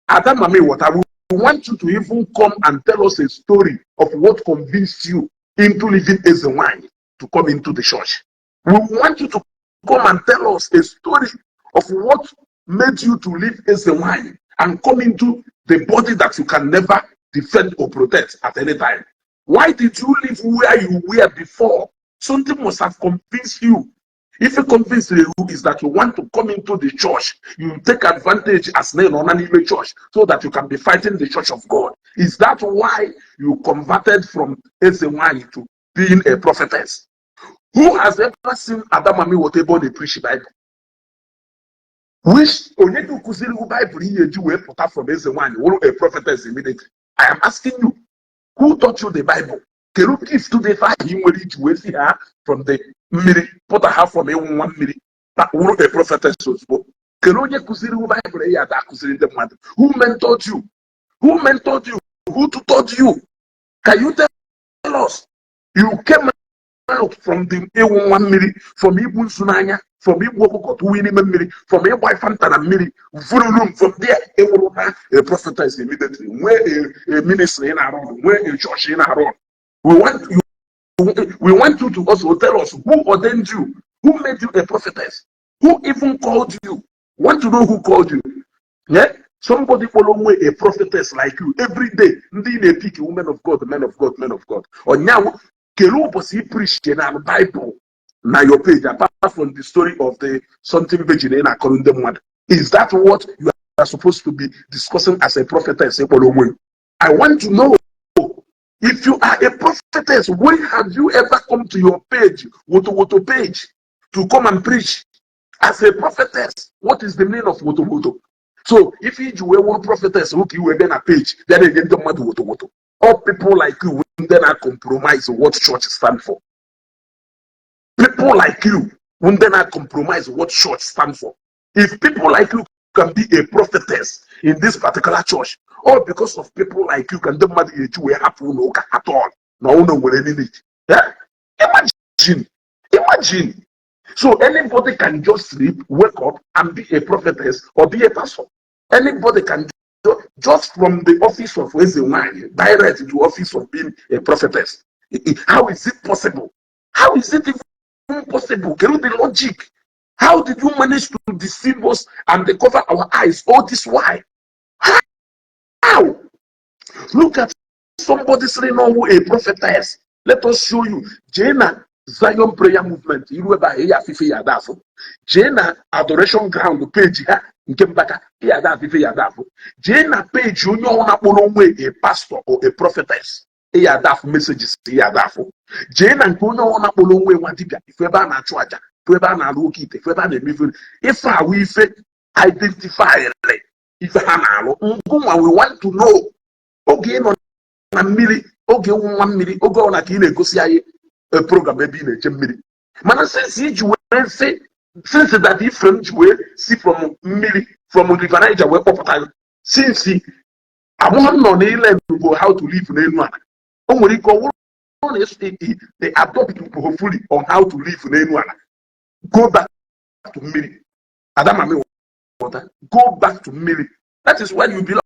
F: Ada Mami Water, we want you to even come and tell us a story of what convinced you into leaving Ezenwanyị to come into the church. We want you to come and tell us a story of what made you to leave Ezenwanyị and come into the body that you can never defend or protect at any time. Why did you leave where you were before? Something must have convinced you. If you convince you is that you want to come into the church, you take advantage as name on an church so that you can be fighting the church of God. Is that why you converted from Ezenwanyị to being a prophetess? Who has ever seen Ada Mami whatever they preach Bible? Which onye gị kụziri Bible ihe eji wee pụta from eze nwanyị wụrụ a prophetess immediately? I am asking you, who taught you the Bible? Kedu gift dị ife ahụ ị nwere iji wee si ha from the mmiri pụta ha from ịwụ nwa mmiri wụrụ a prophetess ozugbo? Kedu onye kụziri Bible ya ada akụziri ndị mmadụ? Who mentored you? Who mentored you? Who tutored you? Can you tell us? You came out from the ịwụ nwa mmiri, from igbu nzu n'anya, from igbu ọkụkọ tụwa n'ime mmiri, from ịgba fanta na mmiri vururum, from there ịwụrụ ha a prophetess immediately, nwee a ministry ị na-arụ ọrụ, nwee a church ị na-arụ ọrụ. We want you to also tell us who ordained you, who made you a prophetess, who even called you. Want to know who called you. Yeah? Somebody follow me, a prophetess like you every day. Ndị na-epick women of God, men of God, men of God. Ọnyawo, kedu ụbọchị ị preach na Bible? Na your page, apart from the story of the something virgin ị na-akọrọ ndị mmadụ, is that what you are supposed to be discussing as a prophetess ịkpọrọ onwe gị? I want to know, if you are a prophetess, when have you ever come to your page, Woto Woto page, to come and preach as a prophetess? What is the meaning of Woto Woto? So if iji wee wụrụ prophetess, nwoke, iwe bịa na page bịa na-enye ndị mmadụ woto woto. All people like you ndị na compromise what church stand for. People like you ndị na compromise what church stand for. If people like you can be a prophetess in this particular church, all because of people like you ka ndị mmadụ ga-eji wee hapụ ụlọ ụka at all na ụlọ nwere lineage. Yeah? Imagine, imagine. So anybody can just sleep, wake up and be a prophetess or be a pastor. Anybody can just from the office of Eze Nwanyị direct to office of being a prophetess. How is it possible? How is it even possible? Can you the logic? How did you manage to deceive us and cover our eyes all this while? How? Look at somebody saying, "No, a prophetess." Let us show you. Jee na Zion Prayer Movement, iru ebe a ya afife ya ada afụ. Jee na Adoration Ground page ha nke Mbaka, ya ada afife ya ada afụ. Jee na page onye ọbụla kpọrọ onwe a pastor or a prophetess, ya ada afụ messages ya ada afụ. Jee na nke onye ọbụla kpọrọ onwe nwa dibịa, ifu ebe a na-achụ aja, ifu ebe a na-alụ oke ite, ifu ebe a na-eme ife. Ife awụ ife identify ife ha na-alụ. Ngụnwa, we want to know, oge ị nọ na mmiri, oge nwa mmiri, oge ọ na ka ị na-egosi anyị program ebe ị na-eche mmiri. Mana since iji wee sị, since that Ifrem ji wee si from mmiri, from River Niger wee kpọpụta gị, since amụha nọ n'ile bụ how to live n'elu ala, o nwere ike ọ bụrụ na they adopt hopefully on how to live n'elu ala. Go back to mmiri, adamami water, go back to mmiri. That is where you belong.